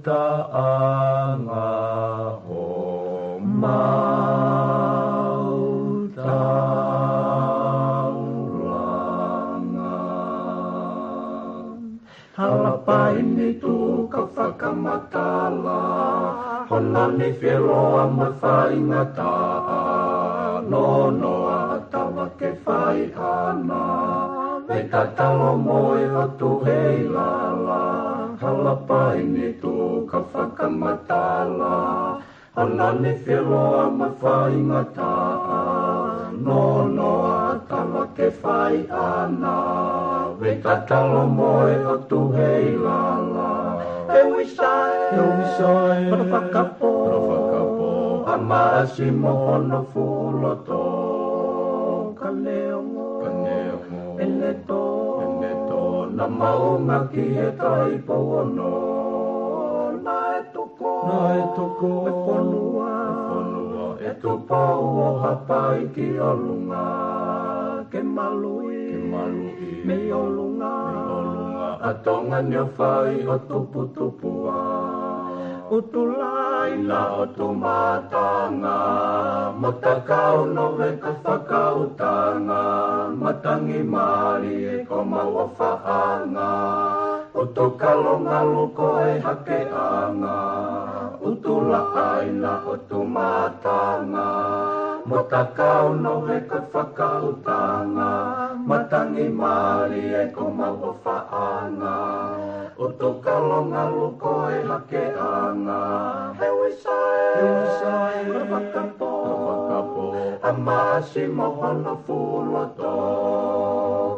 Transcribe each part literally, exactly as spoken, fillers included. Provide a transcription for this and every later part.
taʻanga homau taulanga. Hala paini tuku ka fakamatala, hono nifiloa mo e faingataʻa, nonoa ʻa Tava ke fai ʻana, vei tatalo mo e ʻOtu hei lala. Hala paini tuku ka fakamatala, hono nifiloa mo e faingataʻa, nonoa ʻa Tava ke fai ʻana, vei tatalo mo e ʻOtu hei lala. ʻE Uisae, ʻe Uisae, hono fakapō, hono fakapō ʻa Maʻasi mo hono fuʻu loto. Ka neongo, ka neongo ʻene tō, ʻene tō, naʻa mau ngāueʻaki e Taipou ono, naʻe tuku, naʻe tuku e fonua, e fonua ʻe Tupou ʻo Haʻapai ki ʻolunga, ke maluʻi, ke maluʻi mei ʻolunga, mei ʻolunga ʻa Tonga ni ʻo fai ʻo tuputupuʻa. ʻUtulāina ʻo Tumatanga, mo Takau Noveka Fakautanga, matangi mālie ko mau ʻofaʻanga, ʻUtukalo Ngalu ko e hakeʻanga, ʻUtulāina ʻo Tumatanga, mo Takau Noveka Fakautanga, matangi mālie ko mau ʻofaʻanga, ʻUtukalo Ngalu ko e hakeʻanga. ʻE Uisae, ʻe Uisae, hono fakapō, hono fakapō ʻa Maʻasi mo hono fuʻu loto.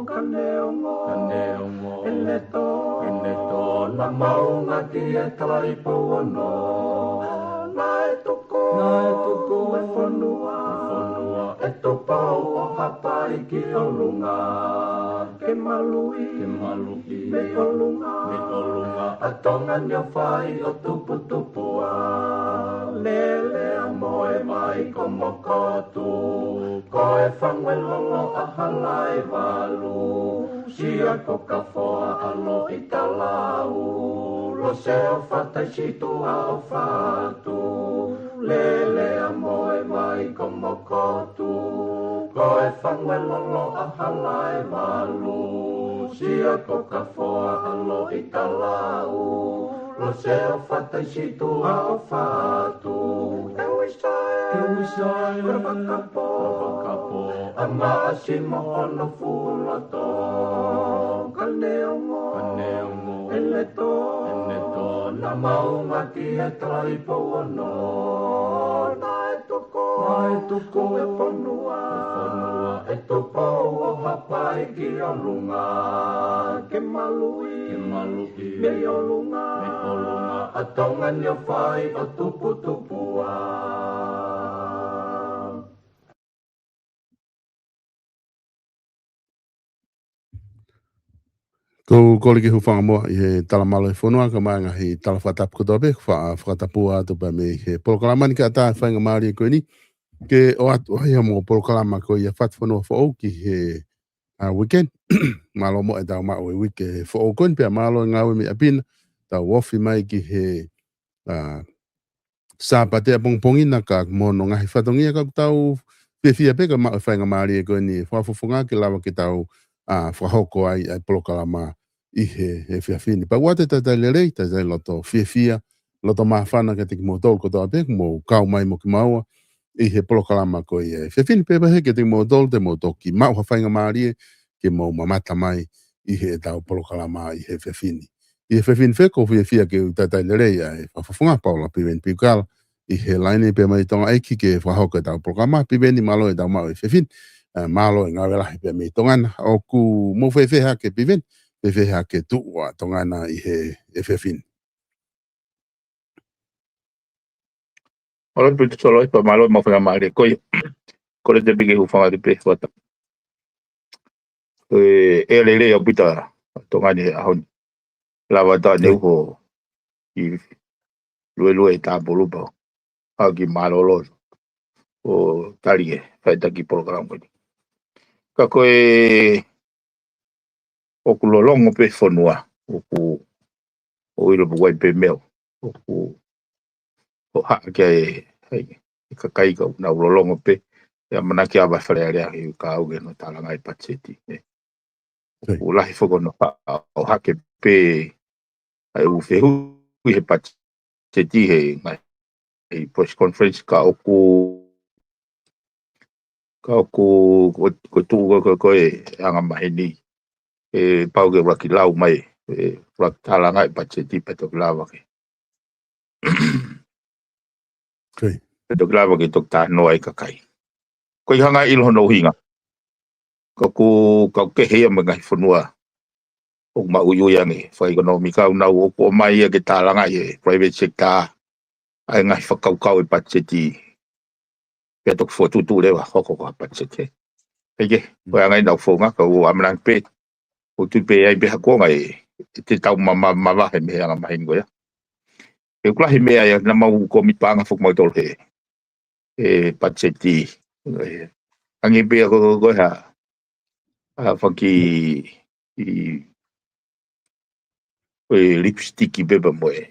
Ka neongo, ka neongo ʻene tō, ʻene tō, naʻa mau ngāueʻaki e Taipou ono, naʻe tuku, naʻe tuku e fonua, e fonua ʻe Tupou ʻo Haʻapai ki ʻolunga, ke maluʻi, ke maluʻi mei ʻolunga, mei ʻolunga ʻa Tonga ni ʻo fai ʻo tuputupuʻa. Lele ʻa Moʻevai ko Mokotu, ko e Fanguelolo ʻa Halaevalu, Sia ko Kafoa ʻa Loʻitalau, Lose ʻo Fataisituʻa ʻo Fatu, Lele ʻa Moʻevai ko Mokotu, ko e Fanguelolo ʻa Halaevalu, Sia ko Kafoa ʻa Loʻitalau, Lose ʻo Fataisituʻa ʻo Fatu. ʻE Uisae, ʻe Uisae, hono fakapō, hono fakapō ʻa Maʻasi mo hono fuʻu loto. Ka neongo, ka neongo ʻene tō, ʻene tō, naʻa mau ngāueʻaki e Taipou ono, naʻe tuku, naʻe tuku e fonua, e fonua ʻe Tupou ʻo Haʻapai ki ʻolunga, ke maluʻi, ke maluʻi mei ʻolunga, mei ʻolunga ʻa Tonga ni ʻo fai ʻo tuputupuʻa. Ko u kole ke u hūfanga muʻa ʻi he tala mālō e fonua, kae ʻumaʻā e ngaahi tala fakatapu kotoa pē, fa-, fakatapu atu pē mei he polokalama ni kae ʻatā e faingamālie ko eni ke ʻoatu ai ʻa e mo polokalama ko ia Fatufonua Foʻou ki he, ʻa, weekend. Mālō muʻa ʻetau maʻu e uike foʻou ko eni, pea mālō e ngāue mei ʻapi na, tau ofi mai ki he, ʻa, Sāpate ʻapongipongi na ka mo hono ngaahi fatongia ka tau fiefia pē ke maʻu e faingamālie ko eni Fakafofonga ke lava ke tau, ʻa, fakahoko ai ʻa e polokalama ʻi he, he efiafi ni. Pea ʻoatu e talitali lelei, talitali loto fiefia, loto māfana kiate kimoutolu kotoa pē, mou kau mai mo kimaua ʻi he polokalama ko ia he efiafi ni, pea pehē kiate kimoutolu te mou toki maʻu ha faingamālie ke mou mamata mai ʻi heʻetau polokalama ʻi he efiafi ni. ʻI he efiafi ni fē, ʻoku ou fiefia ke u talitali lelei ʻa e Fakafofonga Paula Piveni Piukala ʻi he laine pē mei Tonga ʻEiki ke fakahoko ʻetau polokalama. Piveni, mālō ʻetau maʻu e efiafi ni. ʻA, mālō e ngāue lahi pē mei Tonga na. ʻOku mou fēfē hake Piveni, fēfē hake tuʻu ʻa Tonga na ʻi he efiafi ni? Mālō Pita Solo, pea mālō e maʻu faingamālie ko ia. Kole te piki hūfanga atu pē fata. ʻE, ʻe lelei ʻaupito ʻa Tonga ni he ʻaho ni. Lava ʻetau ne uho ʻi luelue e tāpulu pau. ʻAi ke mālōlō ʻo tali ke fai ʻetau kiʻi polokalama ko eni. Ka ko e ʻoku lōlongo pē fonua, ʻoku ou ʻilo pē ʻoku ʻi ai pē meʻa ʻoku ʻoku, ʻo haʻa ke ai, ai, e kakai ka ʻoku nau lolongo pē, ʻe ʻamanaki ʻa e Fale Alea he ka au ke no tālangaʻi patiseti. ʻOku lahi foki hono faʻa ʻohake pē ʻa e ʻū fehuʻi he patiseti he ngaahi press conference ka ʻoku, ka ʻoku, ko, ko tuʻu ko, ko, ko e anga maheni. ʻE pau ke ʻuluaki lau mai, ʻe ʻuluaki tālangaʻi patiseti pea toki lava ke. Okay. Pea toki lava ke toki tānoa ai kakai. Ko e hanga ʻilo hono ʻuhinga. Ka ʻoku, ka ʻoku kehe ia mo e ngaahi fonua ʻoku maʻuiʻui ange, fakaʻekonōmika ʻoku nau ʻoku ʻomai ia ke tālangaʻi ʻe he private sector, ʻa e ngaahi fakakaukau e patiseti, pea toki fokotuʻutuʻu leva hoko ko ha patiseti. ʻIkai ke, ko e anga ʻenau founga, ka ʻoku ʻamanaki pē, ʻoku tui pē ai pē ha kuonga ʻe, ʻe te tau ma, ma, mavahe mei he anga maheni ko ia. ʻOku lahi meʻa ia, naʻa mau ko mi paʻanga foki mautolu he, he patiseti, ʻe, ange pē ko, ko, ko ha, ʻa faki, ʻi, ko e lipstick pē pea mo e,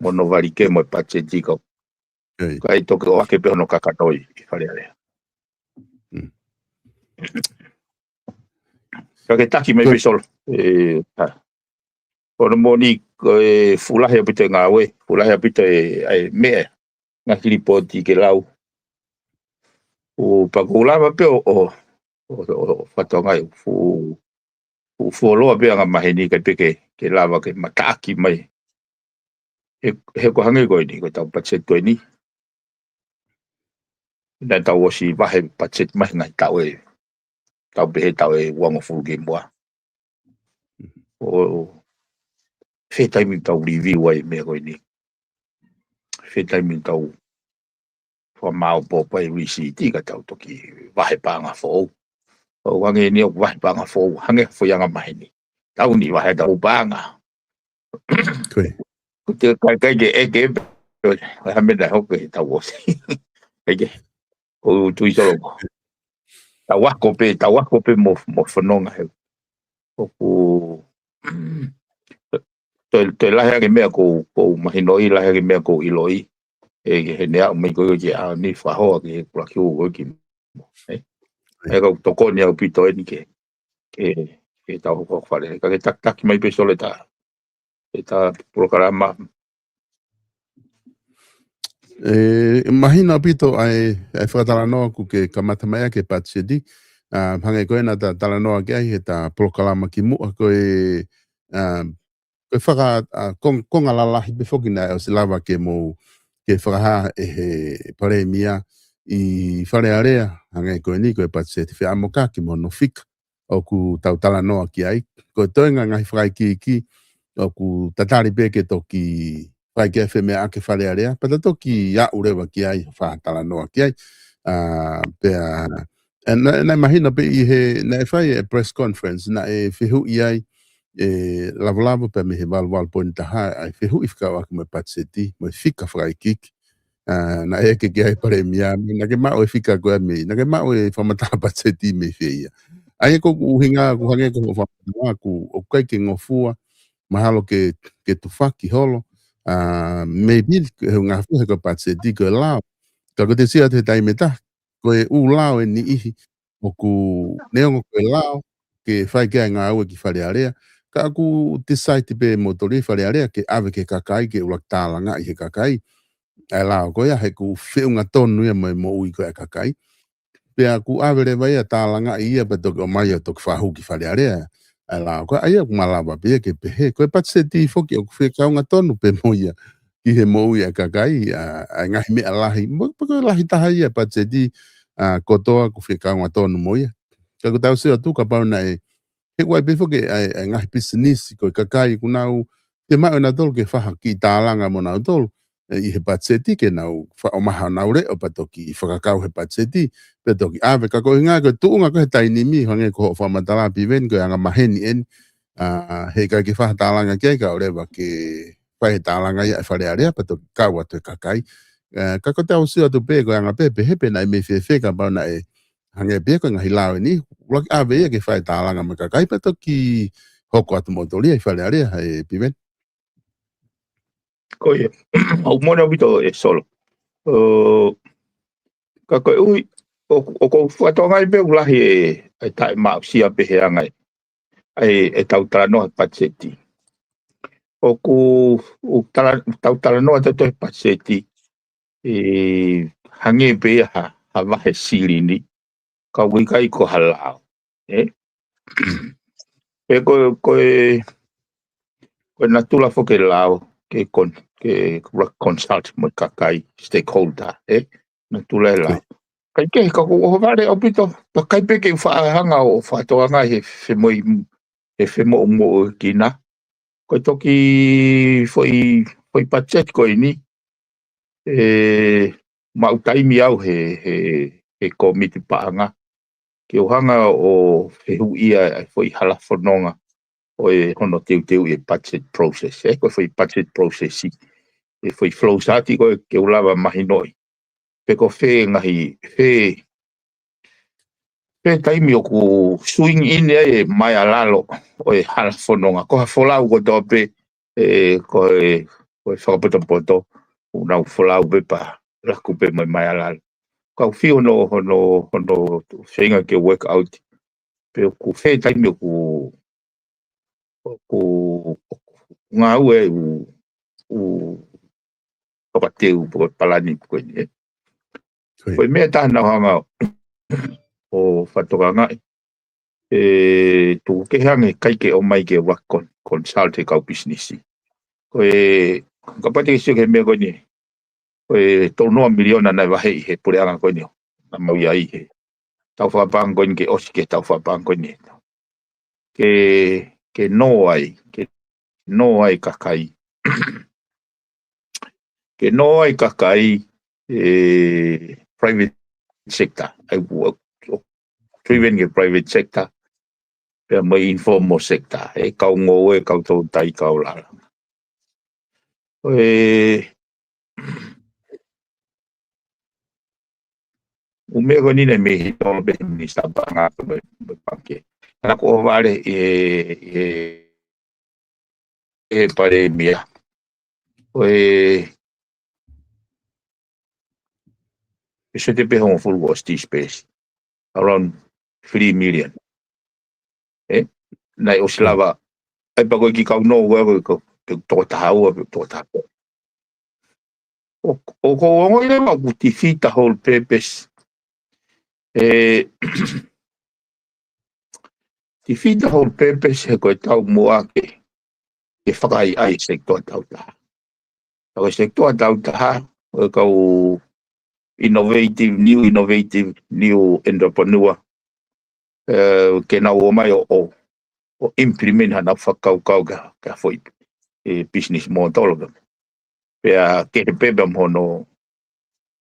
mo hono vali ke mo e patiseti ka, Okay. ka ʻi toki ʻohake pē hono kakano ʻi, ʻi Fale Alea. Mm. Ka ke taki mai Good. Pē Solo, ʻe, ha. Ko hono moʻoni, ko e fuʻu lahi ʻaupito e ngāue, fuʻu lahi ʻaupito e, ʻa e meʻa, ngaahi lipoti ke lau. ʻO pea ʻoku lava pē ʻo, ʻo, ʻo, ʻo, ʻo fatonga e fuʻu, fuʻu fuoloa pē anga maheni ka pē ke, ke lava ke mataʻaki mai. He, he ko e hangē ko eni, ko e tau patiseti ko eni. Naʻa tau ʻosi vahe patiseti mai ngaahi taʻu ʻe, tau pehē taʻu ʻe uangofulu ki muʻa. ʻO, fē taimi tau review ai meʻa ko eni. Fē taimi tau fakamāʻopoʻopo ai risiti ka tau toki vahe paʻanga foʻou. ʻO hangē ni ʻoku vahe paʻanga foʻou, hangē foʻi anga maheni. Tau ni vahe tau paʻanga. Okay. Ko te kai, kai ke ʻeke, ʻe ha meʻa naʻe hoko he tau ʻosi. ʻIkai ke, ʻo tui Solo. Tau ako pē, tau ako pē mo, mo fononga he. ʻOku, toe, toe lahi ange meʻa ko, ko mahinoʻi, lahi ange meʻa ko ʻiloʻi. ʻE, ke he neʻa mai ko ki a ni fahoa ke he kula ki o ki. ʻE, ʻe kau tokoni ʻaupito eni ke, ke, ke tau hoko fale. Ka ke takitaki mai pē Solo ʻeta, ʻeta polokalama. ʻE, mahino ʻaupito ʻa e, ʻa e fakatalanoa ʻoku ke kamata mai ʻaki e patiseti. ʻA, hangē ko ena ta talanoa ki ai heʻeta polokalama ki muʻa ko e, ʻa, ko e faka, ʻa, kong-, konga lalahi pē foki naʻe ʻosi lava ke mou, ke fakahā ʻe he Palēmia ʻi Fale Alea, hangē ko eni ko e patiseti feʻamokaki mo hono fika ʻoku tau talanoa ki ai. Ko e toenga ngaahi fakaikiiki, ʻoku tatali pē ke toki fai ki ai femeʻaʻaki Fale Alea, pea ta toki aʻu leva ki ai, fakatalanoa ki ai. ʻA, pea, ʻe, naʻe, naʻe mahino pē ʻi he, naʻe fai e press conference, naʻe fehuʻi ai, ʻe Lavolavo pea mei he valuvalu poini taha, ʻa e fehuʻi fekauʻaki mo e patiseti, mo e fika fakaikiiki. ʻA, naʻe ʻeke ki ai Palēmia, naʻa ke maʻu e fika ko ē mei, naʻa ke maʻu e fakamatala patiseti mei fē ia. ʻA ia ko ʻeku ʻuhinga, ʻoku hangē ko hoʻo fakamatala ʻoku, ʻoku ʻikai ke ngofua, mahalo ke, ke tufaki holo, ʻa, maybe, he ngofua he ko e patiseti ko e lao. Ka ko te sio atu he taimi ʻe taha, ko e ʻū lao ʻe niʻihi, ʻoku neongo ko e lao, ke fai ki ai ngāue ki Fale Alea, ka ʻoku decide pē moutolu ʻi Fale Alea, ke ʻave ki he kakai, ke ʻuluaki tālangaʻi he kakai, ʻa e lao ko ia, he ʻoku feʻunga tonu ia mo e moʻui ko ē ʻa e kakai. Pea ʻoku ʻave leva ia tālangaʻi ia, pea toki ʻomai ia toki fakahū ki Fale Alea, ʻa e lao ko ia, ʻoku malava pē ia ke pehē. Ko e patiseti foki ʻoku fekaungā tonu pē mo ia ki he moʻui ʻa e kakai, ʻa, ʻa e ngaahi meʻa lahi. Mo, pea ko e lahi taha ia patiseti, ʻa, kotoa ʻoku fekaungā tonu mo ia. Ka ʻoku tau sio atu kapau naʻe, he ʻoku ʻi ai pē foki ʻa e, ʻa e ngaahi pisinisi ko e kakai ʻoku nau, te maʻu ʻe nautolu ke fai ha kiʻi tālanga mo nautolu, ʻe, ʻi he patiseti ke nau fa-, ʻomai honau leʻo pea toki fakakau he patiseti, pea toki ʻave ka ko e ʻuhinga ko e tuʻunga ko ē he taimi ni, hangē ko hoʻo fakamatala Piveni ko e anga maheni eni, ʻa, he ʻikai ke fai ha tālanga ki ai kae ʻoua leva ke fai he tālanga ia ʻe Fale Alea pea toki kau atu e kakai. ʻE, ka ko te ʻosi atu pē ko e anga pē, pehē pē naʻe mei fēfē kapau naʻe hangē pē ko e ngaahi lao ʻe niʻihi, ʻuluaki ʻave ia ke fai tālanga mo e kakai pea toki hoko atu moutolu ia ʻi Fale Alea, ʻe Piveni. Ko ia, ʻoku moʻoni ʻaupito e Solo. ʻO, ka ko e ʻuhi, ʻoku, ʻoku ou fakatokangaʻi pē ʻoku lahi e, e taʻemaʻusia pē he anga ʻe, ʻa e, ʻetau talanoa he patiseti. ʻOku, ʻoku tala-, tau talanoa tautolu he patiseti, ʻe hangē pē ia ha, ha vahe silini, ka ʻoku ʻikai ko ha lao. Ē? Pea ko, ko e, ko e natula foki e lao, ke con-, ke consult mo e kakai, stakeholder, ē? Natula e lao. Kaikehe ka ʻoku ou ʻohovale ʻaupito, pea ʻikai pē ke u faʻa hanga ʻo fakatokangaʻi he femoʻi, he femoʻumoʻu kina. Ko e toki foʻi, foʻi patiseti ko eni, ʻe maʻu taimi au he, he, he kōmiti paʻanga. Ke u hanga ʻo fehuʻia e foʻi halafononga ʻo e hono teuteuʻi e budget process. Ē, ko e foʻi budget process ʻi, e foʻi flow chart ko ē ke u lava mahinoʻi. Pe ko fē ngaahi, fē, fē taimi ʻoku swing in ai e maeʻa lalo ʻo e halafononga. Ko ha folau kotoa pē, ē, ko e, ko e fakapotopoto, ʻoku nau folau pē pea laku pē mai maeʻa lalo. Ka ʻoku fiu hono, hono, hono feinga ke work out. Pe ʻoku fē taimi ʻoku, ʻoku, ʻoku ngāue ʻū, ʻū fakateu pe ko e palani pe ko eni, ē. Ko ia. Ko e meʻa ʻe taha naʻa ku hanga ʻo fakatokangaʻi, ē, tuku kehe ange ʻikai ke ʻomai ke u con-, consult he kau pisinisi. Ko e, kapau te ke sio ki he meʻa ko eni, ko e tolu noa miliona naʻe vaheʻi he puleʻanga ko eni ʻo, naʻa mau ʻi ai he taʻu fakapaʻanga ko eni ke ʻosi ki he taʻu fakapaʻanga ko eni. Ke, ke nō ai, ke nō ai kakai. Ke nō ai kakai, ē, private sector. ʻA ia ʻoku, ʻoku driven ke private sector. Pea mo e informal sector. ʻE kau ngoue, kau toutai, kau lālanga. Ko e, ʻū meʻa ko eni naʻe mei he tolo pē he minisitā paʻanga mo e, mo e pangikē. Naʻa ku ʻohovale ʻi he, ʻi he, ʻi he palēmia. Ko e, ʻe sio atu pē hongofulu ʻo Steve Space. Around three million. Ē? Naʻe ʻosi lava. ʻA ia pea ko e kiʻi kau nō, ko e, ko e, ko e toko taha ua, ko e toko taha. ʻO, ʻoku ou ongoʻi leva ʻoku defeat the whole purpose. Ē, defeat the whole purpose he ko e taumuʻa ke, ke fakaʻaiʻai e sekitoa tau taha. Ka ko e sekitoa tau taha, ko e kau innovative, new innovative, new entrepreneur, ē, ke nau ō mai ʻo, ʻo, ʻo implement haʻanau fakakaukau ki ha, ki ha foʻi, ē, business model. Pea kehe pē pea mo hono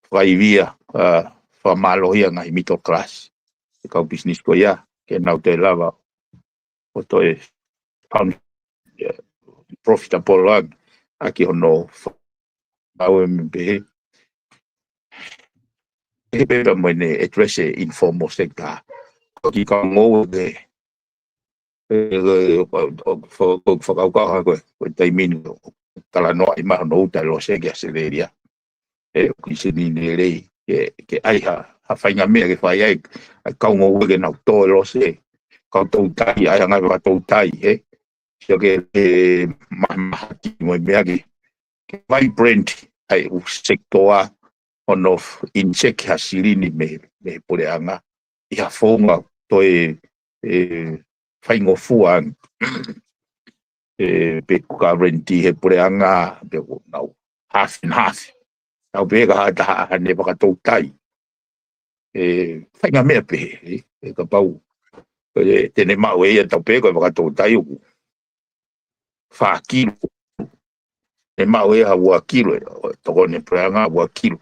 fakaivia, ā, fakamālohia ngaahi middle class. E kau business ko ia, ke nau toe lava ʻo toe found, ē, profitable ʻaki, ʻaki hono fa-, ngāue mo e pehē. Kehe pē pea mo ʻene address e informal sector. Ko e kiʻi kau ngoue ke, ē, ē, ʻo, ʻo, ʻo, ʻo, ʻo fakakaukau ha ko e, ko e taimi ni ʻoku talanoaʻi mai hono uta e lose ki ʻAositelēlia. Ē, ʻoku ʻi ai e senine lelei ke, ke ʻai ha, ha faʻahinga meʻa ke fai ai, ʻa e kau ngoue ke nau tō e lose, kau toutai, ʻai ha ngaahi fakatoutai, ē. Sio ke, ē, ma-, mahaki mo e meʻa ke, ke vibrant ai ʻū sekitoa hono f-, inject ha silini mei, mei he puleʻanga ʻi ha founga toe, ē, faingofua ange. Ē, pe ko e guarantee he puleʻanga, pe ko ʻenau half and half. Tau pehē ka ha taha ʻoku ne fakatoutai. Ē, faʻahinga meʻa pehē, ē, ē kapau, ē, te ne maʻu ʻe ia, tau pehē ko e fakatoutai ʻoku fā kilo. Ne maʻu ʻe ia ha ua kilo, ē, ʻo tokoni e puleʻanga ua kilo.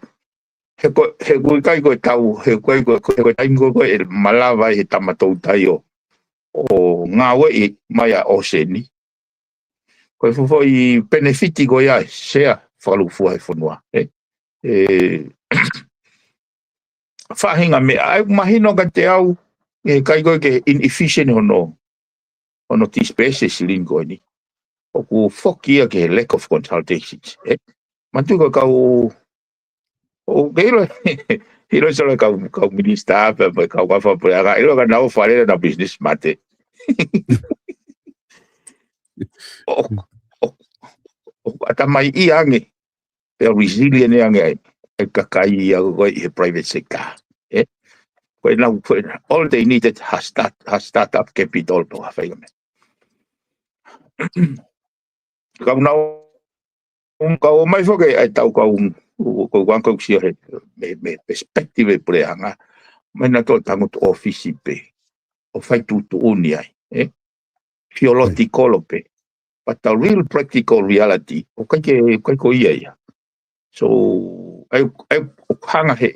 He ko, he ʻoku ʻikai ko e tau, he ʻoku ʻikai ko, he ko e taimi ko ē ʻe malava ai he tama toutai ʻo, ʻo ngāueʻi mai ʻa e ʻōseni. Ko e fuʻu foʻi penefiti ko ia ʻa e sea fakalūkufua he fonua, ē. Ē, faʻahinga meʻa, ʻa ia ʻoku mahino kiate au, ʻe ʻikai ko e ke inefficient hono, hono disperse e silini ko eni. ʻoku foki ia ki he lack of consultations, ē? Manatuʻi ko e kau, ʻoku ke ʻilo, ʻilo solo kau, kau minisitā, pea mo e kau ka fakapuleʻanga, ʻilo ka nau fale na business mate. ʻO, ʻo, ʻo, ʻatamai ia ange, pea resilient ange ai, ʻa e kakai ia ko ē ʻi he private sector. Ē? Ko e nau, ko e, all they needed ha start, ha startup capital to ha fai ka me. Kau nau, um, kau mai foki ai tau kau, ko uang kau sia he, me, me perspective e puleʻanga. Mai na tō tangu tō ofisi pē. ʻO fai tuʻutuʻuni ai, ē? Theoretical pē. But the real practical reality, ʻoku ʻikai ke, ʻikai ko ia ia. So, ai, ai, ʻoku hanga he,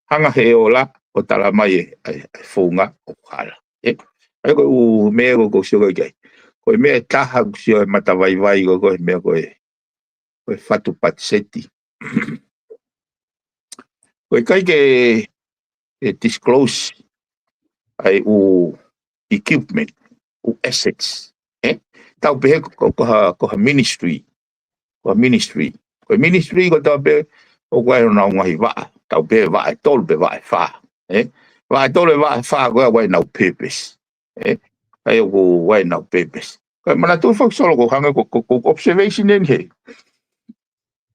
hanga he ola, ʻo tala mai e, ai, ai founga, ʻoku hala. Ē? Ai ko u me ko ko sio kai. Ko e meʻa ʻe taha ʻoku sio e mata vaivai ko, ko e meʻa ko e, ko e fatu patiseti. Ko e ʻikai ke, e disclose ai ʻū equipment, ʻū assets, ē? Tau pehē ko, ko ha, ko ha ministry, ko ha ministry. Ko e ministry ko tau pehē, ʻoku ʻi ai honau ngaahi vaʻa, tau pehē vaʻa ʻe tolu pe vaʻa ʻe fā, ē? Vaʻa ʻe tolu pe vaʻa ʻe fā ko ē ʻoku ʻi ai honau purpose, ē? ʻA ia ʻoku ʻi ai honau purpose. Ka manatu foki solo ko hangē ko, ko, ko observation eni he.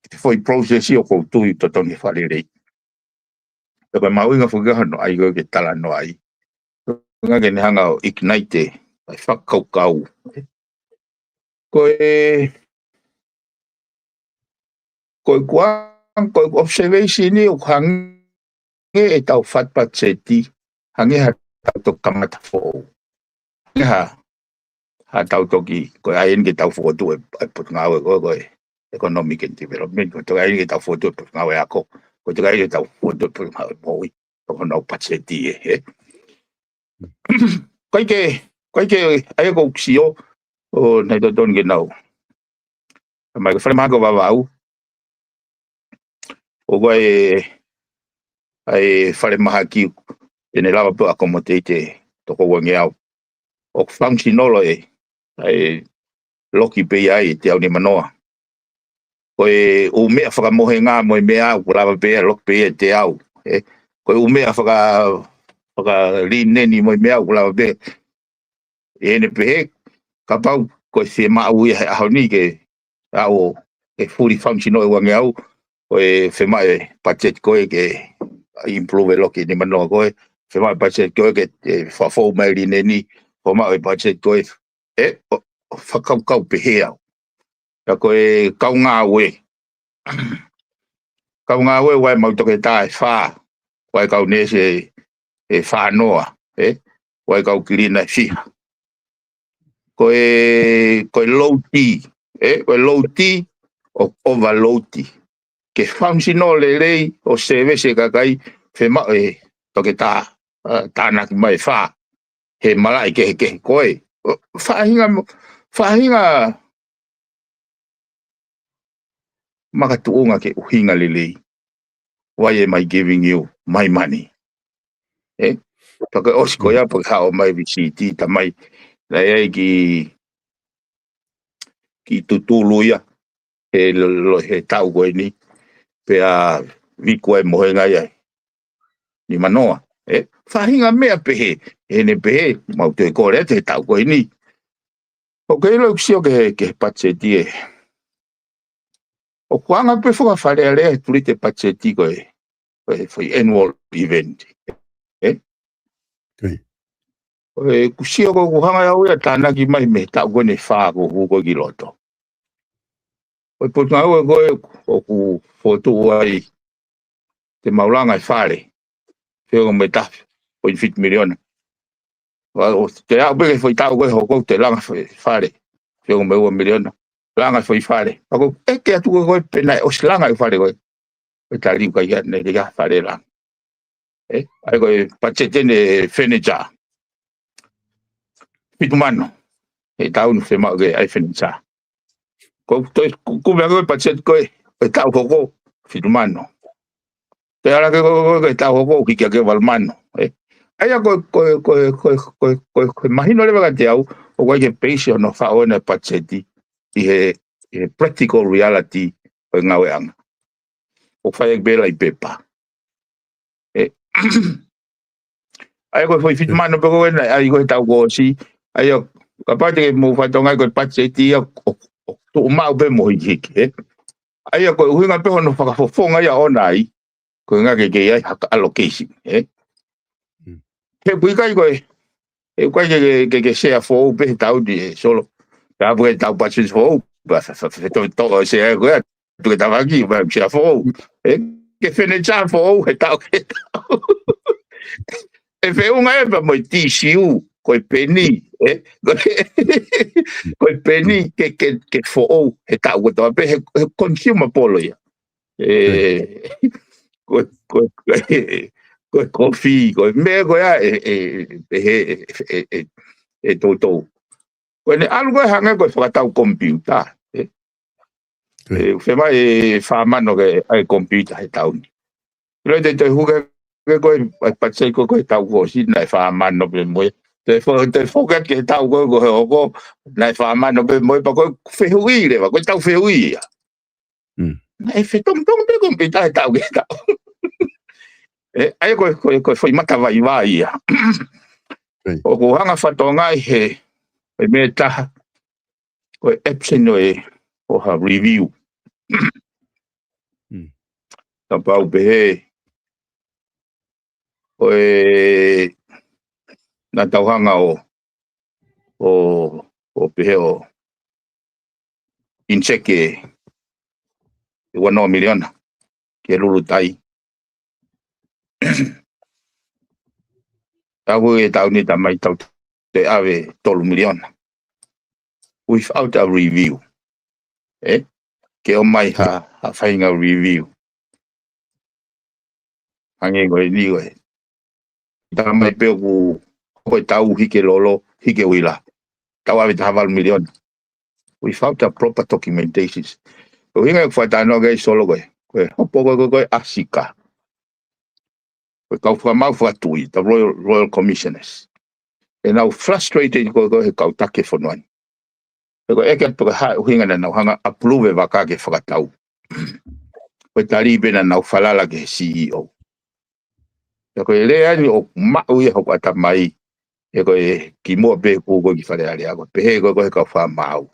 Te foʻi process ʻoku ou tui ʻoku totonu ke fakalelei. Pea ko e mahuʻinga foki hono ʻai ko ē ke talanoa ai. Ko e ʻuhinga ke ne hanga ʻo ignite, ʻa e fakakaukau. Ko e, ko e kuang, ko e observation ni ʻoku hangē ʻetau fatu patiseti, hangē ha tau toki kamata foʻou. Hangē ha, ha tau toki, ko e ʻai eni ke tau fokotuʻu e, e potungāue ko, ko e economic and development, ko e toki ʻai eni ke tau fokotuʻu e potungāue ako, ko e toki ʻai eni ke tau fokotuʻu e potungāue moʻui, ko honau patiseti ē, ē. ʻIkai ke, ʻikai ke, ʻa ia ko u sio, ʻo nai totonu ke nau. Mai ko e falemahaki ʻo Vavaʻu. ʻOku ʻi ai e, ʻa e falemahaki, te ne lava pē ʻo accommodate e toko uangeau. ʻOku functional ē, ʻa e loki pē ia ʻe teau nimanoa. Ko e ʻū meʻa fakamohenga mo e meʻa ʻoku lava pē ia, loki pē ia ʻe teau. Ē, ko e ʻū meʻa faka, fakalineni mo e meʻa ʻoku lava pē. ʻI heʻene pehē, kapau ko e fiemaʻu ia he ʻaho ni ke aʻu ʻo fully functional e uangeau, ko e fiemaʻu e budget ko ē ke improve e loki nimanoa ko ē, fiemaʻu e budget ko ē ke, ē, fakafou mai e lineni, fiemaʻu e budget ko ē, ē, ʻo, ʻo fakakaukau pehē au. Ka ko e kau ngāue. Kau ngāue ʻoku ʻi ai e mau toketā ʻe fā, ʻoku ʻi ai e kau neesi ʻe, ʻe fā noa, ē? ʻOku ʻi ai e kau kilina ʻe fiha. Ko e, ko e load, ē? Ko e load, ʻo overload. Ke functional lelei ʻo service e kakai, fiemaʻu e toketā, ā, tānaki mai ʻe fā. He malaʻe kehekehe ko ē. ʻO, faʻahinga, faʻahinga makatuʻunga ke ʻuhinga lelei. Why am I giving you my money? Ē? Pea ko e ʻosi ko ia, pea ke haʻu mai visiti, tā mai. Naʻe ʻi ai e kiʻi, kiʻi tutulu ia, he lo-, lo-, he taʻu ko eni. Pea viku ai mohenga ia. Nimanoa. Ē? Faʻahinga meʻa pehē, ʻene pehē, mau toe kole atu he taʻu ko eni. ʻOku ke ʻilo ʻeku sio ki he, ki he patiseti ē. ʻOku anga pē foki ʻa e Fale Alea he tulite patiseti ko e, ko e foʻi annual event. Ē? Ko ia. ʻOku ou sio ko ē ʻoku hanga ʻe au ia ʻo tānaki mai mei he taʻu ko eni ʻe fā kuo hū ko ē ki loto. Ko e potungāue ko ē ʻoku fokotuʻu ai te mau langa e fale. Feʻunga mo e taha poini fitu miliona. ʻO, ʻo te aʻu pē ki he foʻi taʻu ko ē hoko te langa e fale. Feʻunga mo e ua miliona. Langa e foʻi fale. Pea ko e ʻeke atu ko ē ko ē pe naʻe ʻosi langa e fale ko ē. Ko e tali ʻoku ʻikai ha, naʻe ʻikai ha fale langa. Ē, ʻa ia ko e patiseti eni e furniture. Fitu mano. He taʻu ni fiemaʻu ke ʻai furniture. Ko e toe ku-, kumi ange ko e patiseti ko ē, ko e taʻu hoko, fitu mano. Toe ala ange ko, ko, ko, ko e taʻu hoko, hiki hake valu mano. Ē. ʻA ia ko, ko, ko, ko, ko, ko, ko e mahino leva kiate au, ʻoku ʻikai ke peisi hono faʻo ʻene patiseti. ʻi he, ʻi he practical reality ʻo e ngāueʻanga. ʻOku fai ʻaki pē ia ʻi pepa. ʻE, ʻa ia ko e foʻi fitu mano pē ko ena, ʻa ia ko e taʻu kuo ʻosi, ʻa ia kapau te ke mou fakatokangaʻi ko e patiseti ia ʻoku, ʻoku tuʻu maʻu pē mo hikihiki, ē? ʻA ia ko e ʻuhinga pē hono fakafofonga ia ʻona ai, ko e ʻuhinga ke kei ʻi ai haka allocation, ē? Mm. He ʻoku ʻikai ko e, he ʻoku ʻikai ke, ke, ke, ke sea foʻou pē he taʻu ni ē Solo. Pea ʻapu ke tau patiseti foʻou, pea fa, fa, fa, to, to, sea ko ē, tuku ke tavaki, pea sea foʻou. Ē, ke fenesa foʻou he taʻu ki he taʻu. ʻE feʻunga ia pea mo e T C U, ko e peni, ē? Ko e, ko e peni ke, ke, ke foʻou he taʻu kotoa pē, he, he consumer polo ia. ʻE, ko, ko, ko, ko e kofi, ko e meʻa ko ia ʻe, ʻe, ʻe, ʻe, ʻe toutou. Ko ʻene ʻalu ko ē hangē ko e fakatau komipiuta, ē? ʻE, ʻe, fēfē mai e fā mano ke ʻai komipiuta he taʻu ni. Loi te te huke ke ko e, ʻai patiseti ko ē ko e taʻu kuo ʻosi naʻe fā mano pē mo ia. Te fo, te foki atu ki he taʻu ko ē ko ē hoko, naʻe fā mano pē mo ia, pea ko e fehuʻi leva, ko e taʻu fehuʻi ia. Mm. Naʻe fetongitongi pē komipiuta he taʻu ki he taʻu. ʻE, ʻa ia ko e, ko e, ko e foʻi mata vaivai ia. ʻOku ou hanga fakatokangaʻi he, he meʻa ʻe taha, ko e absent ʻo e, ʻo ha review. Mm. Kapau pehē, ko e, naʻa tau hanga ʻo, ʻo, ʻo pehē ʻo inject e ua noa miliona ki he lulutai. Tau ʻi he taʻu ni talamai tau toe ʻave tolu miliona. Without a review. Ē? Ke ʻomai ha, ha faʻahinga review. Hangē ko eni ko e. Talamai pē ʻoku, ko e tau hiki e lolo, hiki e uila. Tau ʻave taha valu miliona. Without the proper documentations. Ko e ʻuhinga ʻeku fakatalanoa ki ai Solo ko e, ko e hopo ko e, ko e, ko e ʻasi ka. Ko e kau fakamaau fakatuʻi, the Royal, Royal Commissioners. ʻE nau frustrated ko e, ko e he kau taki e fonua ni. He ko e ʻeke pe ko e hā e ʻuhinga naʻa nau hanga approve e vaka ke fakatau. Ko e tali pē naʻa nau falala ki he C E O. Pea ko e lea ni ʻoku maʻu ia hoku ʻatamai, he ko e kimuʻa pē ʻeku hū ko ē ki Fale Alea ko e pehē ko e, ko e he kau fakamaau.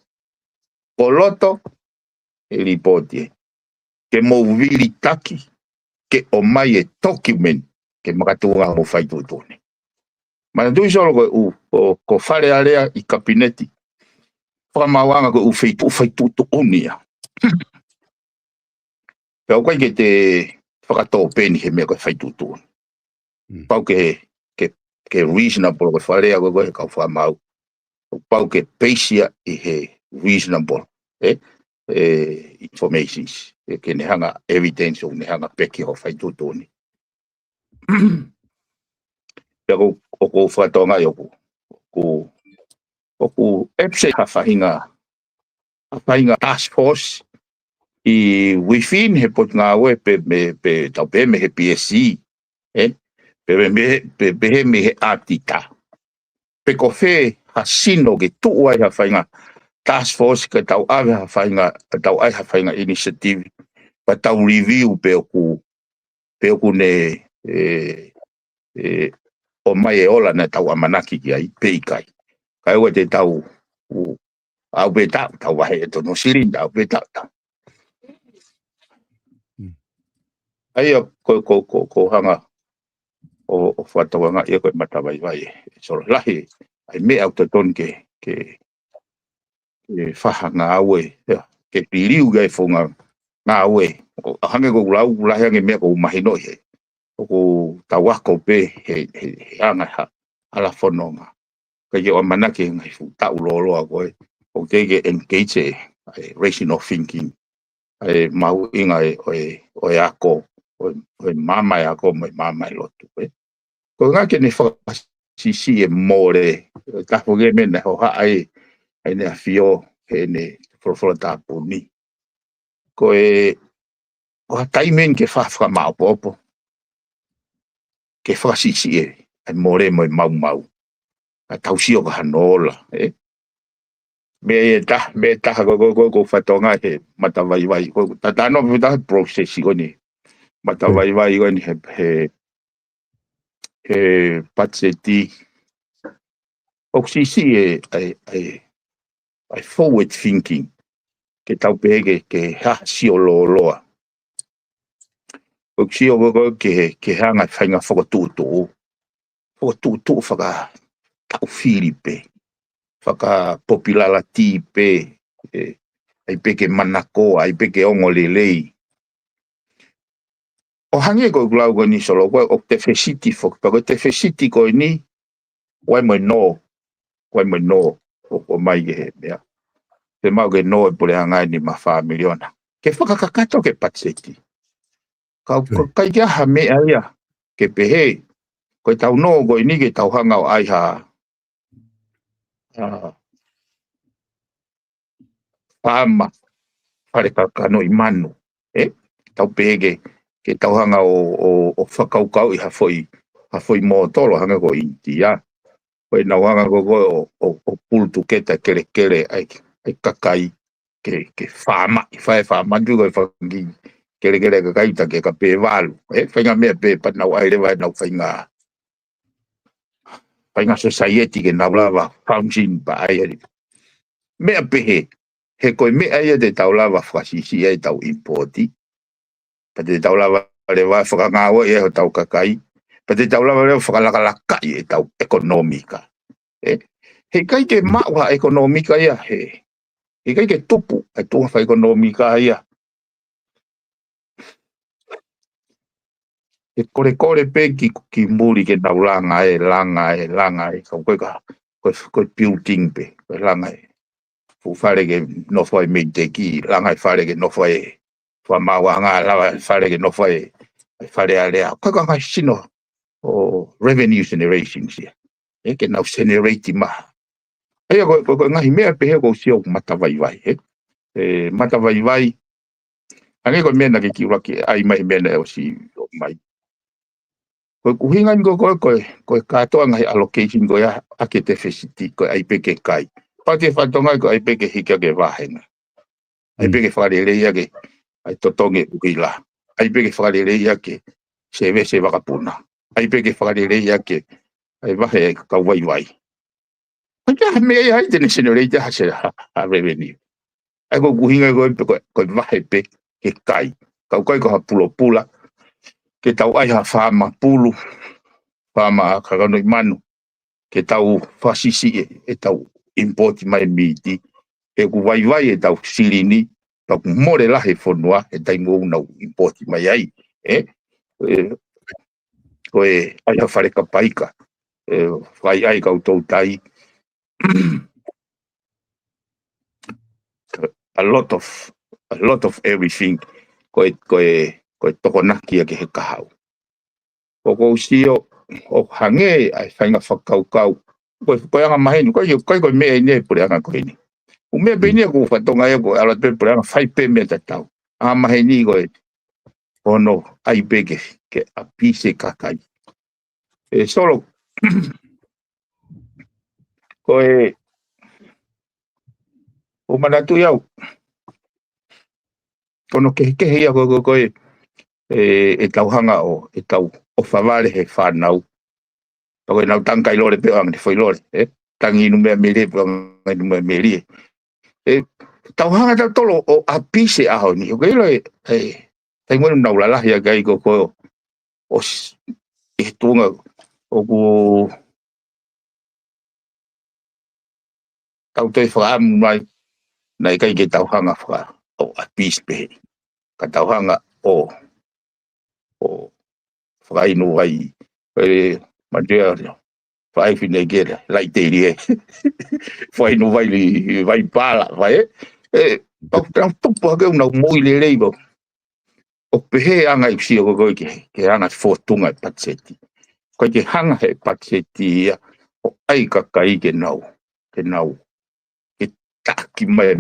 Koloto e lipooti ē. Ke mou vilitaki, ke ʻomai e document, ke makatuʻunga hoʻomou faituʻutuʻuni. Manatuʻi Solo ko e ʻū, ko, ko Fale Alea ʻi kapineti. Fakamaauʻanga ko e ʻū feituʻu faituʻutuʻuni ia. Pea ʻoku ʻikai ke te fakatō peni he meʻa ko e faituʻutuʻuni. Mm. Pau ke, ke, ke reasonable ko e Fale Alea ko e, ko e he kau fakamaau. Pau ke base ia ʻi he reasonable, ē? ʻE, informations. ʻE ke ne hanga evidence ʻo ne hanga peki hoʻo faituʻutuʻuni. Pea ko, ʻoku ou fakatokangaʻi ʻoku, ʻoku, ʻoku absent ha faʻahinga, ha faʻahinga task force ʻi within he potungāue pe, me, pe, tau pehē mei he P S C, ē? Pe, pe, pe, pe, pehē mei he ʻaotita. Pe ko fē ha sino ke tuʻu ai ha faʻahinga task force ke tau ʻave ha faʻahinga, ke tau ʻai ha faʻahinga initiative. Pea tau review pe ʻoku, pe ʻoku ne, ē, ē, ʻomai e ola naʻa tau ʻamanaki ki ai, pe ʻikai. Kae ʻoua te tau, ʻū, ʻalu pē taʻu, tau vahe e tono silini, ʻalu pē taʻu, taʻu. Mm. ʻA ia ko, ko, ko, ko hanga ʻo, ʻo fakatokangaʻi ia ko e mata vaivai ē, Solo, lahi ʻa e meʻa ʻoku totonu ke, ke, ke fai ha ngāue, ia, ke liliu ki ai e founga ngāue. ʻO hangē ko ʻeku lau, lahi ange meʻa ʻoku mahinoʻi he ʻoku tau ako pē he, he, he anga ha, hala fononga. Ka ʻi he ʻamanaki he ngaahi fuʻu taʻu lōloa ko ē, ʻoku teʻeki ke engage e, e rational thinking, e mahuʻinga e, ʻo e, ʻo e ako, ʻo e, ʻo e maama e ako, mo e maama e lotu, ē. Ko e ʻuhinga ke ne fakasiʻisiʻi e mole, e tafoki e meʻa naʻe hohaʻa ai ʻEne ʻAfio heʻene folofola tāpuni. Ko e, ko ha taimi eni ke fa, fakamāopoopo. Ke fakasiʻisiʻi e, e mole mo e maumau. Ka tau sio ki hano ola, ē? Meʻa ʻe taha, meʻa ʻe taha ko, ko, ko, ko fatongia he matavaivai. Ko, tatano pē taha process ko eni. Matavaivai ko eni he, he, he patiseti. ʻOku siʻisiʻi e, ʻa e, ʻa e, ʻa e forward thinking. Ke tau pehē ke, ke ha sio lōloa. ʻOku sio ko, ko ke, ke hanga faʻahinga fokotuʻutuʻu. Fokotuʻutuʻu fakataʻufili pē. Fakapopulalati pē. ʻE, ʻai pē ke manako, ʻai pē ke ongo lelei. ʻO hangē ko ʻeku lau ko eni Solo, ko e ʻoku tefesiti foki, pea ko e tefesiti ko eni, ʻoku ʻi ai mo e nō, ʻoku ʻi ai mo e nō, ʻoku ʻomai ke he meʻa. Pea maʻu ke nō e puleʻanga eni ma fā miliona. Ke fakakakato ke patiseti. Ka, ka, ʻikai ke ʻi ai ha meʻa ia, ke pehē, ko e tau nō ko eni ke tau hanga ʻo ʻai ha, ha, faama, fale kakano ʻi manu. ʻE, tau pehē ke, ke tau hanga ʻo, ʻo, ʻo fakakaukauʻi ha foʻi, ha foʻi mōtolo, hangē ko ʻInitia. Ko ʻenau hanga ko, ko ʻo, ʻo, ʻo pull together kelekele ʻa e, ʻa e kakai ke, ke faama, ʻi fai faama tu ko e fanga kiʻi kelekele kakai ta ke ka pē valu. ʻE, faʻahinga meʻa pē pea nau ʻai leva ʻenau faʻahinga, faʻahinga society ke nau lava function pea ʻai ʻa e meʻa pehē, he ko e meʻa ia te tau lava fakasiʻisiʻi ai ʻetau import. Pea te tau lava leva fakangāueʻi ai hotau kakai. Pea te tau lava leva fakalakalakaʻi ʻetau ʻekonōmika. ʻE, he ʻikai ke maʻu ha ʻekonōmika ia he, he ʻikai ke tupu ʻa e tuʻunga fakaʻekonōmika ia. ʻE kolekole pē ki, ki muli ke nau langa ē, langa ē, langa ē. Ka ko e ka, ko e, ko e building pē, ko e langa ē. Fuʻu fale ke nofo ai meiteki, langa e fale ke nofo ai fakamaauʻanga, langa e fale ke nofo ai, e Fale Alea. Ko e ka ngai sino ʻo revenue generation sia. ʻE ke nau generate maha. ʻA ia ko, ko, ko e ngaahi meʻa pehē ʻoku ou sio ʻoku matavaivai, ē. ʻE, matavaivai. Hangē ko e meʻa naʻa ke kiʻi ʻuluaki ʻai mai he meʻa naʻe ʻosi ʻomai. Ko e ʻuhinga eni ko, ko, ko, ko e kātoa ngaahi allocation ko ia ʻa e tefesiti ko e ʻai pē ke kai. Pea te fatongia ko e ʻai pē ke hiki ʻa e vāhenga. ʻAi pē ke fakaleleiʻi ʻa e, ʻa e totongi ʻuhila. ʻAi pē ke fakaleleiʻi ʻa e sēvesi vakapuna. ʻAi pē ke fakaleleiʻi ʻa e, ʻa e vahe ʻa e kau vaivai. ʻIkai ke ʻi ai ha meʻa ia ʻe taha te ne generate ha se ha, ha revenue. ʻA ia ko e ʻuhinga ko e, ko e, ko e vahe pē ke kai. Ka ʻoku ʻikai ko ha pulopula. Ke tau ʻai ha faama pulu, faama kakano ʻi manu. Ke tau fakasiʻisiʻi ʻetau import mai miti. He ʻoku vaivai ʻetau silini, pea ʻoku mole lahi e fonua, he taimi ʻoku nau import mai ai. ʻE, ʻe, ko e ʻai ha fale kapaika, ʻe, fai ai kau toutai. A lot of, a lot of everything. Ko e, ko e, ko e tokonaki ia ki he kahaʻu. ʻOku ou sio, ʻo hangē ʻa e faʻahinga fakakaukau. Ko e, ko e anga maheni, ko e, ko e, ko e meʻa eni e puleʻanga ko eni. ʻO meʻa pē eni ʻoku fatongia ia ko e ala pē puleʻanga fai pē meʻa tatau. Anga maheni ko e, ʻoku nau ʻai pē ke, ke appease e kakai. ʻE Solo, ko e, ʻoku manatuʻi au. Ko hono kehekehe ia ko, ko, ko e, ʻe, ʻetau hanga ʻo, ʻetau ʻofa vale he fānau. Pea ko ʻenau tangi kai lole pē ʻo anga ʻene foʻi lole, ē? Tangi inu meʻa melie pē ʻo anga inu meʻa melie. ʻE, tau hanga tautolu ʻo appease he ʻaho ni. ʻOku ʻilo ē, ē, taimi ʻoku nau lalahi ʻaki ai ko, ko, ʻo s-, ʻi he tuʻunga ʻoku tau toe fakaʻamu mai, naʻe ʻikai ke tau hanga faka-, ʻo appease pē. Ka tau hanga ʻo, ʻo fakainu vai, ē, matea, fai fine ke la, lai te lie. Fakainu vai li, vai pala, vai, ē. Ē, pau tau tupu hake ʻo nau moʻui lelei, pau. ʻOku pehē anga ʻeku sio ko ē ke, ke anga fōtunga e patiseti. Ko e ke hanga he patiseti ia, ʻo ʻai kakai ke nau, ke nau, ke taki mai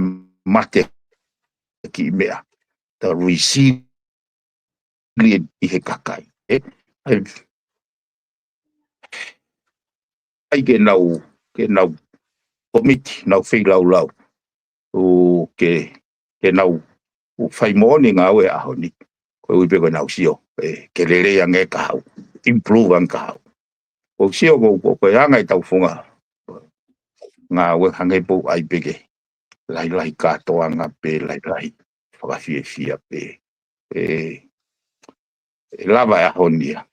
mate ki meʻa. Ta resilient ʻi he kakai. ʻE, ʻai, ʻai ke nau, ke nau komiti, nau feilaulau. ʻoku ke, ke nau ʻoku fai moʻoni ngāue ʻaho ni. Ko e ui pē ko e nau sio, ē, ke lelei ange kahaʻu, improve ange kahaʻu. ʻOku sio ko, ko, ko e anga ʻetau funga ngāue hangē pē ʻoku ʻai pē ke lahilahi kātoanga pē, lahilahi fakafiefia pē. Ē, ʻe lava e ʻaho ni ia.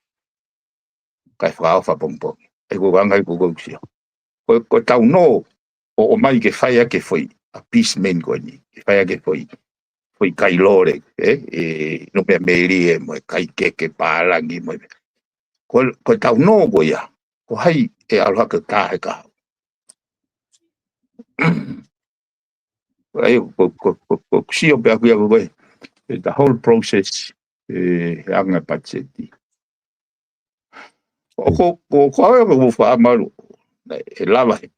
Kae fakaʻofa pongipongi. ʻE ko e anga ʻeku, ʻeku sio. Ko, ko ʻetau nō ʻo, ʻomai ke fai ʻaki e foʻi appeasement ko eni. Ke fai ʻaki e foʻi, foʻi kai lole, ē? ʻE, nō pē melie mo e kai keke pālangi mo e. Ko, ko ʻetau nō ko ia. Ko hai ʻe ʻalu hake ʻo tā he kahaʻu. ʻAi, ko, ko, ko, ko, ko sio pē ʻaku ia ko e, the whole process, ē, he anga e patiseti. ʻO ko, ko, ko au ia ko e faʻa malu, ʻe lava he,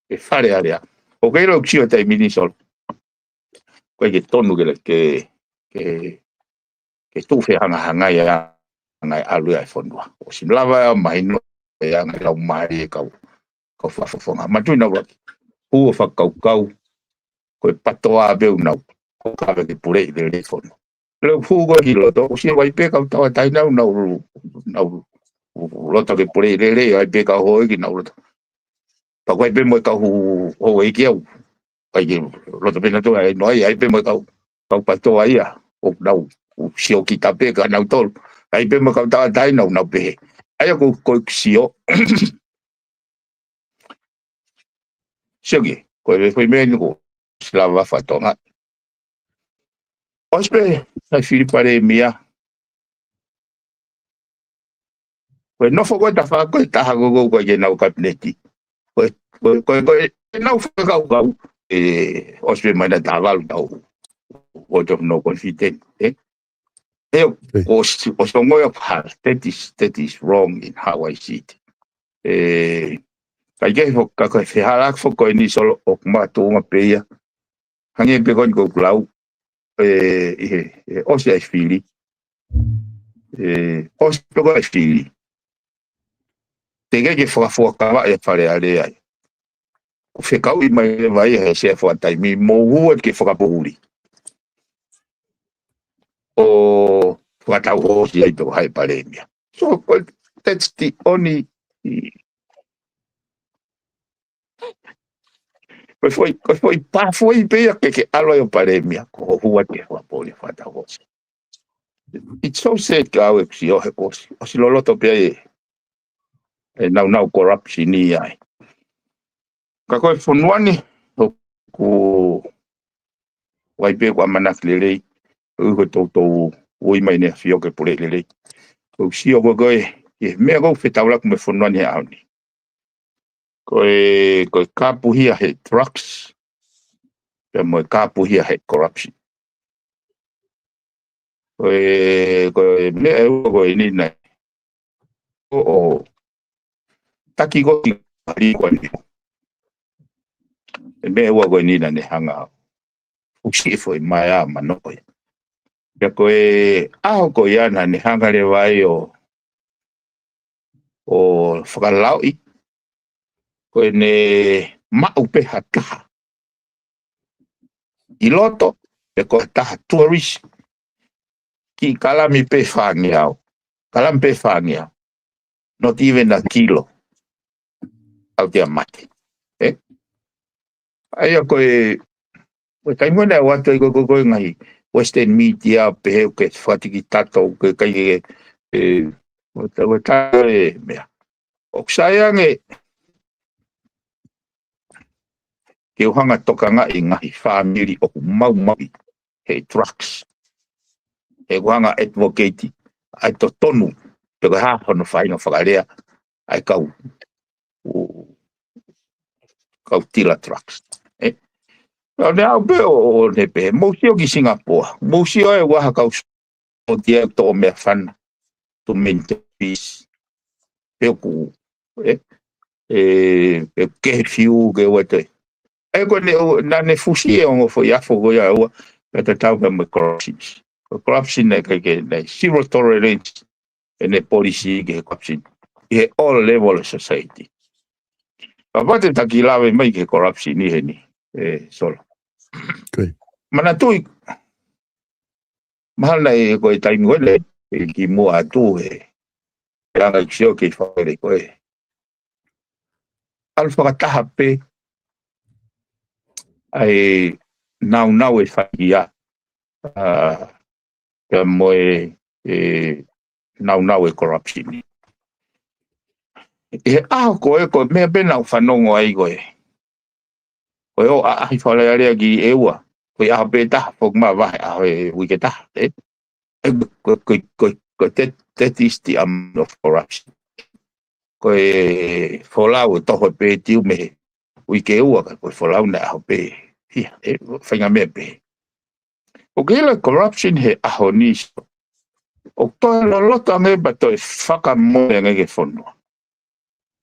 he Fale Alea. ʻOku ke ʻilo ʻeku sio he taimi ni Solo. ʻOku ʻikai ke tonu ke, ke, ke, ke tuʻu fehangahangai ʻa e anga e ʻalu ia e fonua. ʻOsi lava ia mahino e anga e laumālie e kau, kau fakafofonga. Mātuʻaki nau laki. Hū ʻo fakakaukau. Ko e pātoa pē ʻoku nau. Ko e kave ke puleʻi lelei e fonua. Leo hū ko ē ki loto. ʻOsi ʻai pē kau tauʻatāina ʻoku nau, nau loto ke puleʻi lelei, ʻai pē kau houʻeiki nau loto. Pea ko e ʻai pē mo e kau houʻeiki au. ʻAi ke loto pē nautolu ai, no ai, ʻai pē mo e kau, kau pātoa ia. ʻOku nau, ʻoku sio kita pē kia nautolu. ʻAi pē mo e kau tauʻatāina ʻoku nau pehē. ʻAi ʻoku, ko e sio. Sio ki, ko e foʻi meʻa ni ko, ʻosi lava fatongia. ʻOsi pē, ʻai fili Palēmia. Ko e nofo ko ē tafa, ko e taha ko ē ko ē ke nau kapineti. Ko e, ko e, ko e, ko e nau fakakaukau. ʻE, ʻosi pē mai na tavalu tau. Vote of no confidence, ē? ʻE, ʻosi, ʻosi ongoʻi ʻoku hā, that is, that is wrong in how I see it. ʻE, ka ʻi ke fo-, ka ko e fehālaaki foki ko eni Solo ʻoku makatuʻunga pē ia. Hangē pē ko eni ko ʻeku lau. ʻE, ʻi he, ʻe, ʻosi ʻai fili. ʻE, ʻosi pē ko ʻai fili. Teʻeki ke fakafuakava e Fale Alea ai. ʻOku fekauʻi mai leva ia he sea fakataimi mo hua ke fakapoʻuli. ʻO fakatau hoosi ai toko hai Palēmia. So, ko, that's the only, ko e foʻi, ko e foʻi pā foʻi pē ia ke, ke ʻalu ai ʻo Palēmia, ko ho hua ke fakapoʻuli fakatau hoosi. It's so sad ka au ʻeku sio he ʻosi, ʻosi loloto pē ai e, e naunau corruption ia ai. Ka ko e fonua ni, ʻoku ʻai pē ʻoku ʻamanaki lelei, ʻoku ko e toutou ui mai ʻEne ʻAfio ke puleʻi lelei. ʻOku sio ko ē ko e, e meʻa ʻoku fetaulaki mo e fonua ni he ʻaho ni. Ko e, ko e kāpuhia he drugs, pea mo e kāpuhia he corruption. Ko e, ko e meʻa ʻe ua ko eni naʻe. ʻO, ʻo. Taki ko ki pali ko eni. E meʻa ʻe ua ko eni naʻa ne hanga. ʻUsi e foʻi mai a mano ko ia. Pea ko e ʻaho ko ia naʻa ne hanga leva ai ʻo, ʻo fakalaoʻi. Ko ʻene maʻu pē ha taha. ʻI loto, pe ko ha taha tourist. Kiʻi kalami pē fāngeau. Kalami pē fāngeau. Not even a kilo. ʻAu te a mate. Ē? ʻAi ia ko e, ko e taimi ko ē naʻe ʻoatu ai ko e, ko e, ko e ngaahi Western media, pehē ʻoku ke fakatiki tato, ʻoku ke kai ke, e, ʻo ta, ʻo ta, e, meʻa. ʻOku sai ange, ke u hanga tokangaʻi ngaahi fāmili ʻoku maumauʻi he drugs. He ʻoku hanga advocate ʻa e totonu, pe ko e hā hono faʻahinga fakalea, ʻa e kau, ʻu, kau tila drugs. Ē? Pea ne au pē ʻo, ʻo ne pē, mou sio ki Singapore, mou sio e ua ha kau ʻo tia toʻo meʻa fana, to maintain peace. Pe ʻoku, ē? Ē, pe ʻoku kehe fiu ke ua te. Ē, ko ʻene, ʻo, naʻa ne fusi e ongo foʻi afo ko ia ua, pea tatau pē mo e corruption. Ko e corruption naʻe ʻikai ke, naʻe zero tolerance, ʻene policy ki he corruption. ʻI he all level of society. Pea pate taki lave mai ki he corruption ʻi heni, ē, Solo. Manatuʻi, mahalo naʻe ko e taimi ko ē, ʻi ki muʻa atu he, ʻe langa ʻeku sio ki he faʻahinga ko ē. ʻAlu fakataha pē ʻa e naunau e fai ia, ʻa, pea mo e, e naunau e corruption. ʻI he ʻaho ko ē, ko e meʻa pē naʻa ku fanongo ai ko ē. Ko e ʻaʻahi Fale Alea ki ʻEua. Ko e ʻaho pē taha, foki mai vahe ʻaho e uike taha, ē? ʻE, ko, ko, ko, ko e te, te tisti am of corruption. Ko e folau ʻe toho pē tiu mei he uike ua ka ko e folau naʻe ʻaho pē. Ia, ʻe, faʻahinga meʻa pē. ʻOku ke ʻilo corruption he ʻaho ni, ʻoku toe loloto ange pea toe fakamole ange ki he fonua.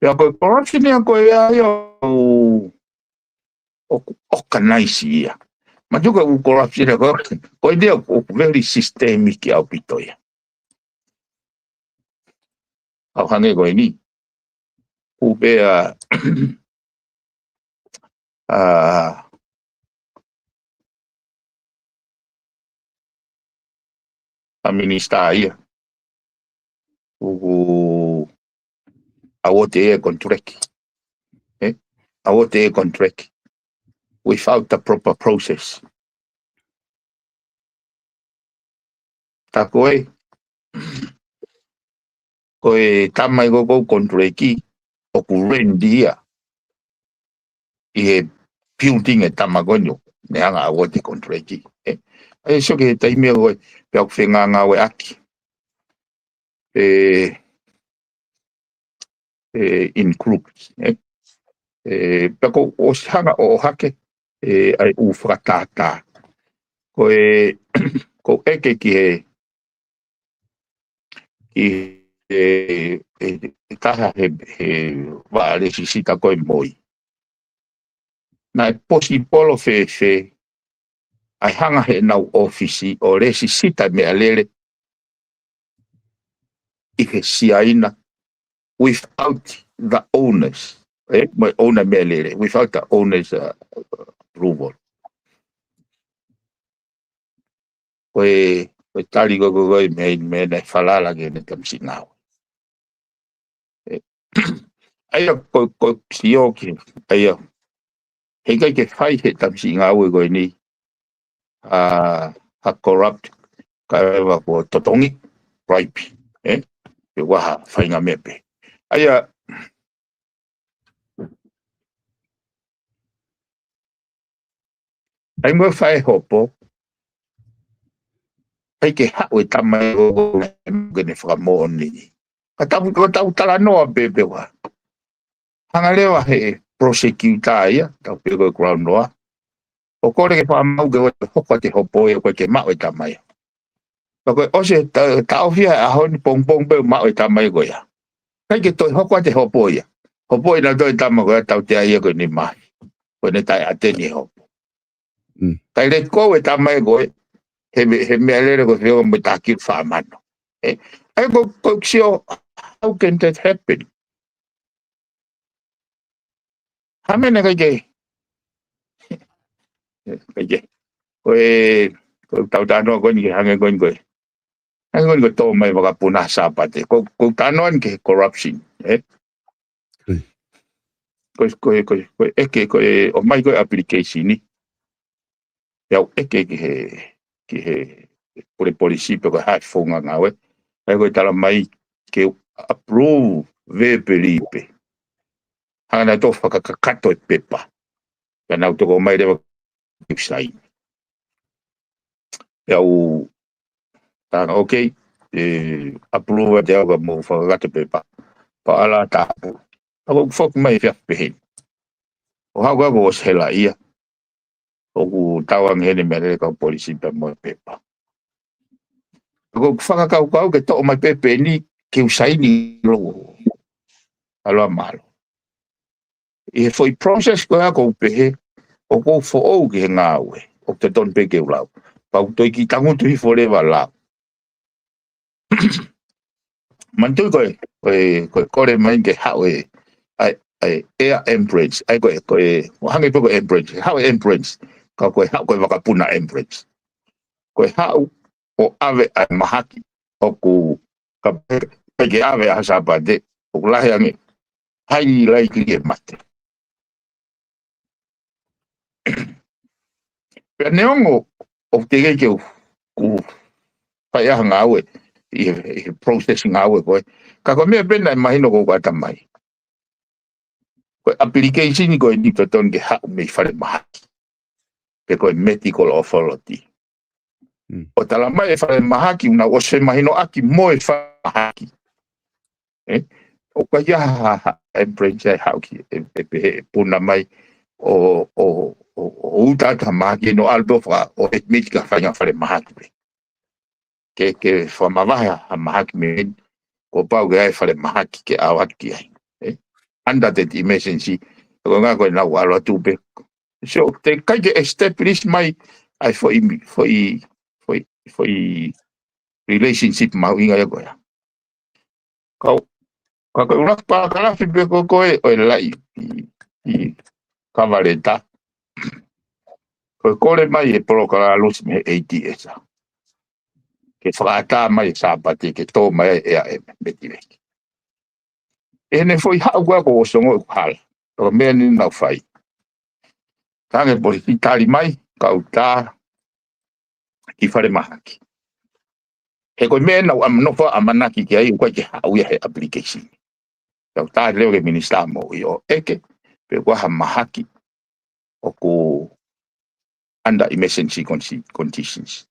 Pea ko e corruption ia ko ē ia ʻoku, ʻoku organize ia. Manatuʻi ko e ʻū corruption ia ko ē, ko e ʻū ia ʻoku very systemic ʻaupito ia. ʻO hangē ko eni. Kuo pehē ʻa, ʻa, ʻa minisitā ia. ʻOku award e contract. Ē? Award e contract without the proper process. Tā ko ē, ko e tama ʻi ko ē ʻoku contract ʻoku rent ia ʻi he building e tama ko eni ʻoku ne hanga award e contract. Ē? ʻA ia sio ki he taimi ko ē, pea ʻoku fengāngāue ʻaki. Ē, ē, in groups, ē. Ē, pea ʻoku ʻosi hanga ʻo ʻohake, ē, ʻa e ʻū fakatātā. Ko e, ʻoku ou ʻeke ki he, ki he, ē, ʻe taha he, he vaʻa lēsisita ko ē mo ia. Naʻe possible fēfē, ʻa e hanga heʻenau ʻōfisi ʻo lēsisita meʻalele ʻi he Siaina without the owners, ē, mo e owner meʻalele, without the owners, uh, approval. Ko e, ko e tali ko ē, ko e, ko e meʻa, meʻa naʻe falala ki ai ʻene tamasiʻi ngāue. Ē, ʻa ia ko, ko sio ki, ʻa ia, heʻikai ke fai he tamasiʻi ngāue ko eni, ʻa, ha corrupt, ka ʻeva ko totongi, bribe, ē? Pe ʻoku ʻi ai ha faʻahinga meʻa pē. ʻA ia, ʻa ia mo e fai hopo, ʻai ke haʻu e tama ʻo, ʻo, ke ne fakamoʻoni. Ka tau, ka tau talanoa pē pē ua. Hanga leva he prosecutor ia, tau pē ko e Crown Law, ʻo kole ke fakamau ke ʻoua te hoko ʻa e hopo ia ʻo ʻikai ke maʻu e tama ia. Pea ko e ʻosi e ta-, taʻofi ia he ʻaho ni pongipongi pē maʻu e tama ia ko ia. ʻIkai ke toe hoko ʻa e hopo ia. Hopo ia naʻa toe tama ko ia tautea ia ko eni mai. Ko ʻene taʻeʻateni e hopo. Mm. Kae let go e tama ia ko ē, he me-, he meʻalele ko e feʻunga mo e taki fā mano. Ē? ʻA ia ko, ko sio, how can that happen? Ha meʻa naʻe ʻikai ke. ʻIkai ke. Ko e, ko e tau talanoa ko eni ke hangē ko eni ko e. Hangē ko eni ko e tō mai vakapuna Sāpate. Ko, ko e talanoa eni ki he corruption, ē? Mm. Ko e, ko e, ko e, ko e ʻeke, ko e ʻomai ko ē application ni. Pea u ʻeke ki he, ki he pule polisi pe ko e hā e founga ngāue. ʻA ia ko e tala mai ke u approve verbally pē. Hanga naʻa tau fakakakato e pepa. Pea nau toko mai leva ke u saini. Pea u tala, okay, ʻe approve atu au ka mou fakakakato e pepa. Pea ala tāpu. Pea ko e foki mai e fiafia pehē ni. ʻO haʻu ka ko e ʻosi hela ia. ʻOku tau ange heni meʻalele kau polisi pea mo e pepa. ʻOku ou fakakaukau ke toʻo mai pepa ni ke u saini lou. ʻAlu ā mālō. ʻI he foʻi process ko ia ʻoku ou pehē, ʻoku ou foʻou ki he ngāue. ʻOku totonu pē ke u lau. Pea u toe kiʻi tangutu hifo leva lau. Manatuʻi ko e, ko e, ko e kole mai ke haʻu e, ʻa e, ʻa e air ambulance, ʻa ia ko e, ko e, ʻo hangē pē ko e ambulance, haʻu e ambulance, Ka ko e haʻu ko e vakapuna ambulance. Ko e haʻu ʻo ʻave ʻa e mahaki ʻoku ka pe ke ʻave ʻa Sāpate, ʻoku lahi ange, highly likely ʻe mate. Pea neongo ʻoku teʻeki ke u, ku fai ʻa e ngāue, ʻi he, ʻi he process ngāue ko ē. Ka ko e meʻa pē naʻe mahino ko ē ʻa e ʻatamai. Ko e application ko eni totonu ke haʻu mei falemahaki. Pe ko e medical authority. Mm. ʻO tala mai e falemahaki, ʻoku nau ʻosi femahinoʻaki mo e falemahaki. ʻE? ʻOku ʻikai ha, ha, ha ambulance ʻe haʻu ki, ʻe, ʻe pehē ʻe puna mai ʻo, ʻo, ʻo, ʻo uta atu ha mahaki ʻo ʻalu pē ʻo faka, ʻo admit ki ha faʻahinga falemahaki pē. Ke, ke fakamavahe ha mahaki mei heni, kuo pau ke ʻi ai e falemahaki ke ʻalu atu ki ai. ʻE? Under that emergency, ko e ʻuhinga ko ʻenau ʻalu atu pē. So, teʻeki ai ke establish mai ʻa e foʻi, foʻi, foʻi, foʻi relationship mahuʻinga ia ko ia. Ka, ka ko e ʻuluaki palakalafi pē ko ē ʻo e laʻi ʻi, ʻi cover letter. Ko e kole mai e polokalama losi mei he ATS. Ke fakaʻatā mai e Sāpate ke tō mai e ʻea ʻe Metileki. ʻI heʻene foʻi haʻu ko ē kuo ʻosi ongoʻi ʻoku hala. Ko e meʻa ni naʻa nau fai. Tangi polisi tali mai, kau tā ki falemahaki. He ko e meʻa naʻa nau ʻamanaki ki ai, ʻoku ʻikai ke haʻu ia he application. Kau tā leva ki he Minisitā Moʻui ʻo ʻeke pe ʻoku ʻi ai ha mahaki ʻoku under emergency consi-, conditions.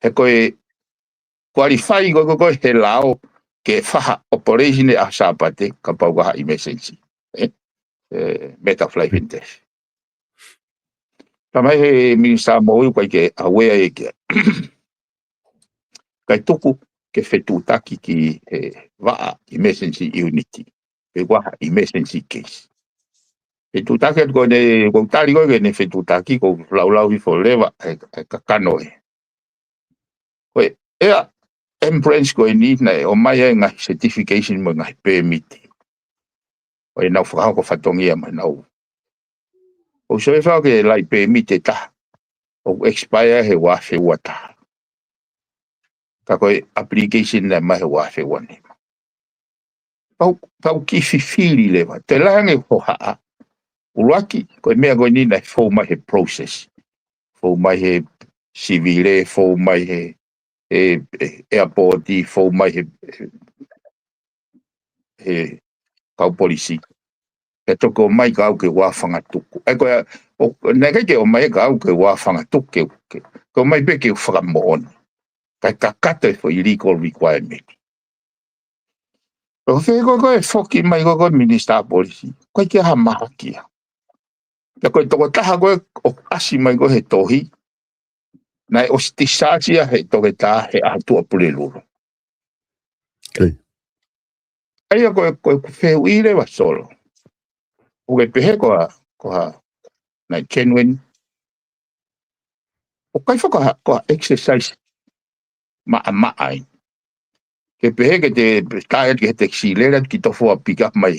He ko e qualify ko ē, ko ē, ko ē he lao ke fai ha operation ʻa Sāpate kapau ʻoku ʻi ai ha emergency. ʻE? ʻE, matter of life and death. Tala mai he Minisitā Moʻui ʻoku ʻikai ke aware ia ki ai. Kae tuku ke fetuʻutaki ki he vaʻa emergency unit. Pe ʻoku ʻi ai ha emergency case. Fetuʻutaki atu ko ē, ʻoku ou tali ko ē ke ne fetuʻutaki, ʻoku ou laulau hifo leva e, e kakano ē. Ko e ʻea ambulance ko eni naʻe ʻomai ai e ngaahi certification mo e ngaahi permit. ʻO ʻenau fakahoko fatongia mo ʻenau. ʻOku ou sio ʻe fau ki he laʻi permit ʻe taha. ʻOku expire he ua afe ua taha. Ka ko e application naʻe ʻomai he ua afe ua nima. Pau, pau ke fifili leva. Toe lahi ange hohaʻa. ʻUluaki, ko e meʻa ko eni naʻe fou mai he process. Fou mai he sivile, fou mai he, he, he airport, fou mai he, he, he kau polisi. Pea toki ʻomai kau ke ua fanga tuku. ʻE ko e, ʻo, naʻe ʻikai ke ʻomai kau ke ua fanga tuku ke, ke, ke ʻomai pē ke fakamoʻoni. Kae kakato e foʻi legal requirement. ʻO fē ko ē ko ē foki mai ko ē ko ē Minisitā Polisi. ʻOku ʻikai ke ʻi ai ha mahaki ia. Pea ko e tokotaha ko ē ʻoku ʻasi mai ko ē he tohi. Naʻe ʻosi tisasia he toketā he ʻaho Tuʻa Pulelulu. Okay. ʻA ia ko e, ko e fehuʻi leva Solo. ʻOku ke pehē ko ha, ko ha, naʻe genuine. ʻOku ʻikai foki ha, ko ha exercise maʻamaʻa ia. Ke pehē ke te, tae atu ki he taxi lele atu ki Tofoa pick up mai.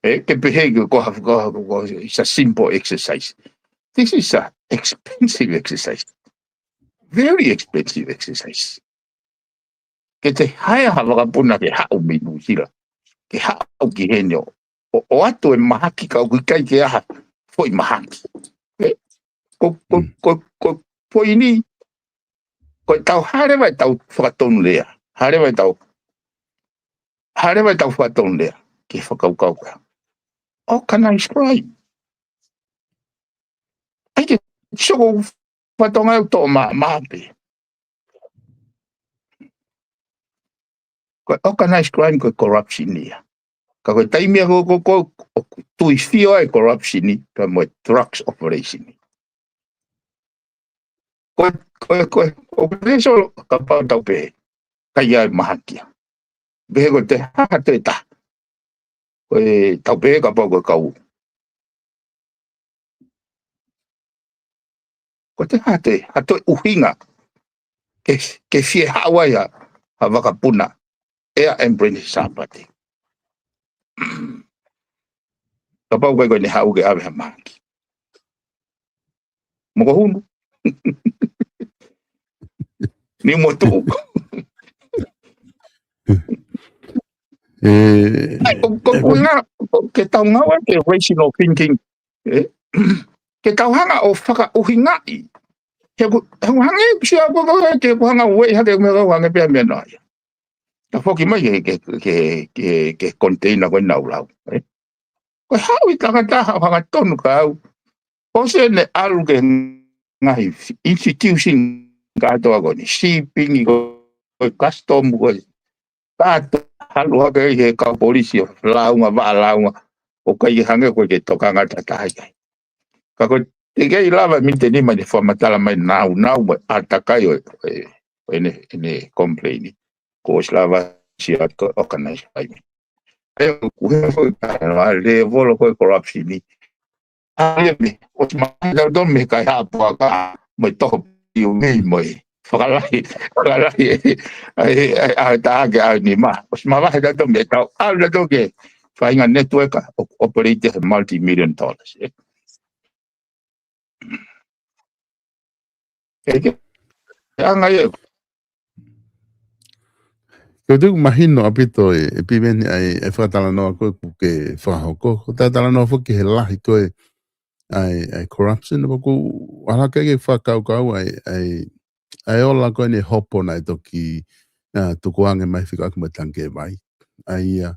ʻE, ke pehē ke ko ha, ko ha, ko ha, it's a simple exercise. This is a expensive exercise. Very expensive exercise. Ke te hire ha vakapuna ke haʻu mei Nuʻusila. Ke haʻu ki heni ʻo, ʻo, ʻoatu e mahaki ka ʻoku ʻikai ke ʻi ai ha foʻi mahaki. ʻE, ko, ko, Mm. ko, ko, poini, ko e tau hā leva e tau fakatonulea. Hā leva e tau, hā leva e tau fakatonulea. Ke fakakaukau ka. Organized crime. ʻAi ke soko fatongia ʻoku toʻo maʻamaʻa pē. Ko e organized crime ko e corruption ia. Ka ko e taimi ia ko, ko, ko, ʻoku tuifio ai e corruption ia, pea mo e drugs operation. Ko, ko, ko, ko e so kapau tau pehē, ʻikai ʻi ai mahaki ia. Pehē ko e te hā ha toe taha. Ko e tau pehē kapau ko e kau. Ko e te hā ha toe, ha toe ʻuhinga. Ke, ke fie haʻu ai ha, ha vakapuna. ʻEa ambulance Sāpate. Kapau ʻoku ʻikai ko ʻene haʻu ke ʻave ha mahaki. Mo ko hunu. Ni mo tuʻu. ʻE, ʻAi, ko, ko, ko ʻuhinga, ko, ke tau ngāue ke rational thinking. ʻE? Ke tau hanga ʻo fakaʻuhingaʻi. He ʻoku, he ʻoku hangē ʻoku sia ko, ko, ke ʻoku hanga ʻo ueʻi hake me kau hangē pē meʻa noa ia. Ka foki mai ke, ke, ke, ke, ke container ko ena ʻoku lau. ʻE? Ko e haʻu ʻi tangata haʻu hangatonu ka au. ʻOsi ʻene ʻalu ki he ngaahi institution kātoa ko eni, shipping ko, ko e custom ko e. Kātoa halu hake ʻi he kau polisi ʻo lāunga, vaʻa lāunga, ʻoku ʻikai ke hangē ko e ke tokanga tataha ai. Ka ko e teʻeki ai lava ʻe miniti ʻe nima ʻene fakamatala mai naunau mo e ʻātakai ʻo, ʻo, ʻo ʻene, ʻene complain. Kuo ʻosi lava ʻo sia ko e organize ai. ʻE, ʻoku hē foʻi ka, no, a level ko e corruption ni. ʻA ia me, ʻosi mavahe tautolu mei he kaihaʻa puaka, mo e toho piu mei mo e. Fakalahi, fakalahi, ʻe, ʻe, ʻe, ʻa e taha ke ʻave ʻe nima. ʻOsi mavahe tautolu mei he tau, ʻalu tautolu ki he faʻahinga network, ʻo, operate he multi-million dollars, ʻe. ʻE, ke, ʻe anga ia. Ko e tuku mahino ʻaupito ʻe, ʻe Piveni ʻa e, ʻa e fakatalanoa ko ē ʻoku ke fakahoko. Ko e talanoa foki he lahi ko ē ʻa e, ʻa e corruption, ʻoku ala ke ke fakakaukau ʻa e, ʻa e, ʻa e ola ko eni hopo naʻe toki, ʻa, tukuange mai fika ʻaki mo e tangikē vai. ʻA ia,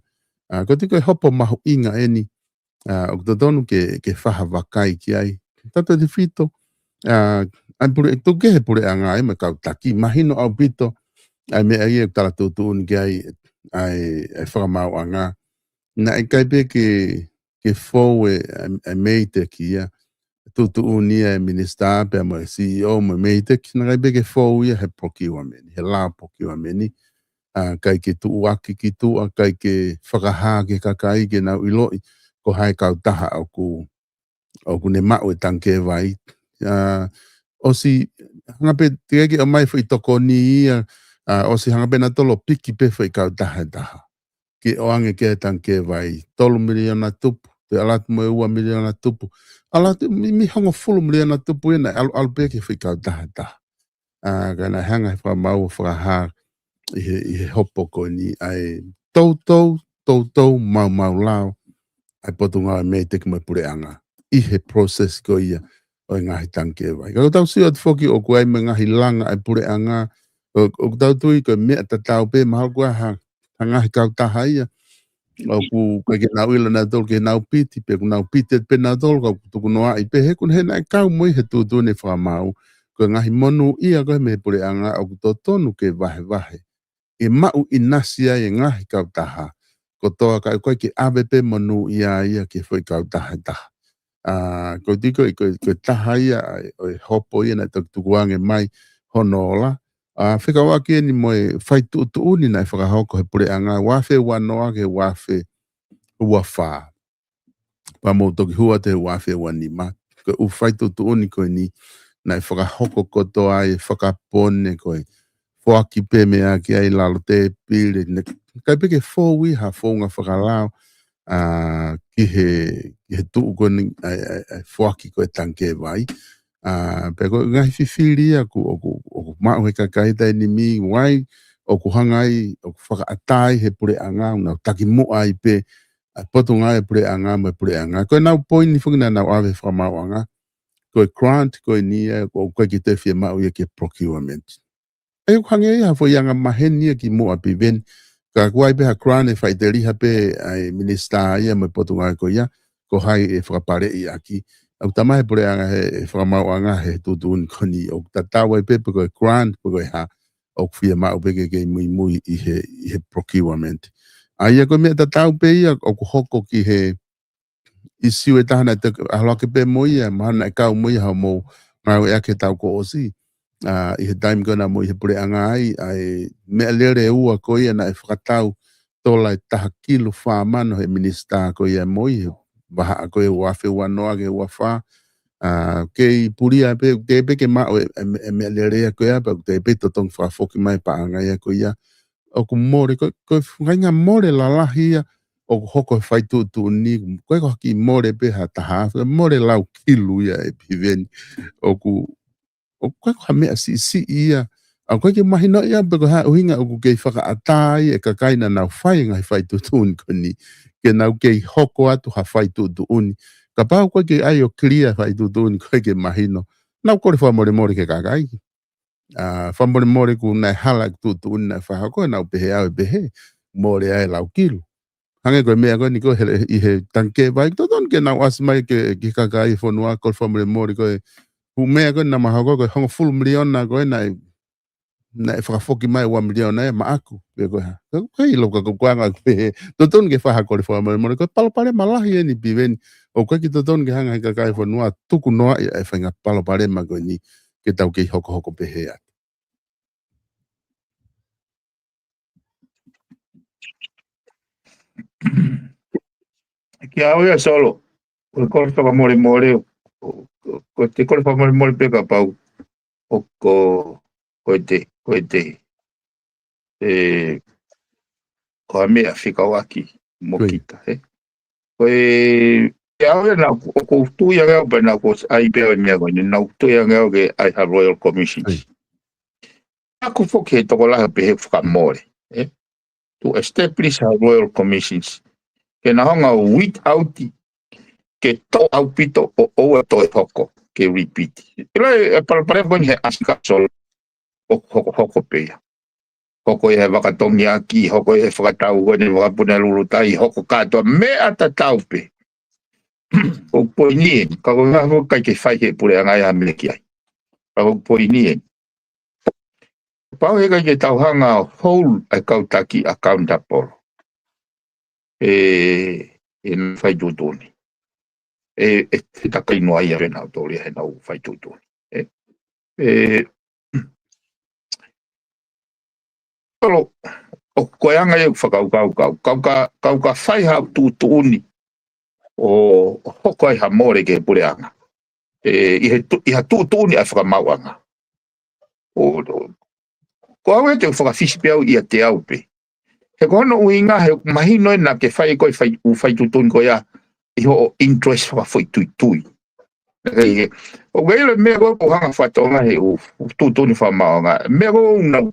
ʻa, ko e tuku e hopo mahuʻinga eni, ʻa, ʻoku totonu ke, ke fai ha vakai ki ai. Tautautefito, ʻa, ʻa e pule, tuku kehe puleʻanga ai mo e kau taki, mahino ʻaupito, ʻa e meʻa ia ʻoku tala tuʻutuʻuni ki ai, ʻa e, ʻa e fakamaauʻanga. Naʻe ʻikai pē ke, ke fou e, ʻa e, ʻa e MEIDECC ia, tuʻutuʻuni ia e minisitā pea mo e CEO mo e MEIDECC, naʻe ʻikai pē ke fou ia he procurement, he lao procurement ni, ʻa, ʻikai ke tuʻuaki ki tuʻa, ʻikai ke fakahā ki he kakai ke nau ʻiloʻi, ko hai e kautaha ʻoku, ʻoku ne maʻu e tangikē vai. ʻA, ʻosi hanga pē teʻeki ke ʻomai foʻi tokoni ia, ʻa, ʻosi hanga pē nautolu ʻo piki pē foʻi kautaha ʻe taha. Ke ʻoange ki ai e tangikē vai, tolu miliona tupu, toe ʻalu atu mo e ua miliona tupu. ʻAlu atu mei, mei he hongofulu miliona tupu ena, ʻalu, ʻalu pē ki he foʻi kautaha ʻe taha. ʻA, ka naʻe hanga he fakamaau ʻo fakahā ʻi he, ʻi he hopo ko eni ʻa e toutou, toutou maumau lao ʻa e Potungāue MEIDECC mo e puleʻanga ʻi he process ko ia ʻo e ngaahi tangikē vai. Ka ʻoku tau sio atu foki ʻoku ʻi ai mo e ngaahi langa ʻa e puleʻanga, ʻo, ʻoku tau tui ko e meʻa tatau pē, mahalo ko e hā, ha ngaahi kautaha ia ʻoku ʻikai ke nau ʻilo nautolu ke nau piti, pe ʻoku nau piti pē nautolu ka ʻoku tukunoaʻi pē he ʻoku ne, he naʻe kau mo ia he tuʻutuʻuni e fakamaau. Ko e ngaahi monūʻia ko ē mei he puleʻanga ʻoku totonu ke vahevahe. ʻE maʻu ʻinasi ai e ngaahi kautaha kotoa ka ʻoku ʻikai ke ʻave pē monūʻia ia ki he foʻi kautaha ʻe taha. ʻA, ko e tuku ko e, ko e, ko e taha ia ʻa e, ʻo e hopo ia naʻe toki tukuange mai hono ola. ʻA, fekauʻaki eni mo e fai tuʻutuʻuni naʻe fakahoko he puleʻanga ua afe ua noa ki he ua afe ua fā. Pea mo toki hū atu he ua afe ua nima. Ko e ʻū fai tuʻutuʻuni ko eni naʻe fakahoko kotoa ai e fakapone ko e foaki pē meʻa ki ai lalo tēpile, naʻe ʻikai pē ke fou ia ha founga fakalao, ʻa, ki he, ki he tuʻu ko eni ʻa e, ʻa e, ʻa e foaki ko e tangikē vai. ʻA, pea ko e ngaahi fifili ia ʻoku, ʻoku, ʻoku maʻu he kakai taimi ni, ʻa ia ʻoku hanga ai, ʻoku fakaʻatā ai he puleʻanga, ʻoku nau takimuʻa ai pē ʻa e Potungāue Puleʻanga mo e puleʻanga. Ko ʻenau poini foki naʻa nau ʻave he fakamaauʻanga, ko e grant ko eni ia ʻoku ʻikai ke toe fiemaʻu ia ki he procurement. ʻA ia ʻoku hangē ia ha foʻi anga maheni ia kimuʻa, Piveni. Ka ʻoku ʻi ai pē ha grant ʻe faʻiteliha pē ʻa e minisitā ia mo e Potungāue ko ia, ko hai ʻe fakapaleʻi ʻaki. ʻOku talamai he puleʻanga he, he fakamaauʻanga he tuʻutuʻuni ko eni ʻoku tatau ai pē pe ko e grant pe ko e hā, ʻoku fiemaʻu pē ke, ke muimui ʻi he, ʻi he procurement. ʻA ia ko e meʻa tatau pē ia ʻoku hoko ki he ʻisiū ʻe taha naʻe ʻalu hake pē mo ia, mahalo naʻe kau mo ia hoʻomou ngāueʻaki he taʻu kuo ʻosi. ʻA, ʻi he taimi ko ē naʻa mou ʻi he puleʻanga ai, ʻa e meʻalele ʻe ua ko ia naʻe fakatau tola ʻe taha kilu fā mano he minisitā ko ia mo ia he vahaʻa ko ē ua afe ua noa ki he ua fā. ʻA, kei pulia pē, teʻeki pē ke maʻu e, e, e meʻalele ia ko ia, pea teʻeki pē totongi fakafoki mai e paʻanga ia ko ia. ʻOku mole, ko, ko e faʻahinga mole lalahi ia, ʻoku hoko he fai tuʻutuʻuni, ko e ko ha kiʻi mole pē ha taha afe, mole lau kilu ia ʻe Piveni. ʻOku, ʻoku ʻikai ko ha meʻa siʻisiʻi ia. ʻOku ʻikai ke mahino ia pe ko e hā e ʻuhinga ʻoku kei fakaʻatā ai e kakai naʻa nau fai e ngaahi fai tuʻutuʻuni ko eni, ke nau kei hoko atu ha fai tuʻutuʻuni. Kapau ʻoku ʻikai ke ʻai ʻo clear fai tuʻutuʻuni ko ē ke mahino, nau kole fakamolemole ki he kakai. ʻA, fakamolemole kuo nau hala e tuʻutuʻuni naʻe fakahoko, nau pehē ʻe au ʻe pehē, mole ai e lau kilu. Hangē ko e meʻa ko eni ko ē he, ʻi he tangikē vai, totonu ke nau ʻasi mai ki he, ki he kakai e fonua, kole fakamolemole ko e, ko e meʻa ko ē naʻa ma hoko ko e hongofulu miliona ko ē naʻe, naʻe fakafoki mai ua miliona ia maʻaku, pe ko e hā. Ko e ʻilo ka ko e anga ko ē, totonu ke fai ha kole fakamolemole, ko e palopalema lahi eni Piveni, ʻoku ʻikai ke totonu ke hanga he kakai e fonua tuku noaʻi e faʻahinga palopalema ko eni, ke tau kei hokohoko pehē atu. Kiate au ia Solo, ko e kole fakamolemole, ko, ko, ko e kole fakamolemole pē kapau, ʻoku, ko e te, ko e te, ē, ko ha meʻa fekauʻaki mo kita, ē. Ko e, kiate au ia naʻa ku, ʻoku ou tui ange au pē naʻa ku ʻai pē au e meʻa ko eni, naʻa ku tui ange au ke ʻai ha Royal Commissions. ʻOku foki he tokolahi pē he fakamole, ē? To establish ha Royal Commissions. Ke na hanga ʻo weed out, ke toʻo ʻaupito ʻo ʻoua toe hoko, ke repeat. ʻIlo e palopalema ko eni he ʻasi ka Solo, ʻoku hokohoko pē ia. Hoko ia he vaka tongiaki, hoko ia he fakatau ko eni vakapuna lulutai, hoko kātoa meʻa tatau pē. Ko e poini eni, ka ko e ngaahi ʻoku ʻikai ke fai he puleʻanga ia ha meʻa ki ai. Ka ko e poini eni. Pau he ʻikai ke tau hanga ʻo hold e kau taki accountable. ʻE, ʻenau fai tuʻutuʻuni. ʻE, ʻe, ʻe takai noa ia pē naʻa nau tōlia he ʻenau fai tuʻutuʻuni. ʻE, ʻe, Solo, ʻoku ko e anga ia ʻeku fakakaukau, kau ka, kau ka fai ha tuʻutuʻuni ʻo, ʻo hoko ai ha mole ki he puleʻanga. ʻE, ʻi he tu-, ʻi ha tuʻutuʻuni ʻa e fakamaauʻanga. ʻO, ʻo, ko au ʻe te fakafisi pē au ʻiate au pē. He ko hono ʻuhinga he mahino ē naʻa ke fai ko e fai, ʻū fai tuʻutuʻuni ko ia ʻi hoʻo interest fakafoʻituitui. ʻOku ʻikai ke, ʻoku ʻikai ʻilo e meʻa ko ē ʻoku hanga fakatonga he ʻū, ʻū tuʻutuʻuni fakamaauʻanga. Meʻa ko ē ʻoku nau,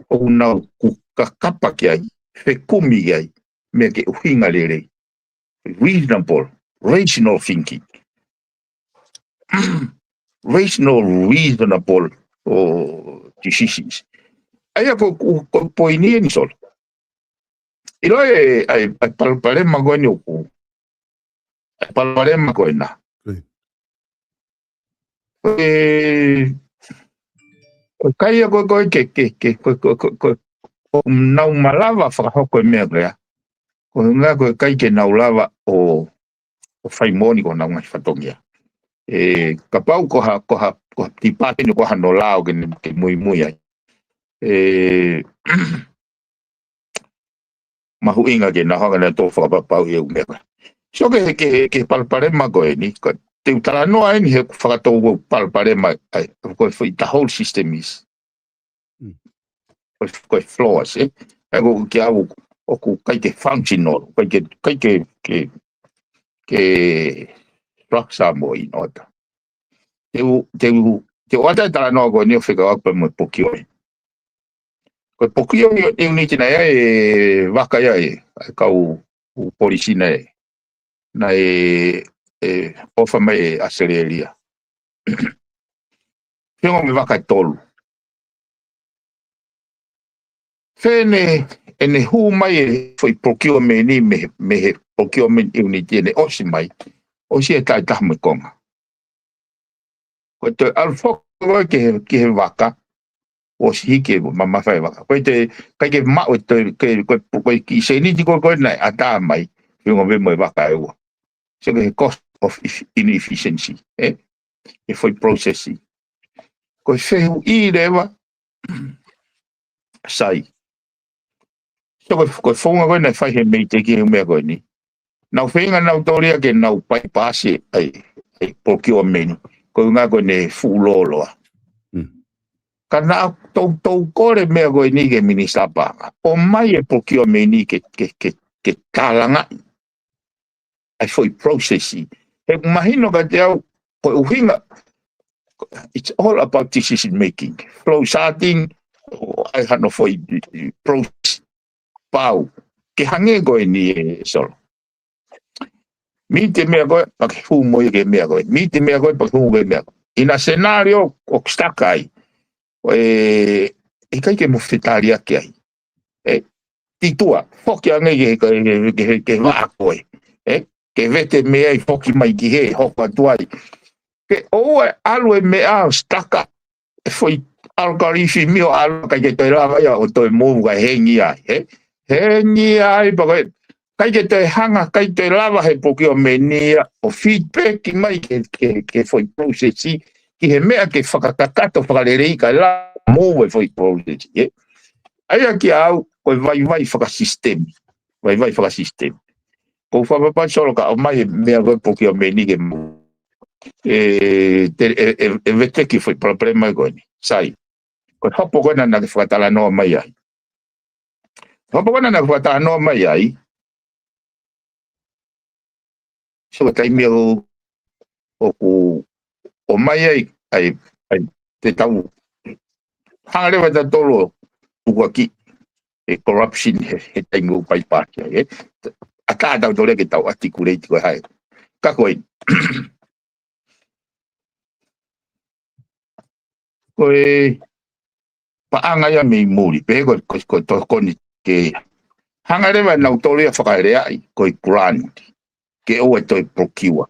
ʻoku nau ku kakapa ki ai, fekumi ki ai, meʻa ke ʻuhinga lelei. Reasonable, rational thinking. Rational, reasonable, ʻo decisions. ʻA ia ko, ko, ko e poini eni Solo. ʻIlo e, ʻa e, ʻa e palopalema ko eni ʻoku. ʻA e palopalema ko ena. Ko e, ko e kai ia ko, ko e ke, ke, ke, ko, ko, ko, ko, ʻoku nau malava fakahoko e meʻa ko ia. Ko e ngaahi ko e ʻikai ke nau lava ʻo, ʻo fai moʻoni ko honau ngaahi fatongia. ʻE, kapau ko ha, ko ha, ko ha tipāteni ko hano lao ke, ke muimui ai. ʻE, mahuʻinga ke na hanga na tō fakapapau ʻi he ʻū meʻa ko ē. So ke, ke, ke palopalema ko eni, ko e te u talanoa eni he ʻoku fakatou ko e palopalema, ʻa e, ko e foʻi the whole system is. Ko e, ko e flaws, ē? ʻA ia ko kiate au, ʻoku ʻikai ke functional, ʻikai ke, ʻikai ke, ke, ke structure mo in order. Te u, te u, te u ʻoatu e talanoa ko eni ʻo fekauʻaki pē mo e procurement. Ko e procurement unit naʻe ʻi ai e vaka ia ʻa e, ʻa e kau ʻū polisi naʻe, naʻe, ʻe, ʻofa mai ʻe ʻAositelēlia. Feʻunga mo e vaka ʻe tolu. Fēfē ʻene hū mai e foʻi procurement ni mei, mei he procurement unit ʻene ʻosi mai, ʻosi e taʻu ʻe taha mo e konga. Ko e toe ʻalu foki ko ē ki he, ki he vaka, ʻosi hiki e mamafa e vaka. Ko e te, ʻikai ke maʻu e toe, ke, ko e, ko e kiʻi sēniti ko ē ko ē naʻe ʻatā mai, feʻunga pē mo e vaka ʻe ua. So ko e cost of eff-, inefficiency, ē? E foʻi process. Ko e fehuʻi leva, sai. So ko e, ko e founga ko ē naʻe fai he MEIDECC he meʻa ko eni. Nau feinga nautolu ia ke nau bypass ʻa e, ʻa e procurement. Ko e ʻuhinga ko ʻene fuʻu lōloa. Mm. Ka naʻa toutou kole meʻa ko eni ki he Minisitā Paʻanga. ʻOmai e procurement ni ke, ke, ke, ke tālangaʻi ʻa e foʻi process. He ʻoku mahino kiate au, ko e ʻuhinga, it's all about decision making. Flow charting, ʻoku ʻi ai hano foʻi process pau. Ke hangē ko eni ʻe Solo. Miti e meʻa ko ē, pea ke hū mo ia ki he meʻa ko ē. Miti e meʻa ko ē, pea ke hū ki he meʻa ko ē. ʻI he scenario ʻoku stuck ai, ʻe, ʻikai ke mo fetaliaki ai. ʻE, ʻi tuʻa, foki ange ki he, ki he, ki he, ki he vaʻa ko ē. ʻE, ke vete mei ai, foki mai ki hē, hoko atu ai. Ke ʻoua ʻe ʻalu e meʻa ʻo stuck ʻa e foʻi algorithm ʻo ʻalu, ʻikai ke toe lava ia ʻo toe move, kae hengi ai, ē? Hengi ai, pea ko e, ʻikai ke toe hanga, ʻikai toe lava he procurement ia ʻo feedback mai ki he, ki he, ki he foʻi process, ki he meʻa ke fakakakato, fakaleleiʻi kae lava move e foʻi process, ē? ʻA ia kiate au, ko e vaivai fakasisitemi. Vaivai fakasisitemi. Ko e fakapapau Solo ka ʻomai e meʻa ko e procurement ke move. ʻE, te, ʻe, ʻe, ʻe veteki foʻi palopalema ko eni. Sai. Ko e hopo ko ena naʻa ke fakatalanoa mai ai. Hopo ko ena naʻa ke fakatalanoa mai ai. So, taimi ʻoku, ʻoku ʻomai ai, ai, ai, te tau hanga leva ʻe tautolu ʻo tukuakiʻi e corruption he, he taimi ʻoku paipaki ai, ē. ʻAtā tautolu ke tau articulate ko e hā e. Ka ko e, ko e paʻanga ia mei muli, pehē ko, ko, ko e tokoni ke hanga leva ʻe nautolu ia ʻo fakaleaʻi, ko e grant, ke ʻoua ʻe toe procure,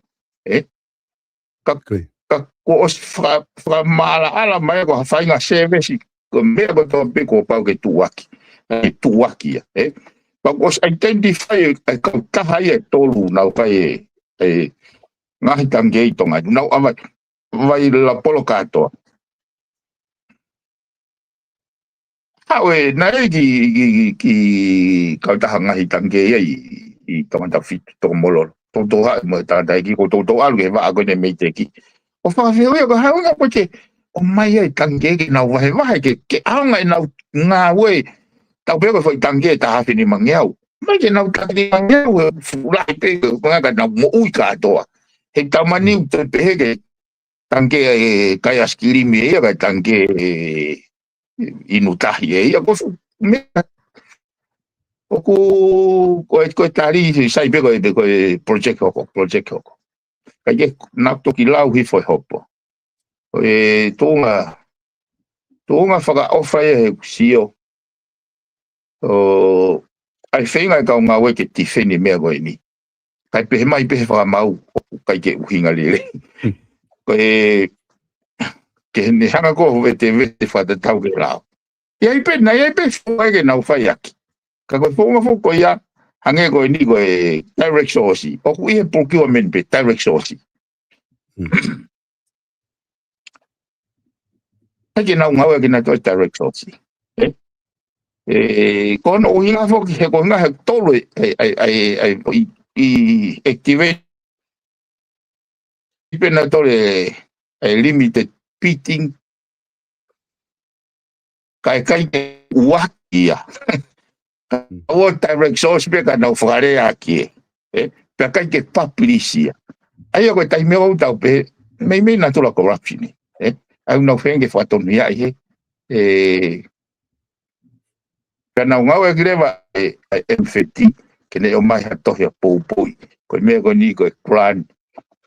ē? Ka, Ko e. ka kuo ʻosi faka-, fakamaʻalaʻala mai ko ha faʻahinga service, ko e meʻa kotoa pē kuo pau ke tuʻuaki, ke tuʻuaki ia, ē? Ka kuo ʻosi identify e, e kautaha ia ʻe tolu naʻa nau fai e, e ngaahi tangikē ʻi Tonga, nau ʻave, ʻave ʻi Lapolo kātoa. Haʻu ē, naʻe ʻi ai e kiʻi, kiʻi, kiʻi kautaha ngaahi tangikē ia ʻi, ʻi Tongatapu fitu, Tokomololo. Toutou haʻu mo e tangataʻeiki, ko toutou ʻalu ki he vaʻa ko eni mei Teki. ʻO fakafehuʻia ko e hā e ʻuhinga ko ē ke ʻomai ai e tangikē ke nau vahevahe ke, ke ʻaonga ʻenau ngāue. Tau pehē ko e foʻi tangikē ʻe taha afe nimangeau. ʻOmai ke nau taki nimangeau, ʻe fuʻu lahi pē, ko e ʻuhinga ka nau moʻui kātoa. He tau mani ʻoku toe pehē ke tangikē e kai ʻaisikilimi ia, kae tangikē e inu tahi ē ia, ko e fuʻu meʻa. ʻOku, ko e, ko e tali, sai pē ko e, ko e project hoko, project hoko. Kae kehe naʻa ku toki lau hifo e hopo. Ko e tuʻunga, tuʻunga fakaʻofa ia he kusio. ʻO, ʻa e feinga e kau ngāue ke tifeni e meʻa ko eni. Kae pehē mai pē he fakamaau, ʻoku ʻikai ke ʻuhinga lelei. Hmm. Ko e, ke ne hanga ko ē ʻo vete, vete fakatatau ki he lao. ʻI ai pē, naʻe ʻi ai pē founga ke nau fai ʻaki. Ka ko e founga foki ko ia, hangē ko eni ko e direct source. ʻOku ʻi he procurement pē, direct source. Hmm. ʻIkai ke nau ngāueʻaki ʻenautolu e direct source. Ē? Ē, ko hono ʻuhinga foki, he ko e ʻuhinga he tolu e, e, e, e, e, ʻi, ʻi activate pē ʻenautolu e, e limited bidding. Kae ʻikai ke ʻuaki ia. ʻO direct source pē ka nau fakalea ʻaki ē. Ē? Pea ʻikai ke publish ia. ʻA ia ko e taimi ʻoku tau pehē, meimei natula corruption ē. Ē? ʻOku nau feinga ke fakatonuhiaʻi ē. Ē, pea nau ngāueʻaki leva e, e M F T, ke ne ʻomai ha tohi ʻo poupouʻi. Ko e meʻa ko eni ko e grant,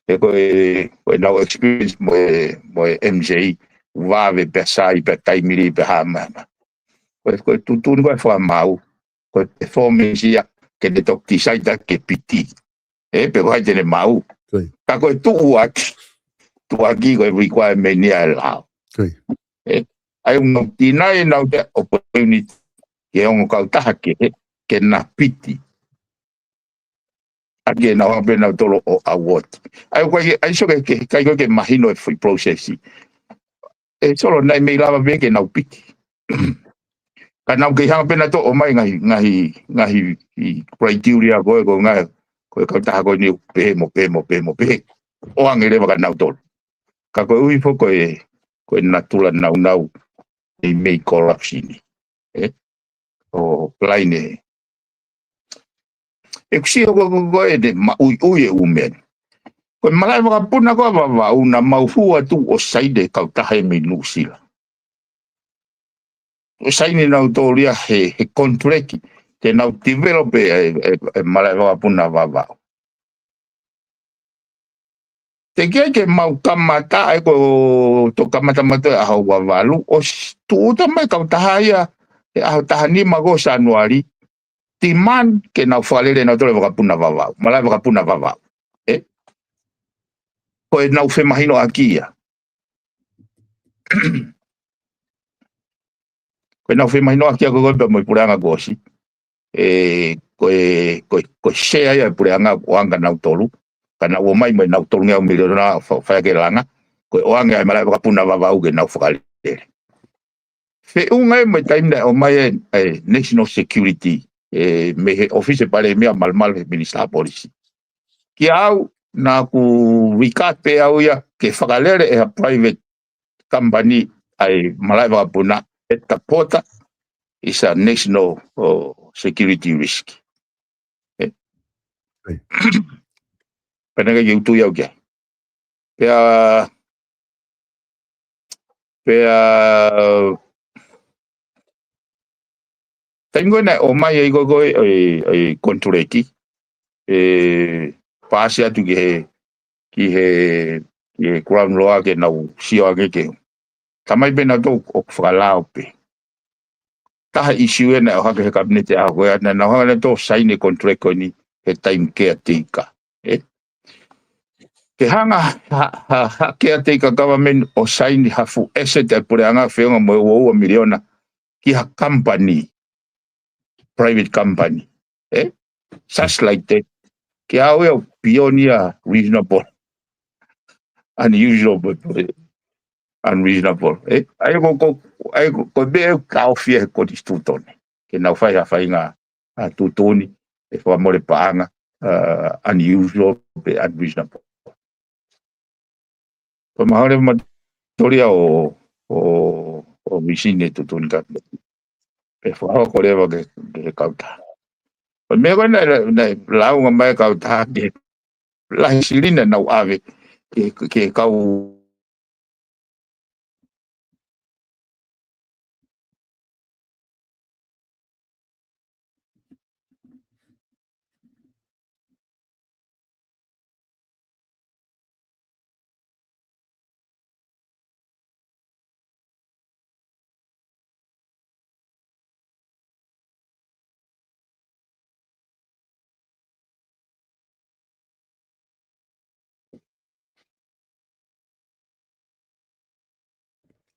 ē ko e, ko ʻenau experience mo e, mo e M J, vave pea sai pea taimi lī pea hā mai. Ko e, ko e tuʻutuʻuni ko ē fakamaau, ko e performance ia, ke ne toki decide ke piti. Ē, pe ko hai te ne maʻu. Ko ia. Ka ko e tuʻuaki, tuʻuaki ko e requirement ia e lao. Ko ia. Ē, ʻa ia ʻoku nau tinai ʻenau te opportunity ki he ongo kautaha kehe, ke na piti. ʻA ia ke nau hanga pē ʻenautolu ʻo award. ʻA ia ko e, ʻa ia Solo ke, ke, ʻikai ko ē ke mahino e foʻi process. Ē Solo naʻe mei lava pē ke nau piti. Ka nau kei hanga pē ʻenautolu ʻo ʻomai ngaahi, ngaahi, ngaahi ʻi criteria ko ē, ko e ngaahi, ko e kautaha ko eni pehē mo pehē mo pehē mo pehē. ʻOange leva kia nautolu. Ka koeʻuhi foki ko e, ko e natula naunau, meimei corruption. Ē? ʻO line ē. ʻEku sio ko ē, ko ē, ko ē ʻene maʻuiʻui e ʻū meʻa ni. Ko e malaʻe vakapuna ko ē ʻa Vavaʻu naʻa mau hū atu ʻo saini e kautaha ʻe mei Nuʻusila. ʻO saini nautolu ia he, he konituleki te nau develop e, e, e, e malaʻe vakapuna ʻa Vavaʻu. Teʻeki ai ke mau kamata, ʻa ia ko e toki kamata mautolu he ʻaho ua valu, ʻosi tūʻuta mai e kautaha ia he ʻaho taha nima ko Sānuali, demand ke nau fakalele nautolu e vakapuna Vavaʻu, malaʻe vakapuna Vavaʻu. ʻE? Ko ʻenau femahinoʻaki ia. Ko ʻenau femahinoʻaki ia ko ē pea mo e puleʻanga kuo ʻosi. ʻE, ko e, ko e, ko e sea ia e puleʻanga ʻoange kia nautolu. Ka nau ō mai mo ʻenau tolungeau miliona fa-, fai ake langa. Ko e ʻoange ʻa e malaʻe vakapuna Vavaʻu ke nau fakalele. Feʻunga ia mo e taimi naʻe ʻomai e, e National Security, ʻe, mei he ʻōfisi ʻo e Palēmia, malumalu he Minisitā Polisi. Kiate au, naʻá ku recruit pē au ia ke fakalele ʻe ha private company ʻa e malaʻe vakapuna at the border is a national, uh, security risk. ʻE. ʻEi. Pea naʻe ʻikai ke u tui au ki ai. Pea, pea, taimi ko ē naʻe ō mai ai ko ē, ko ē, ʻa e, ʻa e konituleki, ʻe, paasi atu ki he, ki he, ki he Crown Law ke nau sio ange ki ai. Talamai pē nautolu ʻoku fakalao pē. Taha e ʻīsiu ē naʻe ʻohake he Kapineti he ʻaho ko ē, naʻa nau hanga ʻo saini e konituleki ko eni he taimi caretaker. ʻE? Ke hanga ha, ha, ha caretaker government ʻo saini ha fuʻu asset ʻa e puleʻanga feʻunga mo e ua ua miliona ki ha company, private company. ʻE? Such like that. Kiate au ia ʻoku beyond ia reasonable. Unusual, but, but unreasonable. ʻE? ʻA ia ko, ko, ʻa ia ko, ko e meʻa ʻoku taʻofi ia he konisitūtone. Ke nau fai ha faʻahinga, ʻa, tuʻutuʻuni, ʻe fakamole paʻanga, ʻa, unusual pe unreasonable. Ko e mahalo ʻe mahuʻinga ʻaupito ia ʻo, ʻo, ʻo misini e tuʻutuʻuni ka. ʻE fakahoko leva ke, ke kautaha. Ko e meʻa ko ē naʻe, naʻe lāunga mai e kautaha ke lahi silini naʻa nau ʻave ke, ke kau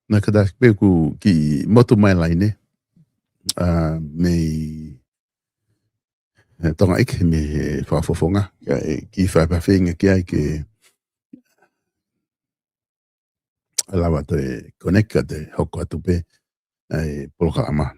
Na ka taha pē ʻoku kiʻi motu mai e laine, ʻa, mei, ʻe, Tonga ʻEiki mei he fakafofonga, ʻa, ʻe kiʻi fai ha feinga ki ai ke lava toe connect kae toe hoko atu pē ʻa e polokalama.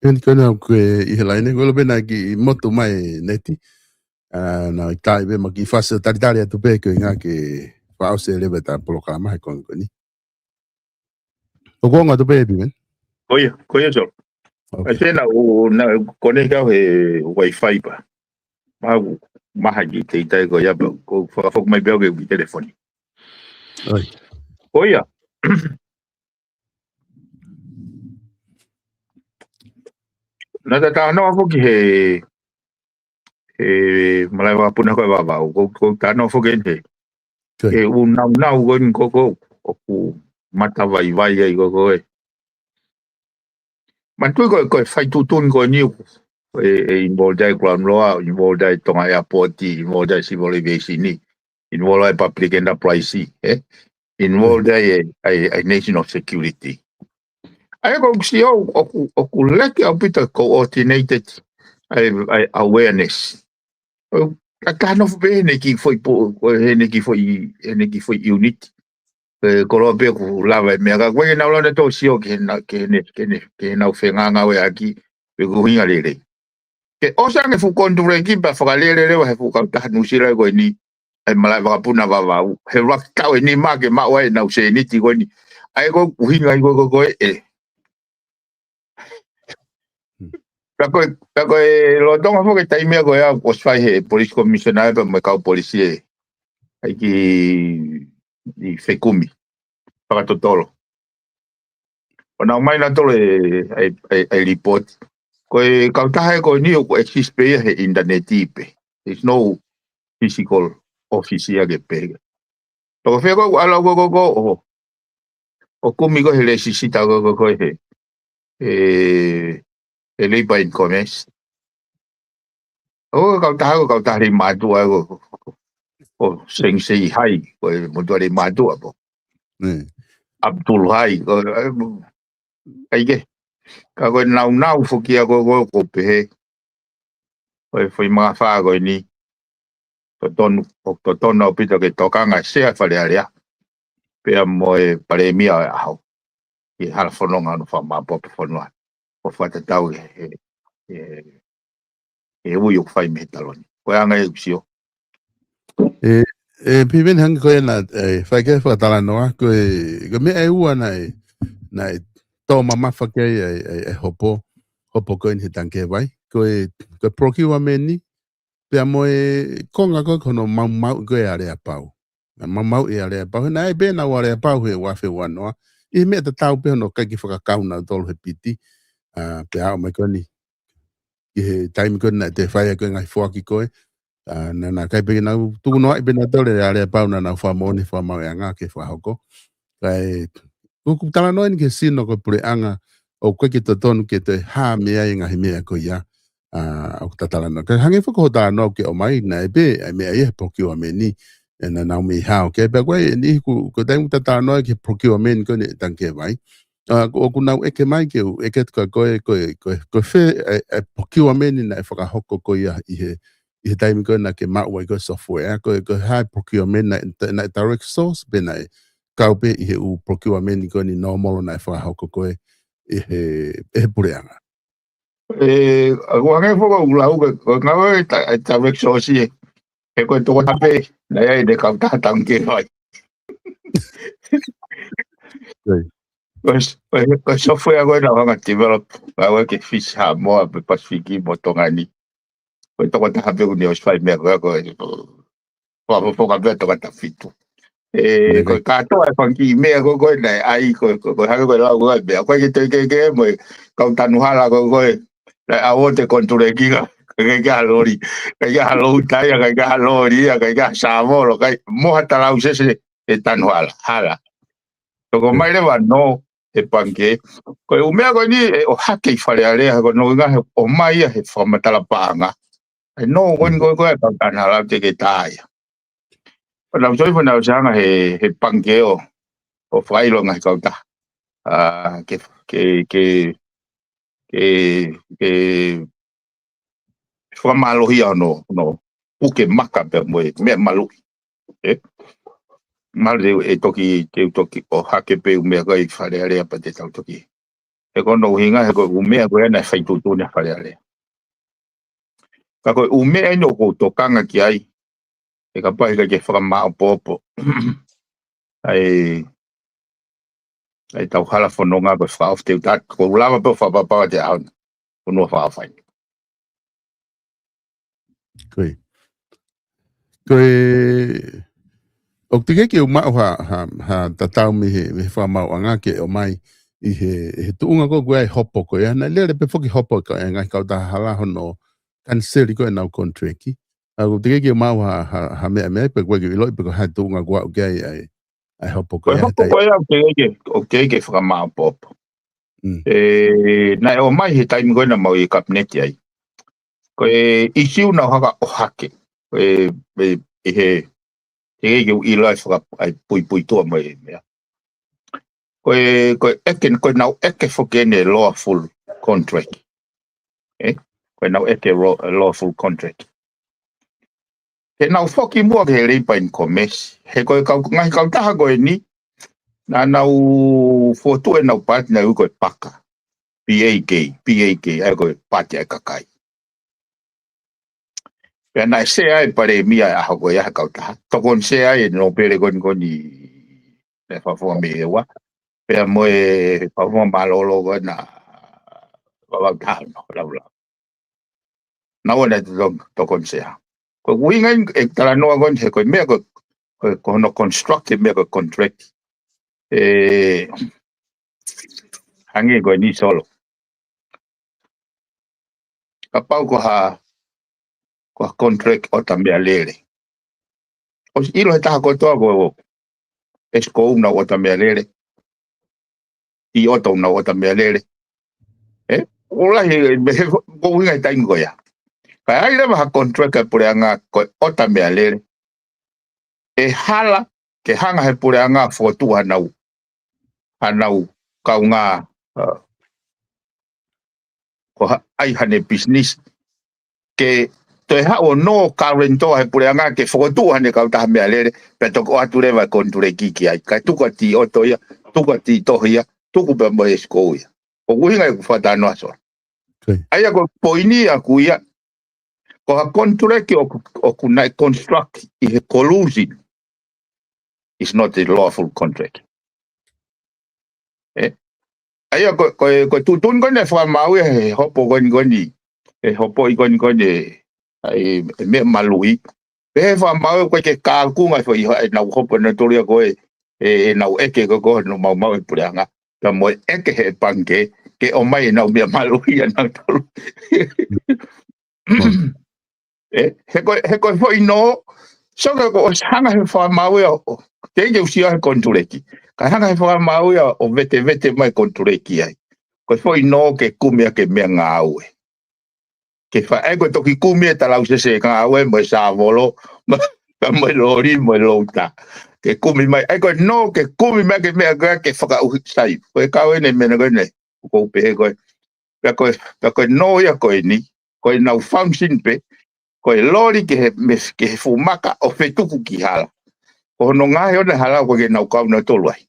Eni ko ena ʻoku ʻi he laine, ko e lopena ki motu mai neti. ʻA, naʻe ʻikai pē ma kiʻi fasi talitali atu pē ko e ʻuhinga ke fakaʻosi leva ʻeta polokalama he konga ko eni. ʻOku ongo atu pē, Pimen? Ko ia, ko ia, Solo. Ok. ʻAi, tena, ʻo, na, ko eni kau he Wi-Fi pē. Maha, maha ki te ʻitai ko ia pē, ko fakafoki mai pē au ki he telefoni. ʻOi. Ko ia. Naʻa ta talanoa foki he, he malaʻe vakapuna ko ē Vavau, ko, ko talanoa foki he, Ko ia. he ʻū naunau ko eni ko, ko, ʻoku matavaivai ai ko, ko ē. Manatuʻi ko, ko e fai tuʻutuʻuni ko eni ʻoku, ʻe, ʻe involve ai Ground Law, involve ai Tonga Airport, involve ai Civil Aviation, involve ai Public Enterprise, ē? Involve ai, ʻa e, ʻa e, ʻa e National Security. ʻA ia ko ʻeku sio ʻoku, ʻoku leke ʻaupito coordinated ʻa e, ʻa e awareness. ʻO, ka, ka nofo pē heʻene kiʻi foʻi po, ko heʻene kiʻi foʻi, heʻene kiʻi foʻi unit. Ē, koloa pē ʻoku lava e meʻa ka ko e naʻa ku lava ʻo sio ki heʻena, ki heʻene, ki heʻene, ki heʻenau fengāngāueʻaki, pe ko e ʻuhinga lelei. Ke ʻosi ange fuʻu konituleki pea fakalele leva he fuʻu kautaha Nuʻusila ko eni, ʻa e malaʻe vakapuna Vavau. He ʻuluaki taʻu eni ma ke maʻu ai ʻenau sēniti ko eni. ʻA ia ko e ʻuhinga ia ko, ko, ko ē, ē. Hmm. Pea ko e, pea ko e lolotonga foki e taimi ko ia, ʻosi fai he police commissioner pea mo e kau polisi ē. ʻAi ki, ʻi fekumi. Fakatotolo. ʻO nau mai nautolu e, ʻai, ʻai, ʻai report. Ko e kautaha ē ko eni ʻoku exist pē ia he ʻinitaneti pē. There's no physical office ia ke pehē. Toko fē ko ʻalu ko ko ko ʻo, ʻo kumi ko he lēsisita ko ko ko he, he, he Labour and Commerce. ʻO kautaha ko kautaha lei mātuʻa ko, ko, ko Seng Sei Hai, ko e motuʻa lei mātuʻa ko. Mm. Abdul Hai, ko, ai ke. Ka ko e naunau foki ia ko, ko, ko pehē. Ko e foʻi mafā ko eni. Totonu, ʻoku totonu ʻaupito ke tokanga Sea Fale Alea. Pea mo e Palēmia ʻo e ʻaho. ʻI he hala fononga ʻo e fakamaʻopoʻopo fonua. ʻO fakatatau he, he, he, he ui ʻoku fai mei he taloni. Ko e anga ia ʻeku sio. ʻE, ʻe Piveni, hangē ko ia naʻe, ʻe, fai ki ai e fakatalanoa, ko e, ko e meʻa ʻe ua naʻe, naʻe tō mamafa ki ai ʻa e, ʻa e, ʻa e hopo, hopo ko eni he tangikē vai. Ko e, ko e procurement ni, pea mo e konga ko ē ko hono maumauʻi ko ē ʻa e aleapau. Naʻe maumauʻi ʻa e aleapau, he naʻe ʻi ai pē ʻenau aleapau he ua afe ua noa. ʻI he meʻa tatau pē hono ʻikai ke fakakau nautolu he piti, ʻa, pea aʻu mai ko eni ki he taimi ko ē naʻe toe fai ai ko ē ngaahi foaki ko ē. ʻA, naʻa, naʻe ʻikai pē ke nau tuku noaʻi pē nautolu e aleapau naʻa nau fakamoʻoni fakamaauʻanga ke fakahoko. Kae, ʻoku talanoa eni ki he sino ko e puleʻanga, ʻoku ʻikai ke totonu ke toe hā mei ai e ngaahi meʻa ko ia. ʻA, ʻoku ta talanoa. Kae hangē foki ko hoʻo talanoa ʻoku ke ʻomai, naʻe pē, ʻa e meʻa ia he procurement ni, ʻe naʻa nau mei hao. Kae pea ko e, eni ku, ko e taimi ʻoku ta talanoa ki he procurement ko eni tangikē vai. ʻA, ʻoku, ʻoku nau ʻeke mai ke u, ʻeke atu kia koe, ko e, ko e, ko e fē, ʻa e, ʻa e procurement naʻe fakahoko ko ia ʻi he, ʻi he taimi ko ē naʻa ke maʻu ai ko e software, ko e, ko e hā e procurement naʻe, naʻe direct source, pe naʻe kau pē ʻi he ʻū procurement ko eni normal naʻe fakahoko ko ē ʻi he, ʻi he puleʻanga. ʻE, ʻoku hangē foki ʻoku lau ko e, ko e ngāue ʻa e ta-, ʻa e direct source ē. He ko e tokotaha pē, naʻe ʻi ai ʻene kautaha tangikē vai. Right. Ko e, ko e, ko e software ko ē naʻa nau hanga ʻo develop, ngāue ki Fisi, Haʻamoa, pe Pasifiki mo Tonga ni. Ko e tokotaha pē ʻoku ne ʻosi fai meʻa ko ē, ko e, fakafofonga pē tokotaha fitu. ʻE, Right. Ko e kātoa e fanga kiʻi meʻa ko ē ko ē naʻe ʻai, ko e, ko e, ko e hangē ko e lau ko ē meʻa. ʻOku ʻikai ke toe kehekehe mo e kau tanu hala ko ē ko ē. Naʻe ʻave ʻo te kontuleki ka, ʻikai ke ʻi ai ha loli, ʻikai ke ʻi ai ha louta ia, ʻikai ke ʻi ai ha loli ia, ʻikai ke ʻi ai ha sāvolo, ʻikai mo ha talausese ʻe tanu hala, hala. Toko mai leva ʻo nō he pangikē. Ko e ʻū meʻa ko eni ʻe ʻohake ʻi Fale Alea, ko hono ʻuhinga he ʻomai ia he fakamatala paʻanga. ʻAi nō ko eni ko ē ko ē kau tanu hala te ke tā ia. Ko nau soi fo nau sanga he, he pangikē ʻo, ʻo fakaʻilo ngaahi kautaha. ʻA, ke, ke, ke, ke, ke fakamālohia hono, hono puke maka pea mo e meʻa maluʻi. ʻE? Mālō ʻe toki, te u toki ʻohake pē ʻū meʻa ko ē ʻi Fale Alea pea te tau toki. He ko hono ʻuhinga, he ko e ʻū meʻa ko ē naʻe fai tuʻutuʻuni ʻa Fale Alea. Ka ko e ʻū meʻa eni ʻoku ou tokanga ki ai, he kapau ʻe ʻikai ke fakamaʻopoʻopo ʻa e, ʻa e tau hala fononga ko e fakaʻofa te u ta-, ko u lava pē ʻo fakapapau ʻa e ʻaho ni. Ko hono fakaʻofa eni. Ko e. Ko e, ʻoku teʻeki ke u maʻu ha, ha, ha tatau mei he, mei he fakamaauʻanga ke ʻomai ʻi he, he tuʻunga ko ē ko e hopo ko ia. Naʻe lele pē foki hopo ko e ngaahi kautaha hala hono kaniseli ko ē ʻenau contract. ʻA, ʻoku teʻeki ke u maʻu ha, ha, ha meʻa mei ai, pe ko e ke ʻiloʻi pe ko e hā e tuʻunga ʻoku aʻu ki ai ʻa e, ʻa e hopo ko Ko e ia, hopo ko ia ʻoku teʻeki ke, ʻoku teʻeki ke fakamaʻopoʻopo. Mm. ʻE, naʻe ʻomai he taimi ko ē naʻa mau ʻi he kapineti ai. Ko e ʻisiū naʻa nau hanga ʻo ʻohake. Ko e, ʻe, ʻe he, teʻeki ke u ʻilo ʻa e faka-, ʻa e puipuituʻa mo e meʻa. Ko e, ko e ʻeke, ko ʻenau ʻeke foki eni e lawful contract. ʻE? Ko ʻenau ʻeke law-, lawful contract. Ke nau foki muʻa ki he Labour and Commerce. He ko e kau, ngaahi kautaha ko eni, naʻa nau fokotuʻu ʻenau paati naʻe ui ko e paka. P A K, P A K, ʻa ia ko e paati ʻa e kakai. Pea naʻe sea ai e palēmia ʻi he ʻaho ko ia he kautaha. Tokoni sea ai e nōpele ko eni ko eni naʻe fakafofonga mei ʻEua. Pea mo e fakafofonga mālōlō ko ena Vavaʻu taha ono, Laulau. Naʻa nau to-, tokoni sea. Ko e ʻuhinga eni ʻeku talanoa ko eni he ko e meʻa ko, ko, ko hono construct e meʻa ko e contract. ʻE, hangē ko eni Solo. Kapau ko ha, ko ha contract ʻo ta meʻalele. ʻOsi ʻilo he taha kotoa ko, Esco ʻoku nau ʻota meʻalele. Tiʻoto ʻoku nau ʻota meʻalele. ʻE? ʻOku lahi, ʻoku ʻuhinga he taimi ko ia. Ka ʻi ai leva ha contract ʻa e puleʻanga ko e ʻota meʻalele, ʻe hala ke hanga he puleʻanga ʻo fokotuʻu hanau, hanau kaungā, uh, ko ha, ʻai haʻane business. Ke toe haʻu ʻo nō guarantor he puleʻanga ke fokotuʻu haʻane kautaha meʻalele, pea toki ʻoatu leva e contract ki ai. Kae tuku ʻa Tiʻoto ia, tuku ʻa Tiʻitohi ia, tuku pea mo Esco ia. ʻOku ʻuhinga ʻeku fakatalanoa, Solo. ʻA ia ko e poini ʻaku ia, ko ha contract ʻoku, ʻoku nau construct ʻi he collusion is not a lawful contract. ʻE? ʻA ia ko, ko, ko e tuʻutuʻuni ko eni ʻe fakamaau ia he hopo ko eni ko eni, ʻe hopo ʻi ko eni ko eni, ʻa e, ʻe meʻa maluʻi. Pea ʻe fakamaau ia ko e ke kākunga fo ʻi he ʻenau hopo nautolu ia ko e, ʻe, ʻenau ʻeke ko e ko no maumau e puleʻanga. Pea mo e ʻeke he pangikē, ke ʻomai ʻenau meʻa maluʻi ʻanautolu. ʻE, he ko, he ko e foʻi nō, Solo, ko e hanga he fakamaau ia ʻo, te ke usia he contract. Ka hanga he fakamaau ia ʻo vetevete mai contract ai. Ko e foʻi nō ke kumi ʻaki e meʻangāue. Ke fa, ʻai ko e toki kumi e talausese ngāue mo e sāvolo, mo, mo e loli, mo e louta. Ke kumi mai, ʻai ko e nō ke kumi mai ke meʻa ko ē ke fakaʻuhi sai. Ko e kau eni meʻa ko eni, ʻoku ou pehē ko e. Pea ko e, pea ko e nō ia ko eni, ko ʻenau function pē, ko e loli ki he, me, ki he fuʻu maka ʻo fetuku ki hala. Ko hono ngaohi ʻo ne hala ko e ke nau kau nautolu ai.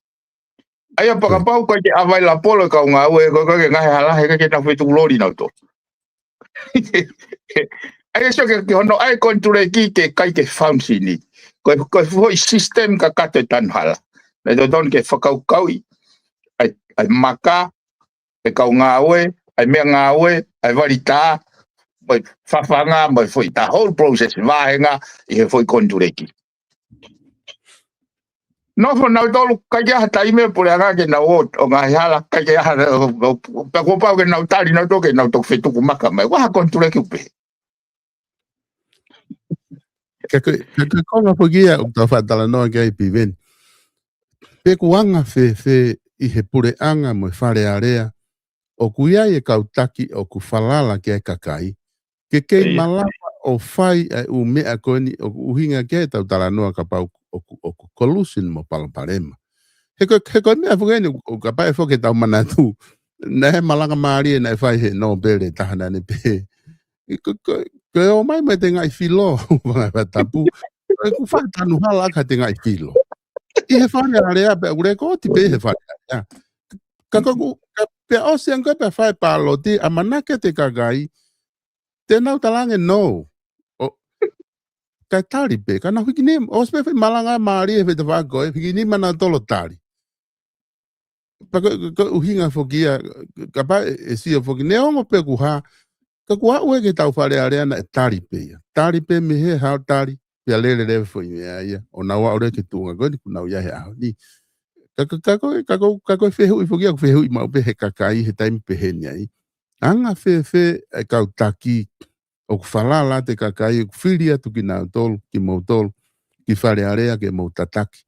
ʻA ia pea kapau ko e ke ʻavailapolo e kau ngāue, ko e ke ngaohi hala, he ke nau fetuku loli nautolu. ʻA ia Solo, ke, ke hono ʻai contract ke ʻikai ke function. Ko e, ko e foʻi system kakato e tanu hala. Naʻe totonu ke fakakaukauʻi ʻa e, ʻa e maka, e kau ngāue, ʻa e meʻangāue, ʻa e vali tā, mo e fafanga, mo e foʻi tā, whole process, vāhenga ʻi he foʻi contract. Nofo nautolu, ʻikai ke ʻi ai ha taimi e puleʻanga ke nau ō, ʻo ngaohi hala, ʻikai ke ʻi ai ha, ʻo, ʻo, pea kuo pau ke nau tali nautolu ke nau toki fetuku maka mai. Ko ha contract ʻoku pehē. Ka ko e, ka ko e konga foki ia ʻoku tau fakatalanoa ki ai, Piveni. Pe ʻoku anga fēfē ʻi he puleʻanga mo e Fale Alea, ʻoku ʻi ai e kau taki ʻoku falala ki ai e kakai, ke kei malava ʻo fai ʻa e ʻū meʻa ko eni ʻoku ʻuhinga ki ai ʻetau talanoa kapau ʻoku, ʻoku collusion mo palopalema. He ko, he ko e meʻa foki eni, ʻoku, ʻoku kapau ʻe foki ʻetau manatu, naʻe malanga mālie naʻe fai he Nōpele taha naʻa ne pehē, ʻi ko, ko, ko e ō mai mo e tengaʻi filo, fanga fatapu. Ko e ʻoku fai tanu hala ka tengaʻi filo. ʻI he Fale Alea pea ʻoku lekooti pē he Fale Alea. Ka ko ʻoku, ka pea ʻosi ange ko ē pea fai pāloti, ʻamanaki ʻa e kakai, te nau talaange nō. ʻO, kae tali pē, ka nau hiki nima, ʻosi pē fai malanga mālie he fetafako, ʻe hiki nima nautolu ʻo tali. Pea ko, ko, ko e ʻuhinga foki ia, kapau ʻe, ʻe sio foki, neongo pē ʻoku hā, ka kuo aʻu ē ki heʻetau Fale Alea naʻe tali pē ia. Tali pē mei he hao tali, pea lele leva foʻi meʻa ia, ʻo nau aʻu leva ki he tuʻunga ko eni ʻoku nau ʻi ai he ʻaho ni. Ka, ka, ka ko e, ka ko, ka ko e fehuʻi foki ia, ʻoku fehuʻi maʻu pē he kakai he taimi pehē ni ai. Anga fēfē e kau taki, ʻoku falala atu e kakai, ʻoku fili atu kinautolu, kimoutolu, ki Fale Alea ke mou tataki.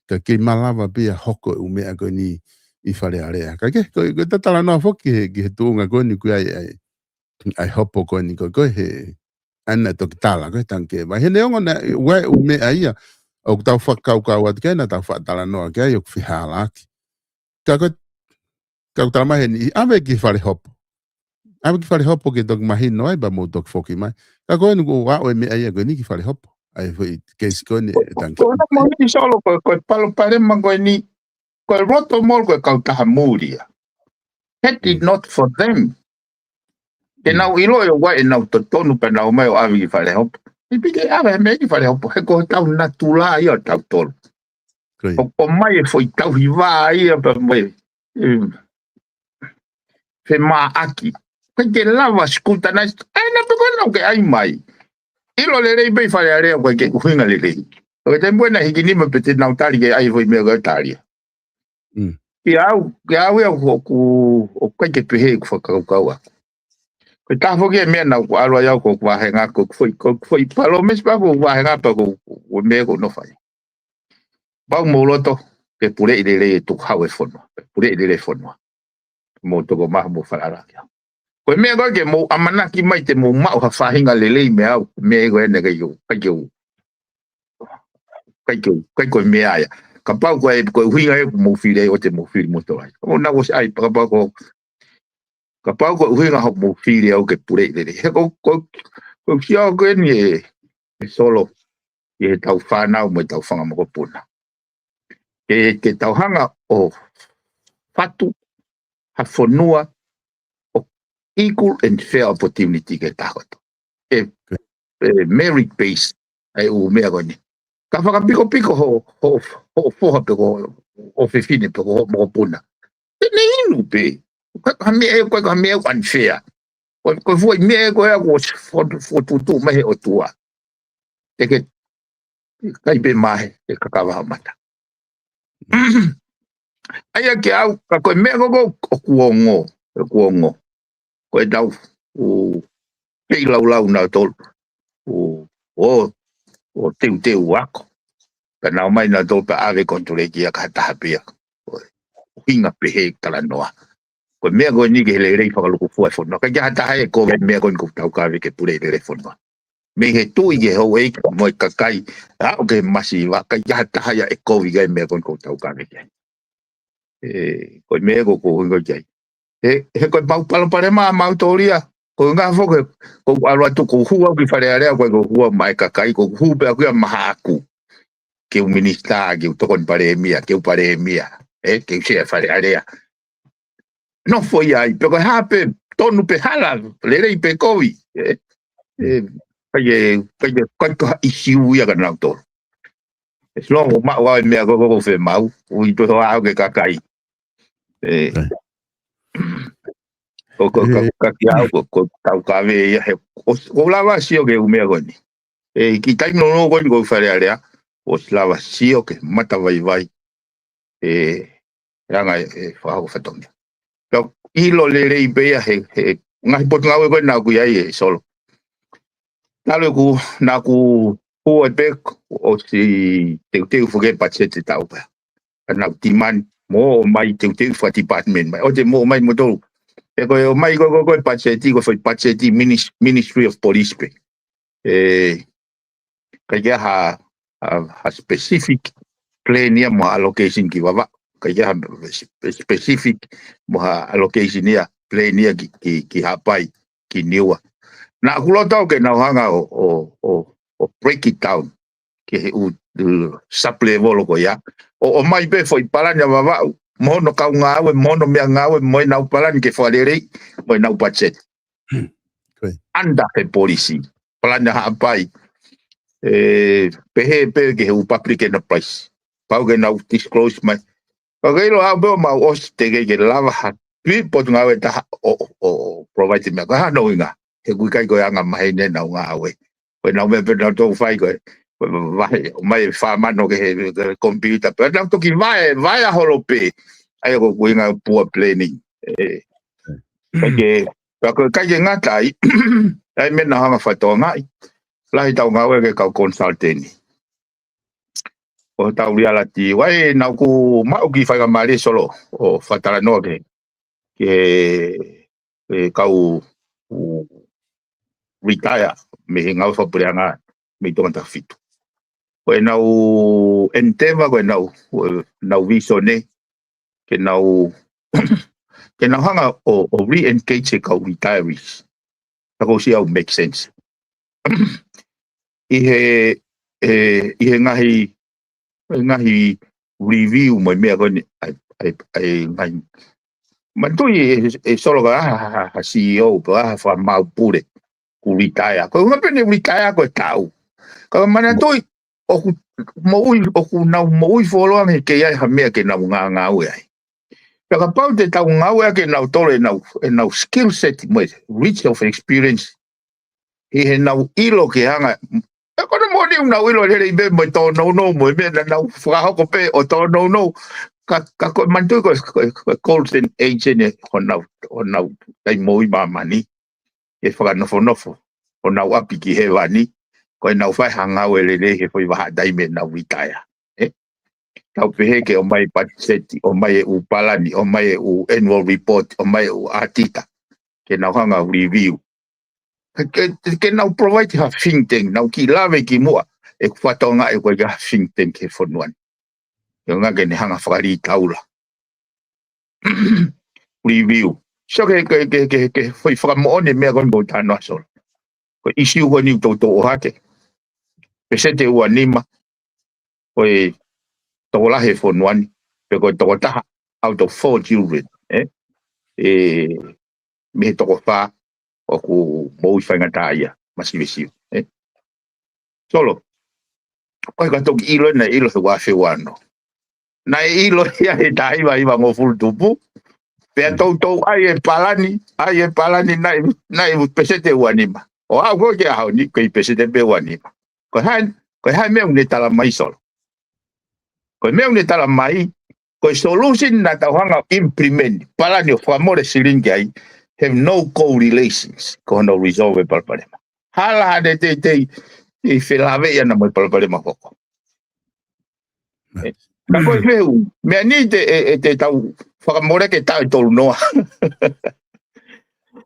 Ka kei malava pē ia hoko e ʻū meʻa ko eni ʻi Fale Alea. Ka ke, ko, ko e talanoa foki ki he, ki he tuʻunga ko eni ʻoku ʻi ai, ʻa e, ʻa e hopo ko eni ko, ko e he, ʻa ena toki tala, ko e tangikē vai. He neongo naʻe ʻi ai e ʻū meʻa ia, ʻoku tau fakakaukau atu ki ai naʻa tau fakatalanoa ki ai ʻoku fehālaaki. Ka ko, ka ʻoku tala mai heni, ʻave ki Fale Hopo. ʻAve ki Fale Hopo ke toki mahino ai, pea mou toki foki mai. Ka ko eni kuo aʻu e meʻa ia ko eni ki Fale Hopo. ʻA e foʻi keisi ko eni e tangikē. Ko, ko, ko, ko, Solo, ko, ko e palopalema ko eni, ko e loto mole ko e kautaha muli ia. Had it not for them, te nau ʻiloʻi ʻoku ʻi ai ʻenau totonu pea nau ō mai ʻo ʻave ki Fale Hopo. ʻIkai pē ke ʻave ha meʻa ki Fale Hopo, he ko hotau natula ia ʻo tautolu. ʻO, ʻomai e foʻi tauhi vā ia pea mo e, em, femāʻaki. ʻIkai ke lava scrutinize, ʻai na pē ko ena ʻoku ke ʻai mai. ʻIlo lelei pē ʻi Fale Alea ʻoku ʻikai ke ʻuhinga lelei. ʻOku te mue na hiki nima pea te nau tali ke ʻai e foʻi meʻa ko e tali. Mm. Kiate au, kiate au ia ʻoku, ʻoku ʻikai ke pehē ʻeku fakakaukau ʻaku. Ko e taha foki e meʻa naʻa ku ʻalu ai au ko ʻeku vāhenga, ko ʻeku foʻi, ko ʻeku foʻi palōmesi pē ko ʻeku vāhenga pea ko, ko e meʻa ko ʻeku nofo ai. Pau mo loto, ke puleʻi lelei e tukuhau e fonua, puleʻi lelei e fonua. Mou toko maha mou falala ki ai. Ko e meʻa ko ē ke mou ʻamanaki mai te mou maʻu ha faʻahinga lelei meiate au, meʻa ko ē naʻe ʻikai ke u, ʻikai ke u, ʻikai ke u, ʻikai ko e meʻa ia. Kapau ko e, ko e ʻuhinga ē ʻoku mou fili ai ʻo te mou fili mo tolai. ʻO nau ʻosi ʻai, kapau ko, kapau ko e ʻuhinga hoʻo mou fili au ke puleʻi lelei. He ko, ko, ko e sio ko eni e, e Solo, ʻi heʻetau fānau mo ʻetau fanga mokopuna. Ke, ke tau hanga ʻo fatu ha fonua ʻo equal and fair opportunity ke takoto. E, e merit base ai ʻū meʻa ko eni. Ka fakapikopiko ho, ho, ho foha pe ko ʻofefine pe ko ho mokopuna. Te ne inu pē. Ko e hā e meʻa, ko e hā e meʻa unfair. Ko, ko e foʻi meʻa ko ē kuo fo-, fokotuʻutuʻu mai he ʻOtua. Te ke kai pē mahe, e kakava mata. ʻAi ā ke au, ka ko e meʻa ko ē ʻoku ongo, ʻoku ongo. Ko e tau, ʻū, kei laulau nautolu. ʻO, ʻo, ʻo teuteu ako. Ka nau ō mai nautolu pea ʻave konituleki ia ki ha taha pē ia. Ko e ʻuhinga pehē talanoa. Ko e meʻa ko eni ke lelei fakalūkufua e fonua. ʻIkai ke ʻi ai ha taha ia ʻe kovi e meʻa ko eni ʻoku tau kave ke puleʻi lelei e fonua. Mei he tuʻi ki he houʻeiki mo e kakai, aʻu ki he masiva, ʻikai ke ʻi ai ha taha ia ʻe kovi ki ai e meʻa ko eni ʻoku tau kave ki ai. ʻE, ko e meʻa ko ē ʻoku ou ʻuhinga ki ai. He, he ko e pau palopalema ʻamautolu ia, ko e ngaahi foki, ʻoku ou ʻalu atu ʻoku ou hū au ki Fale Alea, ʻikai ke u hū au maʻa e kakai, ʻoku ou hū pē au ia maʻa haʻaku. Ke u minisitā, ke u tokoni palēmia, ke u palēmia, ē, ke u sea Fale Alea. Nofo ia ai, pe ko e hā pē, tonu pe hala, lelei pe kovi, ē. ʻE, ʻikai ke, ʻikai ke, ʻikai ke ʻi ai ha ʻisiū ia kia nautolu. As long ʻoku maʻu au e meʻa ko ē ʻoku ou fiemaʻu, ʻoku ʻi ai e hoa au ki he kakai. ʻE, ʻIkai. ʻo ko, ka, ʻIkai. ka ki au, ko, ko tau kave ia he, ʻo, ʻoku lava sio ki he ʻū meʻa ko eni. ʻE, ki he taimi nounou ko eni ʻoku ou ʻi Fale Alea, ʻoku lava sio ki he matavaivai. ʻE, anga e, e fakahoko fatongia. Ka ʻilo lelei pē ia he, he ngaahi potungāue ko ē naʻa ku ʻi ai ē Solo. Talu ʻeku, naʻa ku hū ai pē ʻosi teuteu foki e patiseti taʻu pē. Ka naʻa ku demand mo ō mai teuteu faka-department mai. ʻOua te mou ō mai moutolu. He ko e ō mai ko, ko, ko e patiseti, ko e foʻi patiseti minis-, Ministry of Police pē. ʻE, ʻikai ke ʻi ai ha, ha, ha specific plan ia mo ha allocation ki Vavaʻu. ʻIkai ke ʻi ai ha spe-, specific mo ha allocation ia plan ia ki, ki, ki Haʻapai, ki Niua. Naʻa ku loto au ke nau hanga ʻo, ʻo, ʻo, ʻo break it down ki he ʻū, ʻū sub-level ko ia. ʻO, ʻo ō mai pē foʻi palani ʻa Vavaʻu, mo hono kau ngāue, mo hono meʻangāue, mo ʻenau palani ke fakalelei, mo ʻenau budget. Hmm. Ko ia. Under he policy. Palani ʻa Haʻapai. ʻE, pehē pē ki he ʻū public enterprise. Pau ke nau disclose mai. Ka ke ʻilo au pē ʻo mau ʻosi teʻeki ke lava ha tui potungāue taha ʻo, ʻo, ʻo provide meʻa. Ko e hā hono ʻuhinga? He ʻoku ʻikai ko e anga maheni ʻenau ngāue. Ko ʻenau meʻa pē naʻa nau toki fai ko e, ko e vahe, ō mai e fā mano ki he, ki he computer. Pea nau toki vahe, vahe ʻa holo pē. ʻA ia ko e ʻuhinga poor planning. ʻE, ʻikai ke, pea ko e ʻikai ke ngata ai, ʻa e meʻa naʻa ku hanga ʻo fakatokangaʻi. Lahi ʻetau ngāue ki he kau consultant. ʻO tau reality, ʻa ia naʻa ku maʻu ki he faingamālie Solo, ʻo fakatalanoa ki he, ki he, e kau ʻoku retire mei he ngāue fakapuleʻanga mei Tonga Taha Fitu. Ko ʻenau endeavor, ko ʻenau, ʻenau vision ē, ke nau, ke nau hanga ʻo, ʻo re-engage e kau retirees. Ka ko e sio au make sense. ʻI he, e, ʻi he ngaahi, ngaahi review mo e meʻa ko eni, ʻa e, ʻa e, ʻa e ngaahi. Manatuʻi ē, ē Solo ka ʻi ai ha, ha, ha C E O, pe ʻi ai ha fakamaau pule, ʻoku retire. Ko e ʻuhinga pē ʻene retire ko e taʻu. Ka manatuʻi, ʻoku moʻui, ʻoku nau moʻui fuoloa ange he ʻikai ke ʻi ai ha meʻa ke nau ngāngāue ai. Pea kapau te tau ngāueʻaki ʻe nautolu ʻenau, ʻenau skill set mo e reach of experience. ʻI heʻenau ʻilo ke hanga. ʻE ko hono moʻoni ʻoku nau ʻilo lelei pē mo e tōnounou mo e meʻa naʻa nau fakahoko pē ʻo tōnounou. Ka, ka ko e manatuʻi ko e, ko e, ko e golden age eni honau, honau taimi moʻui ʻi māmani. ʻE fakanofonofo honau ʻapi ki hēvani, ko ʻenau fai ha ngāue lelei he foʻi vahaʻa taimi ʻenau retire. Ē? Tau pehē ke ʻomai patiseti, ʻomai e ʻū palani, ʻomai e ʻū annual report, ʻomai e ʻū ʻatita. Ke nau hanga ʻo review. Ke, ke, ke nau provide ha think tank, nau kiʻi lave ki muʻa, ʻeku fatongia ʻoku ʻikai ha think tank he fonua ni. Ke ngā ke ne hanga fakalī taula. Review. So ke, ke, ke, ke, ke foʻi fakamoʻoni meʻa ko eni ʻoku ou talanoa Solo. Ko e ʻisiū ko eni ʻoku toutou ʻohake. Peseti ʻe ua nima. Ko e tokolahi he fonua ni. Pe ko e tokotaha out of four children. Eh? E, mei he toko fā ʻoku moʻui faingataʻaʻia, masivesiu, eh? Solo, ʻoku ʻikai ke u toki ʻilo, naʻe ʻilo he ua afe ua ono. Naʻe ʻilo ia he taha hiva hiva ngofulu tupu, pea toutou ʻai e palani, ʻai e palani naʻe, naʻe peseti ʻe ua nima. ʻO aʻu ko ē ki he ʻaho ni, ko e peseti pē ʻe ua nima. Ko e hā, ko e hā e meʻa ʻoku ne tala mai Solo. Ko e meʻa ʻoku ne tala mai, ko e solution naʻa tau hanga ʻo implement, palani ʻo fakamole silini ki ai, have no correlations, ko hono resolve e palopalema. Hala hane teitei, ʻi felāveʻi ʻana mo e palopalema hoko. Ka ko e fehuʻi, meʻa ni te, ʻe, ʻe te tau fakamole ke taʻu ʻe tolu noa.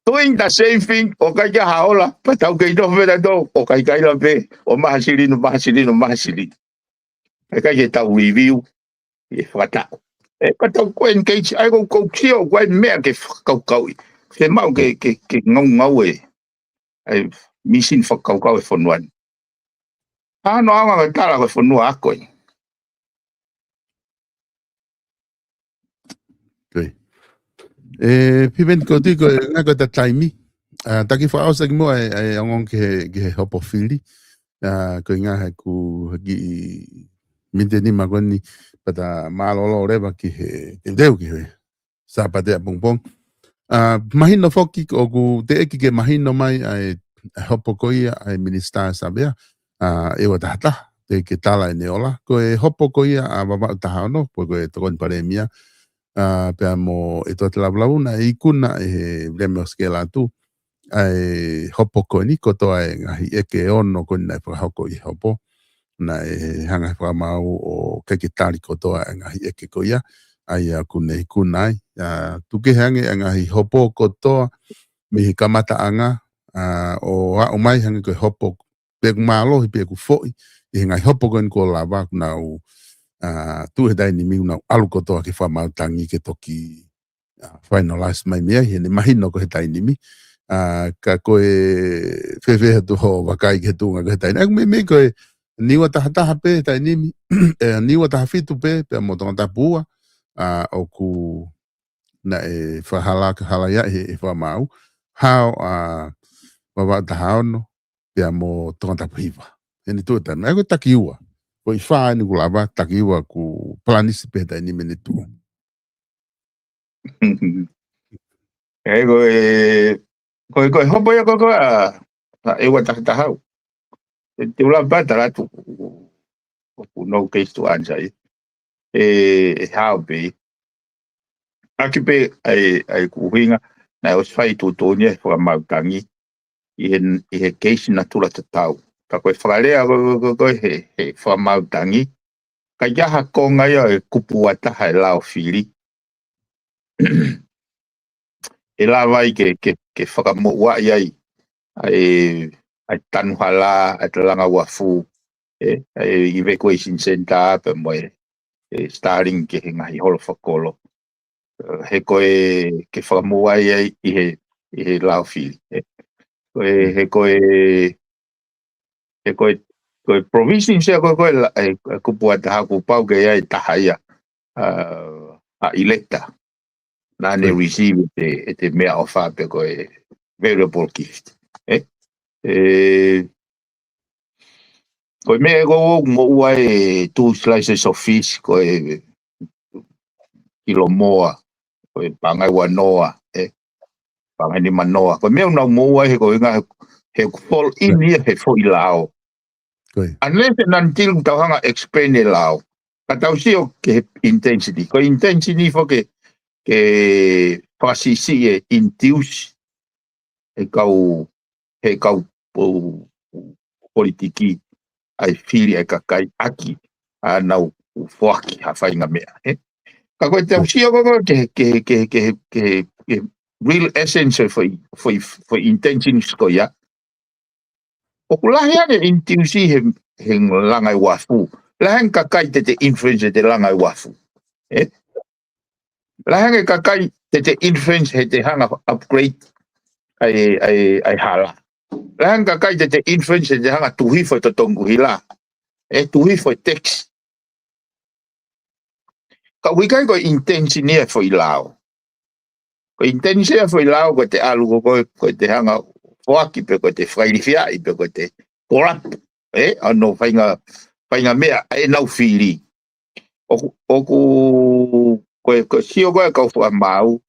Doing the same thing, ʻoku ʻikai ke ʻi ai ha ola, pea tau kei nofo pē tautolu, ʻoku ʻikai ke ʻi ai la pē, ʻo maha silini, maha silini, maha silini. ʻIkai ke tau review, ʻe fakataʻu. ʻE, ka tau ko engage, ʻai ko, ko sio, ko e meʻa ke fakakaukauʻi. Ke maʻu ke, ke, ke ngaungaue, ʻai, misini fakakaukau e fonua ni. Ano anga ka tala ko e fonua ako ē. Okay. E, Piveni ko tiko, e, ngā ko ta taimi. A, taki fakaʻosi ki muʻa e, e ongoongo ki he, ki he hopo fili. A, ko e ngā he ku, he ki, minte ni ma ko ni, pata mālōlō leva ki he, teuteu ki he, Sāpate ʻapongipong. A, mahino foki ʻoku teʻeki ke mahino mai ʻa e, ʻa e hopo ko ia ʻa e Minisitā Savea, a, ʻEua Taha Taha, teʻeki ke tala ʻene ola. Ko e hopo ko ia ʻa Vavaʻu Taha Ono, ko e, ko e Tokoni Palēmia, a, pea mo ʻEtuate Lavulavu naʻe ikuna ʻe he Lemiʻosi Kelatu, ʻa e hopo ko eni kotoa e ngaahi ʻeke ʻe ono ko eni naʻe fakahoko ʻi he hopo. Naʻe hanga he fakamaau ʻo ʻikai ke tali kotoa e ngaahi ʻeke ko ia, ʻa ia ʻoku ne ikuna ai. A, tuku kehe ange e ngaahi hopo kotoa mei he kamataʻanga, a, ʻo aʻu mai hangē ko e hopo pe ʻoku mālohi pe ʻoku foʻi, ʻi he ngaahi hopo ko eni kuo lava ʻoku nau, a, tuʻu he taimi ni ʻoku nau ʻalu kotoa ki he fakamaau tangi ke toki, a, finalize mai mei ai, he naʻe mahino ko e he taimi ni. A, ka ko e fēfē atu hoʻo vakai ki he tuʻunga ko e he taimi ni. ʻA ia ko e meimei ko e Niua Taha Taha pē he taimi ni, e, Niua Taha Fitu pē, pea mo Tongatapu Ua, a, ʻoku naʻe fakahala, ka hala ia he, he fakamaau. Hao, a, Vavaʻu Taha Ono, pea mo Tongatapu Hiva. Eni tuʻu e taimi, ʻa ia ko e taki ua. Ko e fā eni ʻoku lava, taki ua ʻoku palanisi pē he taimi ni ʻene tuʻu. E, ko e, ko e, ko e hopo ia ko, ko, a, a, ʻEua Taha Taha. E te u lava pē tala atu, ʻoku no case to answer ia. E, e hao pē. ʻAki pē ʻa e, ʻa e kuhinga, naʻe ʻosi fai tuʻutuʻuni e fakamaau tangi, ʻi he, ʻi he keisi natula tatau. Ka ko e fakalea ko, ko, ko, ko e he, he fakamaau tangi, ka ʻi ai ha konga ia e kupu ua taha e lao fili. ʻE lava ai ke, ke, ke fakamoʻuaʻi ai, ʻa e, ʻa e tanu hala, ʻa e talanga uafu, e, ʻa e evacuation center, pea mo e, e Starlink ki he ngaahi holo fakakolo. E, he ko e ke fakamoʻuaʻi ai ʻi he, ʻi he lao fili, e. Ko e, he ko e, he ko e, ko e provision se ko e, ko e la, e, e kupu ua taha kuo pau ke ʻi ai e taha ia, a, a ʻi leta. Naʻa ne receive e te, e te meʻaʻofa pe ko e valuable gift. E? E, ko e meʻa ko ʻoku moʻua e two slices of fish, ko e kilo moa, ko e pangai ua noa, e? Pangai nima noa. Ko e meʻa ʻoku nau moʻua he ko e ngā he, he ʻoku fall in ia he foʻi lao. Unless and until tau hanga expand e lao. Ka tau sio ki he intensity. Ko e intensity foki ke fakasiʻisiʻi e induce e kau, he kau po-, politiki ʻa e fili ʻa e kakai ʻaki ʻa ʻenau ʻoku foaki ha faʻahinga meʻa, ē? Ka ko e tau sio ko ē ke, ke, ke, ke, ke, ke real essence ʻo e foʻi, foʻi, foʻi intentions ko ia. ʻOku lahi ange e induce he, he langa e uafu. Lahi ange kakai te te influence he langa e uafu. Ē? Lahi ange kakai te te influence he te hanga upgrade ʻa e, ʻa e, ʻa e hala. Lahi ange kakai te te influence he te hanga tuku hifo e totongi ʻuhila. Ē, tuku hifo e tax. Ka ʻoku ʻikai ko e intention ia e foʻi lao. Ko e intention ia e foʻi lao ko e te ʻalu ko, ko, ko e te hanga foaki pe ko e te fakailifiaʻi pe ko e te corrupt, ē, ʻa hono faʻahinga, faʻahinga meʻa ʻa ʻenau fili. ʻOku, ʻoku, ko e, ko e sio ko ē ʻa e kau fakamaau,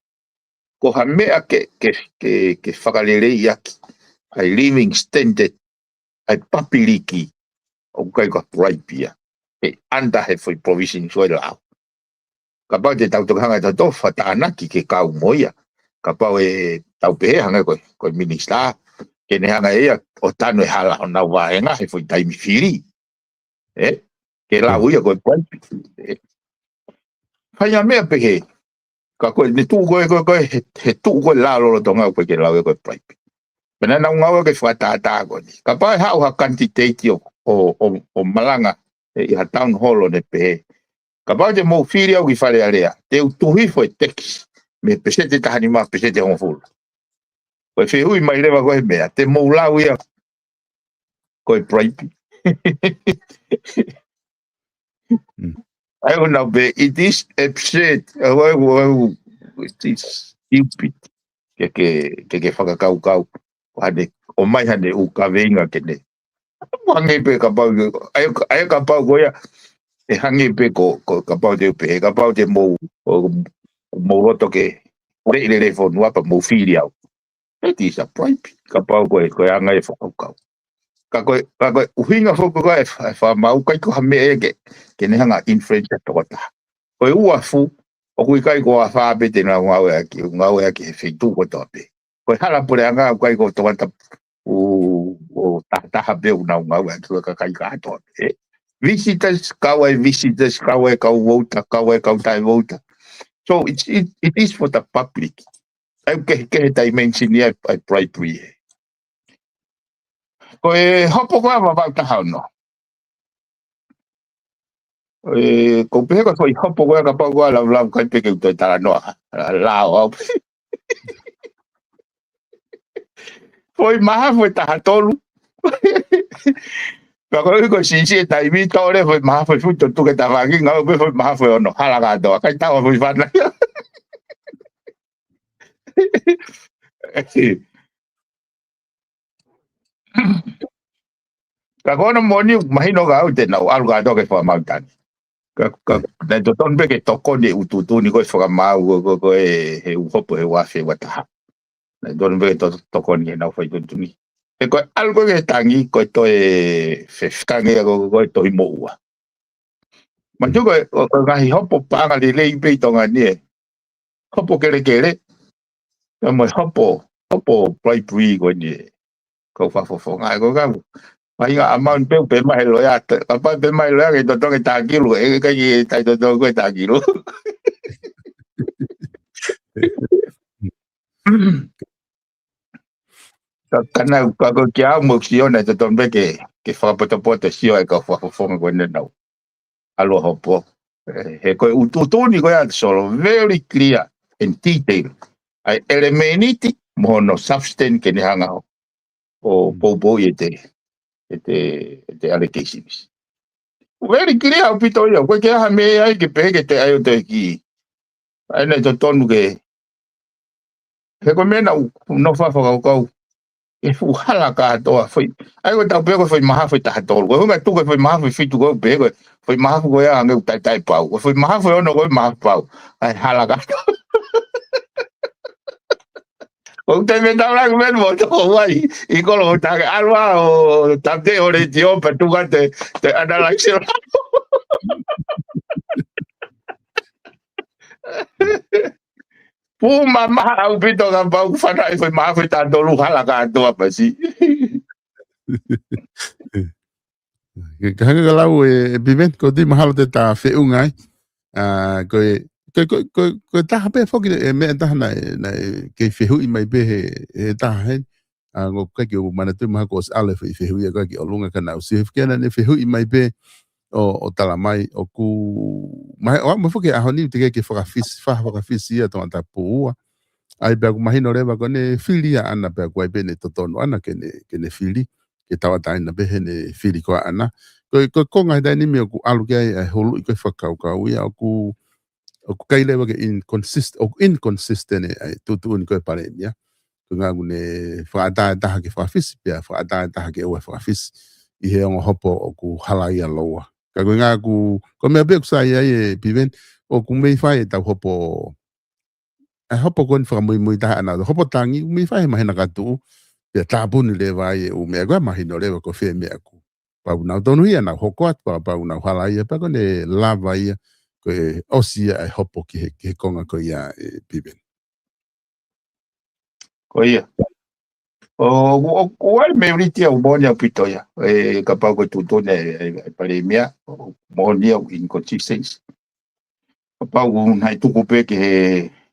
ko ha meʻa ke, ke, ke, ke fakaleleiʻaki ʻa e living standard ʻa e papiliki, ʻoku ʻikai ko ha bribe ia. He under he foʻi provision ʻo e lao. Kapau te tau toki hanga ʻe tautolu ʻo fakatānaki ke kau mo ia. Kapau ʻe tau pehē hangē ko e, ko e minisitā, ke ne hanga ʻe ia ʻo tanu e hala honau vāhenga he foʻi taimi fili. Ē? Ke lau ia ko e bribe. Ē? Faʻahinga meʻa pehē. Ka ko e, ne tuʻu ko ē, ko ē, ko ē, he, he tuʻu ko ē lao lolotonga ʻoku ʻikai ke lau ia ko e bribe. Pea naʻa nau ngāueʻaki e fakatātā ko eni. Kapau ʻe haʻu ha candidate ʻo, ʻo, ʻo, ʻo malanga ʻi ha town hall ʻo ne pehē, kapau te mou fili au ki Fale Alea, te u tuku hifo e tax mei he peseti ʻe taha nima ki he peseti ʻe hongofulu. Ko e fehuʻi mai leva ko e meʻa, te mou lau ia ko e bribe. Mm. ʻA ia ʻoku nau pehē, it is absurd. ʻA ia, ʻa ia, ʻa ia, it is stupid. Ke, ke, ke, ke fakakaukau. Ko hane, ʻomai hane ʻū kaveinga ke ne. Hangē pē kapau, ʻa ia, ʻa ia kapau ko ia, ʻe hangē pē ko, ko kapau te u pehē, kapau te mou, ʻo, mou loto ke leʻi lele fonua pea mou fili au. It is a bribe. Kapau ko e, ko e anga e fakakaukau. Ka ko e, ka ko e ʻuhinga foki ko e fa-, fakamaau ʻikai ko ha meʻa ia ke, ke ne hanga influence ʻa e tokotaha. Ko e uafu, ʻoku ʻikai ko e afā pē te nau ngāueʻaki, ngāueʻaki he feituʻu kotoa pē. Ko e hala puleʻanga ʻoku ʻikai ko e tokotaha ʻo, ʻo tahataha pē ʻoku nau ngāueʻaki, ko e kakai kātoa pē. Visitors, kau ai visitors, kau ai kau vouta, kau ai kau taʻe vouta. So it's, it, it is for the public. ʻA ia ʻoku kehekehe e dimension ia ʻa e bribery ē. Ko e hopo ko ē ʻa Vavaʻu taha ono. ʻE, ʻoku ou pehē ko e foʻi hopo ko ē kapau ko e lavulavu ʻikai pē ke u toe talanoa. La, lao au. Foʻi mahafu ʻe taha tolu. Pea ko e ʻuhi ko e siʻisiʻi e taimi, tole foʻi mahafu ʻe fitu, tuku e tafaʻaki, ngāue pē foʻi mahafu ʻe ono, hala kātoa, ʻikai tau foʻi fana. Ka ko hono moʻoni, mahino ka au te nau ʻalu kātoa ki he fakamaau taha ni. Ka, ka, naʻe totonu pē ke tokoni e ʻū tuʻutuʻuni ko e fakamaau, ko, ko, ko e, he ʻū hopo he ua afe ua taha. Naʻe totonu pē ke to-, tokoni ke nau fai tuʻutuʻuni. He ko e ʻalu ko ē ki he tangi, ko e toe fefekange ko, ko, ko e tohi moʻua. Manatu ko e, ko, ko e ngaahi hopo paʻanga lelei pē ʻi Tonga ni ē. Hopo kelekele. Pea mo e hopo, hopo bribery ko eni ē. Kau fakafofonga ē ko e kau. Mai ngaahi amount pē ʻoku pehē mai he loea, kapau pehē mai he loea ke totongi e taha kilu, ʻe ʻikai ke tai totongi ko e taha kilu. Ka, ka naʻe, ka ko e kiate au mo Sione, totonu pē ke, ke fakapotopoto e sio ʻa e kau fakafofonga ko eni ʻenau ʻalu ʻo hopo. ʻE, he ko e ʻū tuʻutuʻuni ko ia ʻa Solo, very clear and detail. ʻA e ʻelemēniti mo hono substance ke ne hanga ʻo, ʻo poupouʻi e te, e te, e te allegations. Very clear ʻaupito ia, ʻoku ʻikai ke ʻi ai ha meʻa ai ke pehē ke te ʻai ʻo toe ki. ʻA ia naʻe totonu ke, he ko e meʻa naʻá ku nofo ʻo fakakaukau, e fuʻu hala kātoa foʻi. ʻA ia ko e tau pehē ko e foʻi mahafu ʻe taha tolu. Ko e ʻuhinga tuku e foʻi mahafu ʻe fitu ko e pehē ko e foʻi mahafu ko ia hangē ʻoku taʻetaʻepau. Ko e foʻi mahafu ʻe ono ko e mahafu pau. ʻA e hala kātoa. ʻOku te mei tau lagi mei mo toko wai. ʻI kolo ʻo take ʻalu ʻo tapute ʻo letiō pea tuku atu e, e analyze. Pū mamaha ʻaupito kapau ʻoku fana e foʻi mahafu ʻe taha tolu, hala kātoa pasi. Ka hangē ko e lau ē, ē Piveni, ʻoku ou tui mahalo te ta feʻunga ai. ʻA, ko e, ko e, ko e, ko e, ko e taha pē foki ē, meʻa ʻe taha naʻe, naʻe kei fehuʻi mai pē he, he taha heni. ʻA, ʻoku ʻikai ke u manatuʻi mahalo kuo ʻosi ʻalu e fe-, fehuʻi ʻa ko ē ki ʻolunga ka naʻe ʻosi, he ʻoku ʻikai ke ne fehuʻi mai pē ʻo, ʻo talamai ʻoku, mai, ʻo, mo foki he ʻaho ni teʻeki ke fakafisi, fa-, fakafisi ʻa Tongatapu ua. ʻA ia pea ʻoku mahino leva ko ʻene fili ʻaʻana pea ʻoku ʻi ai pē ʻene totonu ʻaʻana ke ne, ke ne fili, ke tauʻatāina pē heʻene fili ko ʻaʻana. Ko e, ko e konga he taimi ni ʻoku ʻalu ki ai ʻa e huluʻi ko ē fakakaukau ia ʻoku, ʻoku ʻikai leva ke inconsist-, ʻoku inconsistent ʻa e tuʻutuʻuni ko ē ʻa e palēmia. Ko e ʻuhinga ʻoku ne fakaʻatā ʻe taha ke fakafisi, pea fakaʻatā ʻe taha ke ʻoua ʻe fakafisi ʻi he ongo hopo ʻoku halaia lōua. Ka ko e ʻuhinga ʻoku, ko e meʻa pē ʻoku sai ai ē Piveni, ʻoku mei fai ʻetau hopo, ʻa e hopo ko eni fakamuimui taha ʻaʻana, hopo tangi, ʻoku mei fai he māhina ka tuʻu, pea tāpuni leva ai e ʻū meʻa ko ē, mahino leva ko fē meʻa ʻoku pau nau tonuhia, nau hoko atu, pea pau nau halaia, pea ko ʻene lava ia, ko e ʻosi ia ʻa e hopo ki he, ki he konga ko ia ē Piveni. Ko ia. ʻO, ʻo, ʻo, ʻoku ʻi ai e meʻa ʻoku moʻoni ʻaupito ia. ʻE, kapau ko e tuʻutuʻuni ʻa e, ʻa e, ʻa e palēmia, ʻoku moʻoni ʻa e inconsistency. Kapau ʻoku ne tuku pē ki he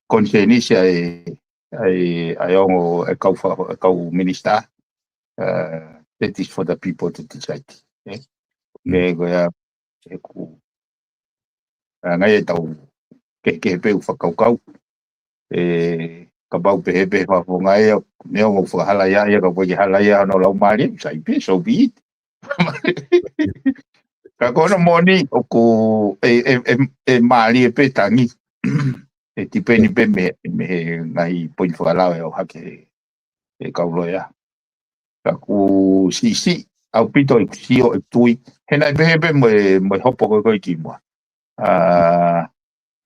konisēnisi ʻa e, ʻa e, ʻa e ongo, ʻa e kau fa-, ʻa e kau minisitā, uh, that is for the people to decide. Eh? Mm. Ke ko ia, ʻoku, ʻa, ngai ʻetau kehekehe pē ʻū fakakaukau. ʻE, kapau pehē pē fakafofonga ia, neongo ʻoku fakahalaia ia, ka ʻoku ʻikai ke halaia hono laumālie, sai pē, so be it. Ka ko hono moʻoni, ʻoku, ʻe, ʻe, ʻe, ʻe mālie pē tangi. ʻE tipeni pē mei, mei he ngaahi poini fakalao ʻe ʻohake ʻe he kau loea. Ka ʻoku siʻisiʻi ʻaupito ʻeku sio ʻeku tui. He naʻe pehē pē mo e, mo e hopo ko ē ko ē kimuʻa. ʻA,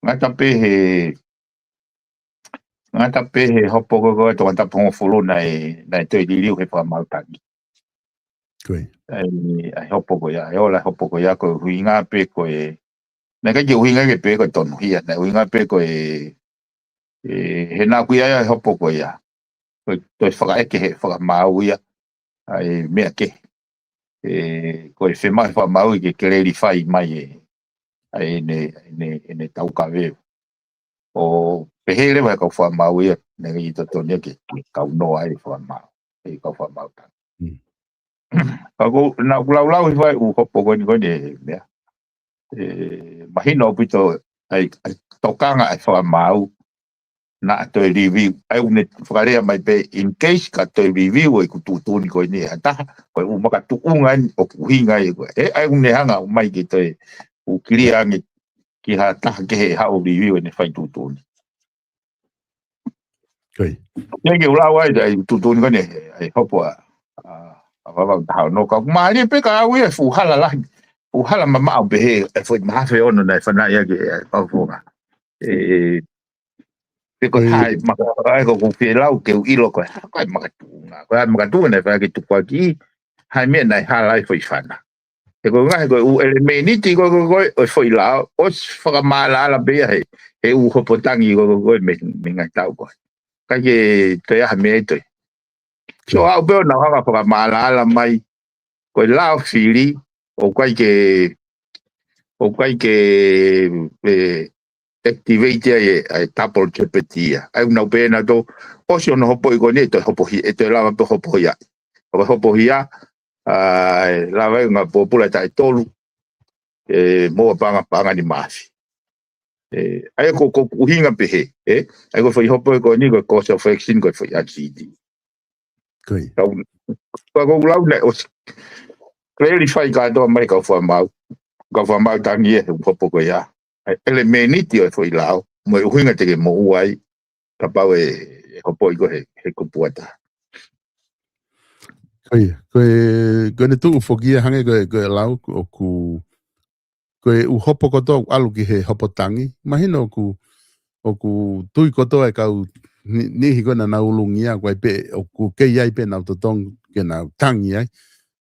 ngata pē he, ngata pē he hopo ko ē ko ē Tongatapu hongofulu naʻe, naʻe toe liliu he fakamaau tangi. Ko ia. ʻA e, ʻa e hopo ko ia, ʻa e ola hopo ko ia ko e ʻuhinga pē ko e, naʻe ʻikai ke ʻuhinga ke pē ko e tonuhia, naʻe ʻuhinga pē ko e, ʻe, he naʻa ku ʻi ai ʻa e hopo ko ia. Ko e toe fakaʻeke he fakamaau ia, ʻa e meʻa kehe. ʻE, ko e fiemaʻu he fakamaau ia ke clarify mai ē, ʻa ʻene, ʻene, ʻene taukave. ʻO pehē leva ʻe he kau fakamaau ia, naʻe ʻikai totonu ia ke, ke kau noa ai e fakamaau, ʻe he kau fakamaau tangi. Mm. Ka ko, naʻa ku laulau hifo ai ʻū hopo ko eni ko eni ʻe meʻa. ʻE, mahino ʻaupito ʻa e, ʻa e tokanga ʻa e fakamaau, naʻa toe review. ʻA ia ʻoku ne fakalea mai pē, in case ka toe review ʻa ʻeku tuʻutuʻuni ko eni ʻe ha taha, ko e ʻū makatuʻunga eni ʻoku ʻuhinga ai ko ē. ʻE, ʻa ia ʻoku ne hanga ʻo mai ke toe ʻū kilia ange ki ha taha kehe ʻe haʻu ʻo review ʻene fai tuʻutuʻuni. Ko ia. Ke ke ʻulau ai, ʻa e tuʻutuʻuni ko eni, ʻa e hopo ʻa, ʻa, ʻa Vavaʻu taha ono ka. Mālie pē ka au ia, fuʻu hala lahi, fuʻu hala mamaʻo pehē, ʻa e foʻi mahafe ono naʻe fanaʻi ʻaki ʻe, ʻa e fakafofonga. ʻE, pe ko e Mm. hā e maka-, ʻa e ko ʻeku fie lau ke u ʻilo ko e hā, ko e makatuʻunga. Ko e hā e makatuʻunga naʻe fai ke tukuakiʻi, hā e meʻa naʻe hala ai foʻi fana. He ko e ngaahi ko e ʻū ʻelemēniti ko ē, ko ē, ko ē, ʻo e foʻi lao, ʻosi fakamaʻalaʻala pē ia he, he ʻū hopo tangi ko ē, ko ē, ko ē mei, mei he ngaahi taʻu ko ē. ʻIkai ke toe ʻi ai ha meʻa ʻe toe. So, Sure. aʻu pē ʻo nau hanga fakamaʻalaʻala mai, ko e lao fili, ʻoku ʻikai ke, ʻoku ʻikai ke, ʻe, activate ai e, ʻa e double jeopardy ia. ʻA ia ʻoku nau pehē nautolu, ʻosi hono hopoʻi ko eni ʻe toe hopohia, ʻe toe lava pē hopohia. Hopo-, hopohia, ʻa, ʻe lava ʻe he ngaahi pōpula ʻe taha ʻe tolu, ʻe, mo e paʻanga, paʻanga ni mafi. ʻE, ʻa ia ko, ko ʻeku ʻuhinga pehē, ʻe? ʻA ia ko e foʻi hopo ko eni ko e cause of action ko e foʻi R C D. Ko ia. Kau, ka ko ʻeku lau naʻe ʻosi clarify kātoa mai kau fakamaau. Kau fakamaau tangi ē he hopo ko ia. ʻA e ʻelemēniti ʻo e foʻi lao, mo e ʻuhinga te ke moʻua ai, kapau ʻe, ʻe hopoʻi koe he, he kupu ʻe taha. Ko ia, ko e, ko ʻene tuʻu foki ia hangē ko e, ko e lau, ʻoku, ko e ʻū hopo kotoa ʻoku ʻalu ki he hopo tangi. Mahino ʻoku, ʻoku tui kotoa e kau ni-, niʻihi ko ē naʻa nau ulungia, ko e pē, ʻoku kei ai pē ʻenau totongi ke nau tangi ai.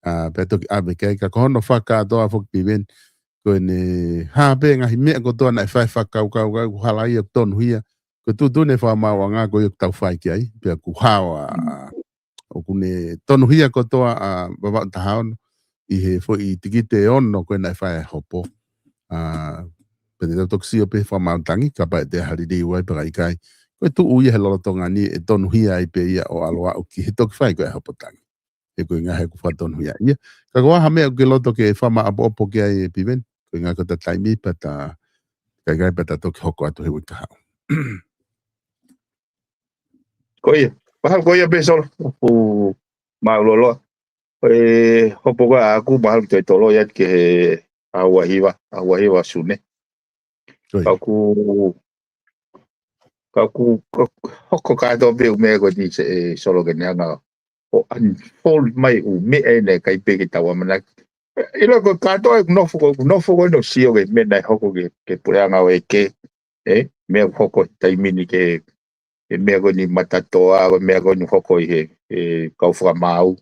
ʻA, pea toki ʻave ki ai, ka ko hono fakakātoa foki Piveni, ko ʻene hā pē ngaahi meʻa kotoa naʻe fai fakakaukau, ka ʻoku halaia ʻoku tonuhia. Ko e tuʻutuʻuni e fakamaauʻanga ko ia ʻoku tau fai ki ai, pea ʻoku hao ʻa, ʻoku ne tonuhia kotoa ʻa Vavaʻu taha ono. ʻi he foʻi tikite ʻe ono ko ē naʻe fai ʻe Hopo. ʻA, pea te tau toki sio pē he fakamaau tangi, kapau ʻe toe ʻi ai ha liliu ai pe ʻikai. Ko e tuʻu ia he lolotonga ni ʻe tonuhia ai pē ia ʻo ʻalu ʻo aʻu ki he toki fai ko ē ʻa Hopo Tangi. He ko e ʻuhinga he ʻoku fakatonuhia ia. Ka ko e hā ha meʻa ʻoku ke loto ke fakamaʻopoʻopo ki ai ʻe Piveni, ko e ʻuhinga ko ʻeta taimi pea ta kae ʻikai pea ta toki hoko atu he uike kahaʻu. Ko ia. Mahalo ko ia pē Solo. ʻOku mālōlō. Ko e hopo ko ē ʻaʻaku mahalo ʻe toe toloi atu ki he ʻaho ua hiva, ʻaho ua hiva Sune. Ko ia. Ka ʻoku, ka ʻoku, ka ʻoku hoko kātoa pē ʻū meʻa ko eni ʻe Solo ke ne hanga ʻo unfold mai ʻū meʻa ʻe ʻikai pē ke tau ʻamanaki. ʻIlo ko e kātoa ʻeku nofo ko, ʻeku nofo ko eni ʻo sio ki he meʻa naʻe hoko ki he, ki he puleʻanga ʻo e ke, ē, meʻa ʻoku hoko he taimi ni ki he, ki he meʻa ko eni matatoa, ko e meʻa ko eni hoko ʻi he, he kau fakamaau.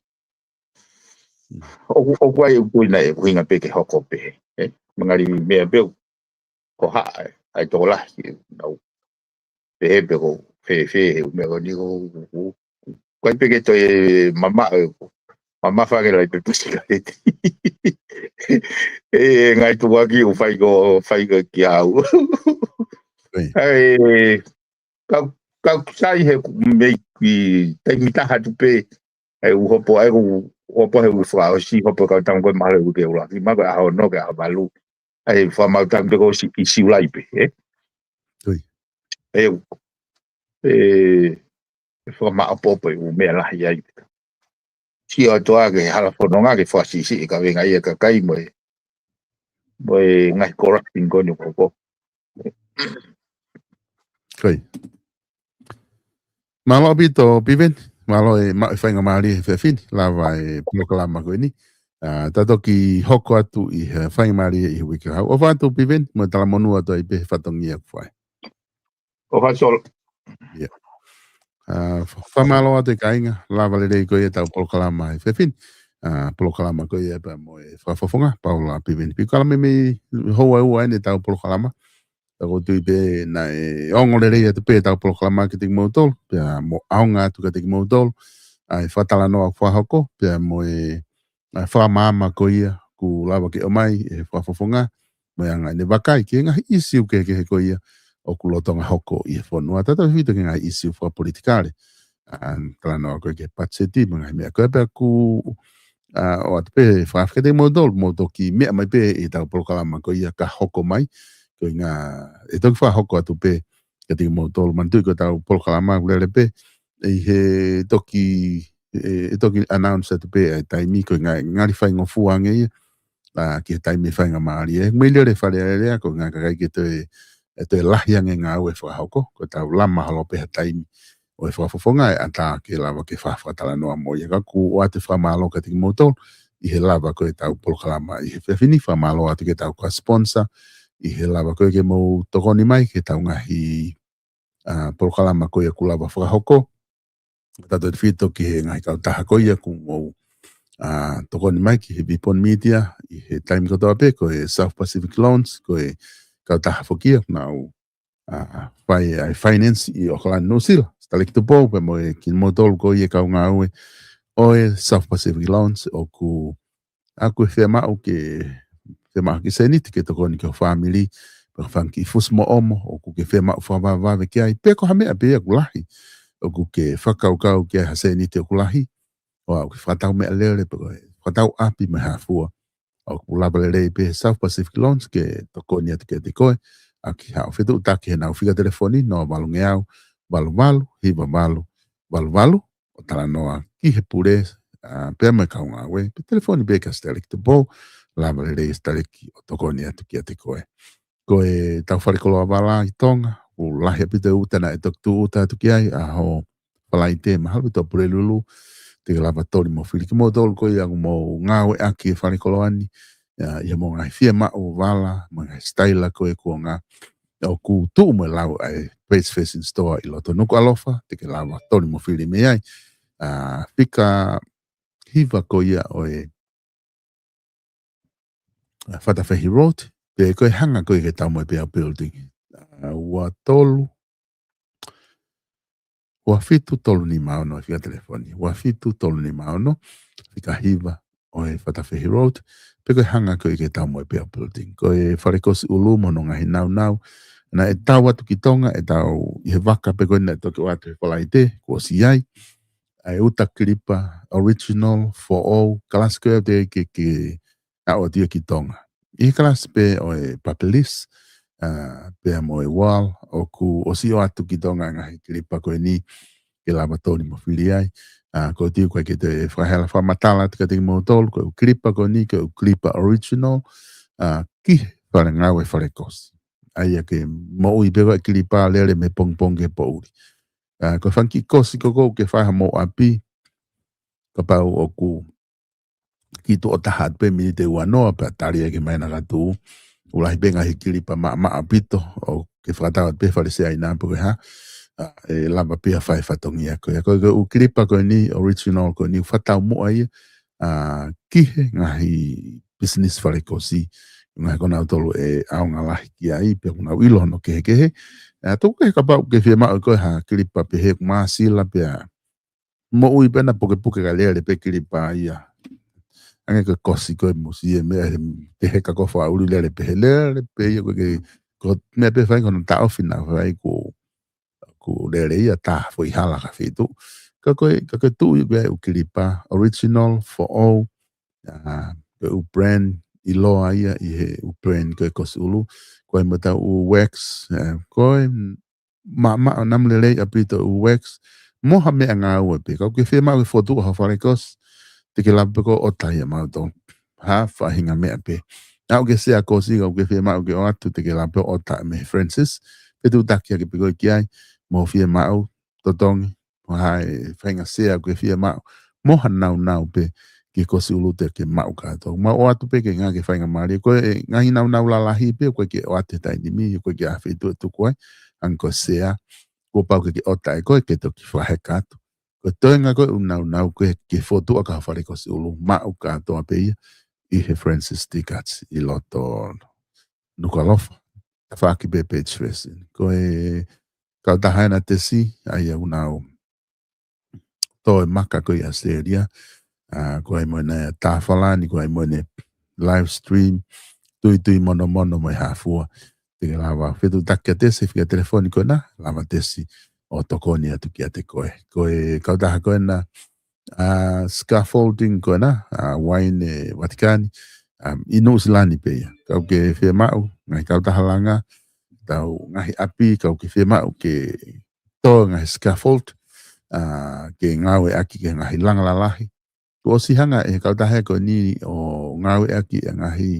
ʻOku, ʻoku ʻi ai ʻeku ʻuhinga pē ke hoko pē, ē, mangali meʻa pē ʻoku ko haʻa, ʻa e tokolahi, nau pehē pē ko fēfē he ʻū meʻa ko eni ko, ko, ko, ʻikai pē ke toe mama, ē, mamafa ke lahi pē pusi ka eti. ʻE, ʻe ngaahi tuʻuaki ʻoku fai ko, fai ko ki au. Ko ia. ʻAi, ka, ka sai he ʻoku mei ki taimi taha atu pē, ʻa e ʻū hopo, ʻa e ʻū hopo he ʻū fakaʻosi, hopo kau tama ko e mahalo ʻe uike ʻuluaki, mahalo ko e ʻaho ono ki he ʻaho valu. ʻA e fakamaau tangi pē ko ʻosi ʻi Siulai pē, ē? Ko ia. ʻE, ʻe, ʻe fakamaʻopoʻopo ʻū meʻa lahi ai. Sio atu ā ki he hala fononga ke fakasiʻisiʻi e kavenga ʻa e kakai mo e, mo e ngaahi corruption ko eni ʻoku hoko. Ko ia. Mālō ʻaupito Piveni, mālō e maʻu e faingamālie he efiafi ni, lava e polokalama ko eni. ʻA, ta toki hoko atu ʻi he faingamālie ʻi he uike kahaʻu. ʻOfa atu Piveni, mo e talamonū atu ai pē he fatongia ʻoku fai. ʻOfa atu Solo. Ia. ʻA, fa-, fakamālō atu e kāinga, lava lelei ko ia ʻetau polokalama he efiafi ni. ʻA, polokalama ko ia pea mo e Fakafofonga, Paula Piveni Piukala, meimei houa ʻe ua eni ʻetau polokalama. Ka ʻoku ou tui pē naʻe ongo lelei atu pē ʻetau polokalama kiate kimoutolu, pea mo ʻaonga atu kiate kimoutolu ʻa e fakatalanoa ʻoku fakahoko, pea mo e, ʻa e fakamaama ko ia ʻoku lava ke ʻomai ʻe he Fakafofonga, mo e anga ʻene vakai ki he ngaahi ʻīsiu kehekehe ko ia ʻoku lolotonga hoko ʻi he fonua, tautautefito ki he ngaahi ʻīsiu fakapolitikale. ʻA, talanoa ko ē ki he patiseti mo e ngaahi meʻa ko ē, pea ʻoku, ʻa, ʻoatu pē fakafetaʻi kiate kimoutolu, mou toki meʻa mai pē ʻi heʻetau polokalama ko ia ka hoko mai, ko e ʻuhinga ʻe toki fakahoko atu pē kiate kimoutolu. Manatuʻi ko ʻetau polokalama ʻoku lele pē, ʻi he toki, ʻe, ʻe toki announce atu pē ʻa e taimi, ko e ʻuhinga ʻe ngali faingofua ange ia, ʻa, ki he taimi faingamālie. Mei lele Fale Alea, ko e ʻuhinga ʻikai ke toe, ʻe toe lahi ange ngāue fakahoko, ko ʻetau lama holo pē ha taimi ʻo e Fakafofonga ʻe ʻatā ke lava ke fa-, fakatalanoa mo ia. Ka ʻoku ʻoatu e fakamālō kiate kimoutolu ʻi he lava ko ē ʻetau polokalama ʻi he efiafi ni, fakamālō atu ki heʻetau kau sponsor ʻi he lava ko ē ke mou tokoni mai ki heʻetau ngaahi, ʻa, polokalama ko ia ʻoku lava fakahoko. Tautautefito ki he ngaahi kautaha ko ia ʻoku mou, ʻa, tokoni mai ki he Vipon Media ʻi he taimi kotoa pē, ko e South Pacific Loans, ko e kautaha foki ia ʻoku nau, ʻa, fai ʻa e finance ʻi ʻAokalani, Nuʻusila. Sitaleki Tupou pea mo e kimoutolu ko ia e kau ngāue ʻo e South Pacific Loans, ʻoku ʻoku ke fiemaʻu ke, fiemaʻu ha kiʻi sēniti ke tokoni ki ho fāmili, pe ko ha fanga kiʻi fusi mo ʻomo ʻoku ke fiemaʻu fakavavevave ki ai, pe ko ha meʻa pē ia ʻoku lahi ʻoku ke fakakaukau ki ai ha sēniti ʻoku lahi, ʻo aʻu ki he fakatau meʻalele, pe ko e fakatau ʻapi mo e hā fua, ʻoku lava lelei pē South Pacific Loans ke tokoni atu kiate koe, ʻaki haʻo fetuʻutaki heʻenau fika telefoni, noa valungeau, valu valu, hiva valu, valu valu, ʻo talanoa ki he pule, ʻa, pea mo e kau ngāue, pe telefoni pē kia Sitaleki Tupou, lava lelei Sitaleki ʻo tokoni atu kiate koe. Ko ʻetau falekoloa vala ʻi Tonga, ʻoku lahi ʻaupito e uta naʻe toki tūʻuta atu ki ai, ʻaho Falaite, mahalo ʻi he Pulelulu, te ke lava toli mo fili. Kimoutolu ko ia ʻoku mou ngāueʻaki e falekoloa ni, ʻa, ʻi hoʻomou ngaahi fiemaʻu vala, mo e ngaahi sitaila ko ē kuonga, ʻoku tuʻu mo e lau ʻa e Praise Fashion Store ʻi loto Nukuʻalofa, te ke lava toli mo fili mei ai. ʻA, fika hiva ko ia ʻo e, ʻa, Fatafehi Road, pe ko e hanga ko ē ki he Taumoepeau Building. ʻA, ua tolu, ua fitu tolu nima ono, fika telefoni. Ua fitu tolu nima ono, fika hiva, ʻo e Fatafehi Road, pe ko e hanga ko ē ke tau mo e Peau Building. Ko e Falekosi ʻUlu mo hono ngaahi naunau, naʻe tau atu ki Tonga, ʻe tau ʻi he vaka pē ko ē naʻe toki ʻoatu he Falaite, kuo ʻosi ʻi ai. ʻA e uta kilipa, original, foʻou, kalasi ko ē te ke, ke aʻu atu ia ki Tonga. ʻI he kalasi pē ʻo e papelis, ʻa, pea mo e wall, ʻoku ʻosi ʻoatu ki Tonga ngaahi kilipa ko eni, ke lava toli mo fili ai. ʻA, ko e tiu ko ē ke te fakahela fakamatala atu kiate kimoutolu, ko e kilipa ko eni, ko e kilipa original, ʻa, ki he fale ngāue Falekosi. ʻA ia ke moʻui pē ko e kilipa lele mei he pongipongi ki he poʻuli. ʻA, ko e fanga kiʻi kosi ko ē ʻoku ke fai ha mo ʻapi, kapau ʻoku kiʻi tuʻo taha atu pē miniti ʻe ua noa pea tali ʻaki mai na ka tuʻu. ʻOku lahi pē ngaahi kilipa maʻamaʻa ʻaupito ʻoku ke fakatau atu pē fale Siaina pe ko e hā. ʻA, ʻe lava pē ia fai fatongia ko ia. Ko e, ko e ʻū kilipa ko eni, original ko eni, ʻoku fakataumuʻa ia, ʻa, ki he ngaahi business Falekosi, ngaahi ko nautolu ʻe ʻaonga lahi ki ai, pea ʻoku nau ʻilo hono kehekehe. ʻA, tuku kehe kapau ʻoku ke fiemaʻu ko ē ha kilipa pehē ʻoku māsila pea moʻui pē na pukepuke ka lele pē kilipa ia. Hangē ko e kosi ko ē musie meʻa he, te he ka ko fakaʻuli lele pē he lele pē ia ko e ke, ko e meʻa pē fai ko hono taʻofi na fai ko, ko e lele ia tā foʻi hala ka fitu. Ka ko e, ka ko e tuʻu ia ko e ʻū kilipa, original, foʻou, ʻa, ko e ʻū brand, ʻiloa ia ʻi he ʻū brand ko e Kosi ʻUlu, ko e mo e tau ʻū wax, ʻa, ko e maʻamaʻa ʻo namu lelei ʻaupito ʻū wax, mo ha meʻangāue pē. Ka ʻoku ke fiemaʻu ke fotu ʻa ho Falekosi, te ke lava pē ko ē ʻo ʻota ia mautolu. Ha faʻahinga meʻa pē. ʻA, ʻoku ke sea kosi, ka ʻoku ke fiemaʻu ke ʻoatu, te ke lava pē ʻo ʻota mei he Francis. Fetuʻutaki hake pē ko ē ki ai, mo fiemaʻu, totongi, mo ha faʻahinga sea ʻoku ke fiemaʻu, mo ha naunau pē ki he Kosi ʻUlu te ke maʻu kātoa. Mau ʻoatu pē ke ngāue ke faingamālie. Ko e ngaahi naunau lalahi pē, ʻoku ʻikai ke ʻoatu he taimi ni, ʻoku ʻikai ke ʻi ai ha feituʻu ʻe tuku ai, hangē ko e sea, kuo pau ke ke ʻota ʻe koe ke toki fakaheka atu. Ko e toenga ko ē ʻū naunau ko ē ke fotu ʻa ho Falekosi ʻUlu, maʻu kātoa pē ia ʻi he Francis Tickets ʻi loto Nukuʻalofa. Tafaʻaki pē Page Fest. Ko e kautaha ena Tesi, ʻa ia ʻoku nau tō e maka ko ē ʻi ʻAositelēlia, ʻa, ko e ʻai mo ena ia tāfalani, ko e ʻai mo ena live stream, tuitui monomono mo e hā fua. Te ke lava fetuʻutaki kia Tesi, fika telefoni ko ena, lava Tesi ʻo tokoni atu kiate koe. Ko e kautaha ko ena, ʻa, scaffolding ko ena, ʻa, Uaine Vatikani, ʻa, ʻi Nuʻusila ni pē ia. Ka ʻoku ke fiemaʻu, ngaahi kautaha langa, tau ngaahi ʻapi, ka ʻoku ke fiemaʻu ke tō ngaahi scaffold, ʻa, ke ngāueʻaki ki he ngaahi langa lalahi. Kuo ʻosi hanga ʻe he kautaha ko eni ʻo ngāueʻaki ʻa e ngaahi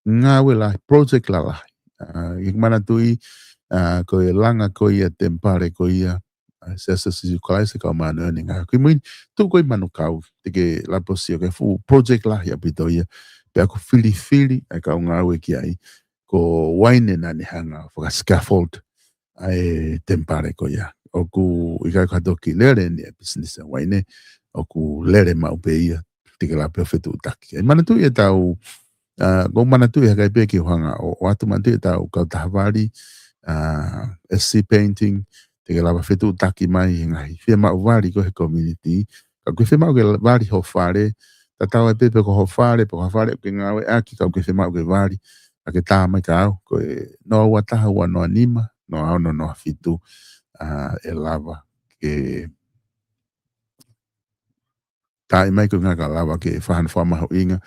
ngāue lahi, project lalahi. ʻA, ʻi he manatuʻi, ʻa, ko e langa ko ia temipale ko ia, ʻa, Siasi ʻo Sīsū Kalaisi ʻo e Kau Māʻoniʻoni ʻi he Ngaahi ʻAho Kimui ni, tuʻu ko ē ʻi Manukau, te ke lava ʻo sio ko e fuʻu project lahi ʻaupito ia, pea ʻoku filifili ʻa e kau ngāue ki ai, ko Uaine naʻa ne hanga ʻo faka-scaffold ʻa e temipale ko ia. ʻOku ʻikai ko ha toki lele eni ʻa e business ʻa Uaine, ʻoku lele maʻu pē ia, te ke lava pē ʻo fetuʻutaki. ʻE manatuʻi ʻetau, ʻa, ʻoku ou manatuʻi hake pē ke u hanga ʻo, ʻoatu, manatuʻi ʻetau kautaha vali, ʻa, S C Painting, te ke lava fetuʻutaki mai he ngaahi fiemaʻu vali ko ē he community. Ka ʻoku ke fiemaʻu ke vali ho fale, tatau ai pē pe ko ho fale, pe ko ha fale ʻoku ke ngāueʻaki, ka ʻoku ke fiemaʻu ke vali, ʻa, ke tā mai kia au, ko e noa ua taha ua noa nima, noa ono noa fitu, ʻa, ʻe lava ke tā mai ko ē ngā ka lava ke fakahā hono fakamahuʻinga,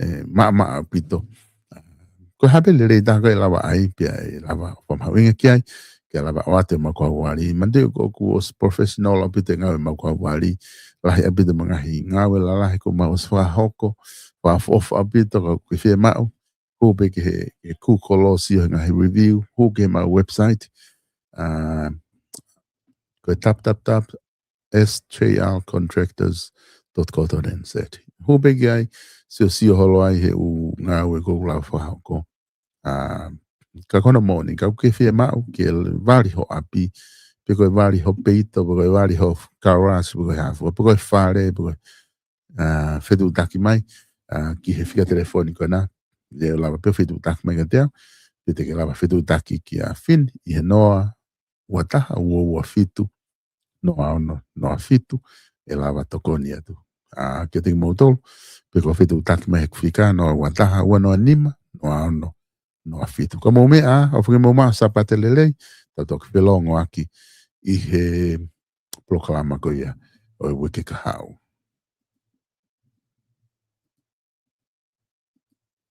ʻe, maʻamaʻa ʻaupito. Ko e hā pē lelei taha ko ē ʻe lava ai, pea ʻe lava fakamahuʻinga ki ai, ke lava ʻoatu ʻemau kau vali. Manatuʻi ʻoku, ʻoku ʻosi professional ʻaupito e ngāue ʻemau kau vali, lahi ʻaupito ʻemau ngaahi ngāue lalahi ʻoku mau ʻosi fakahoko, fakaʻofoʻofa ʻaupito, ka ʻoku ke fiemaʻu, hū pē ki he, he Google ʻo sio he ngaahi review, hū ki heʻemau website, ʻa, ko e www dot S J R contractors dot co dot N Z. Hū pē ki ai, siosio holo ai he ʻū ngāue ʻoku ou lava fakahoko. ʻA, ka ko hono moʻoni, ka ʻoku ke fiemaʻu ke vali ho ʻapi, pe ko e vali ho peito, pe ko e vali ho garage, pe ko e hā fua, pe ko e fale, pe ko e, ʻa, fetuʻutaki mai, ʻa, ki he fika telefoni ko ena, ʻe lava pē ʻo fetuʻutaki mai kiate au, pe te ke lava fetuʻutaki kia Fini, ʻi he noa ua taha ua ua fitu, noa ono noa fitu, ʻe lava tokoni atu, ʻa, kiate kimoutolu, pea ko e fetuʻutaki mai he ʻoku fika noa ua taha, ua noa nima, noa ono, noa fitu. Ka mou meʻa, ʻo fiki mou maʻu Sāpate lelei, tau toki felōngoaki ʻi he polokalama ko ia ʻo e uike kahaʻu.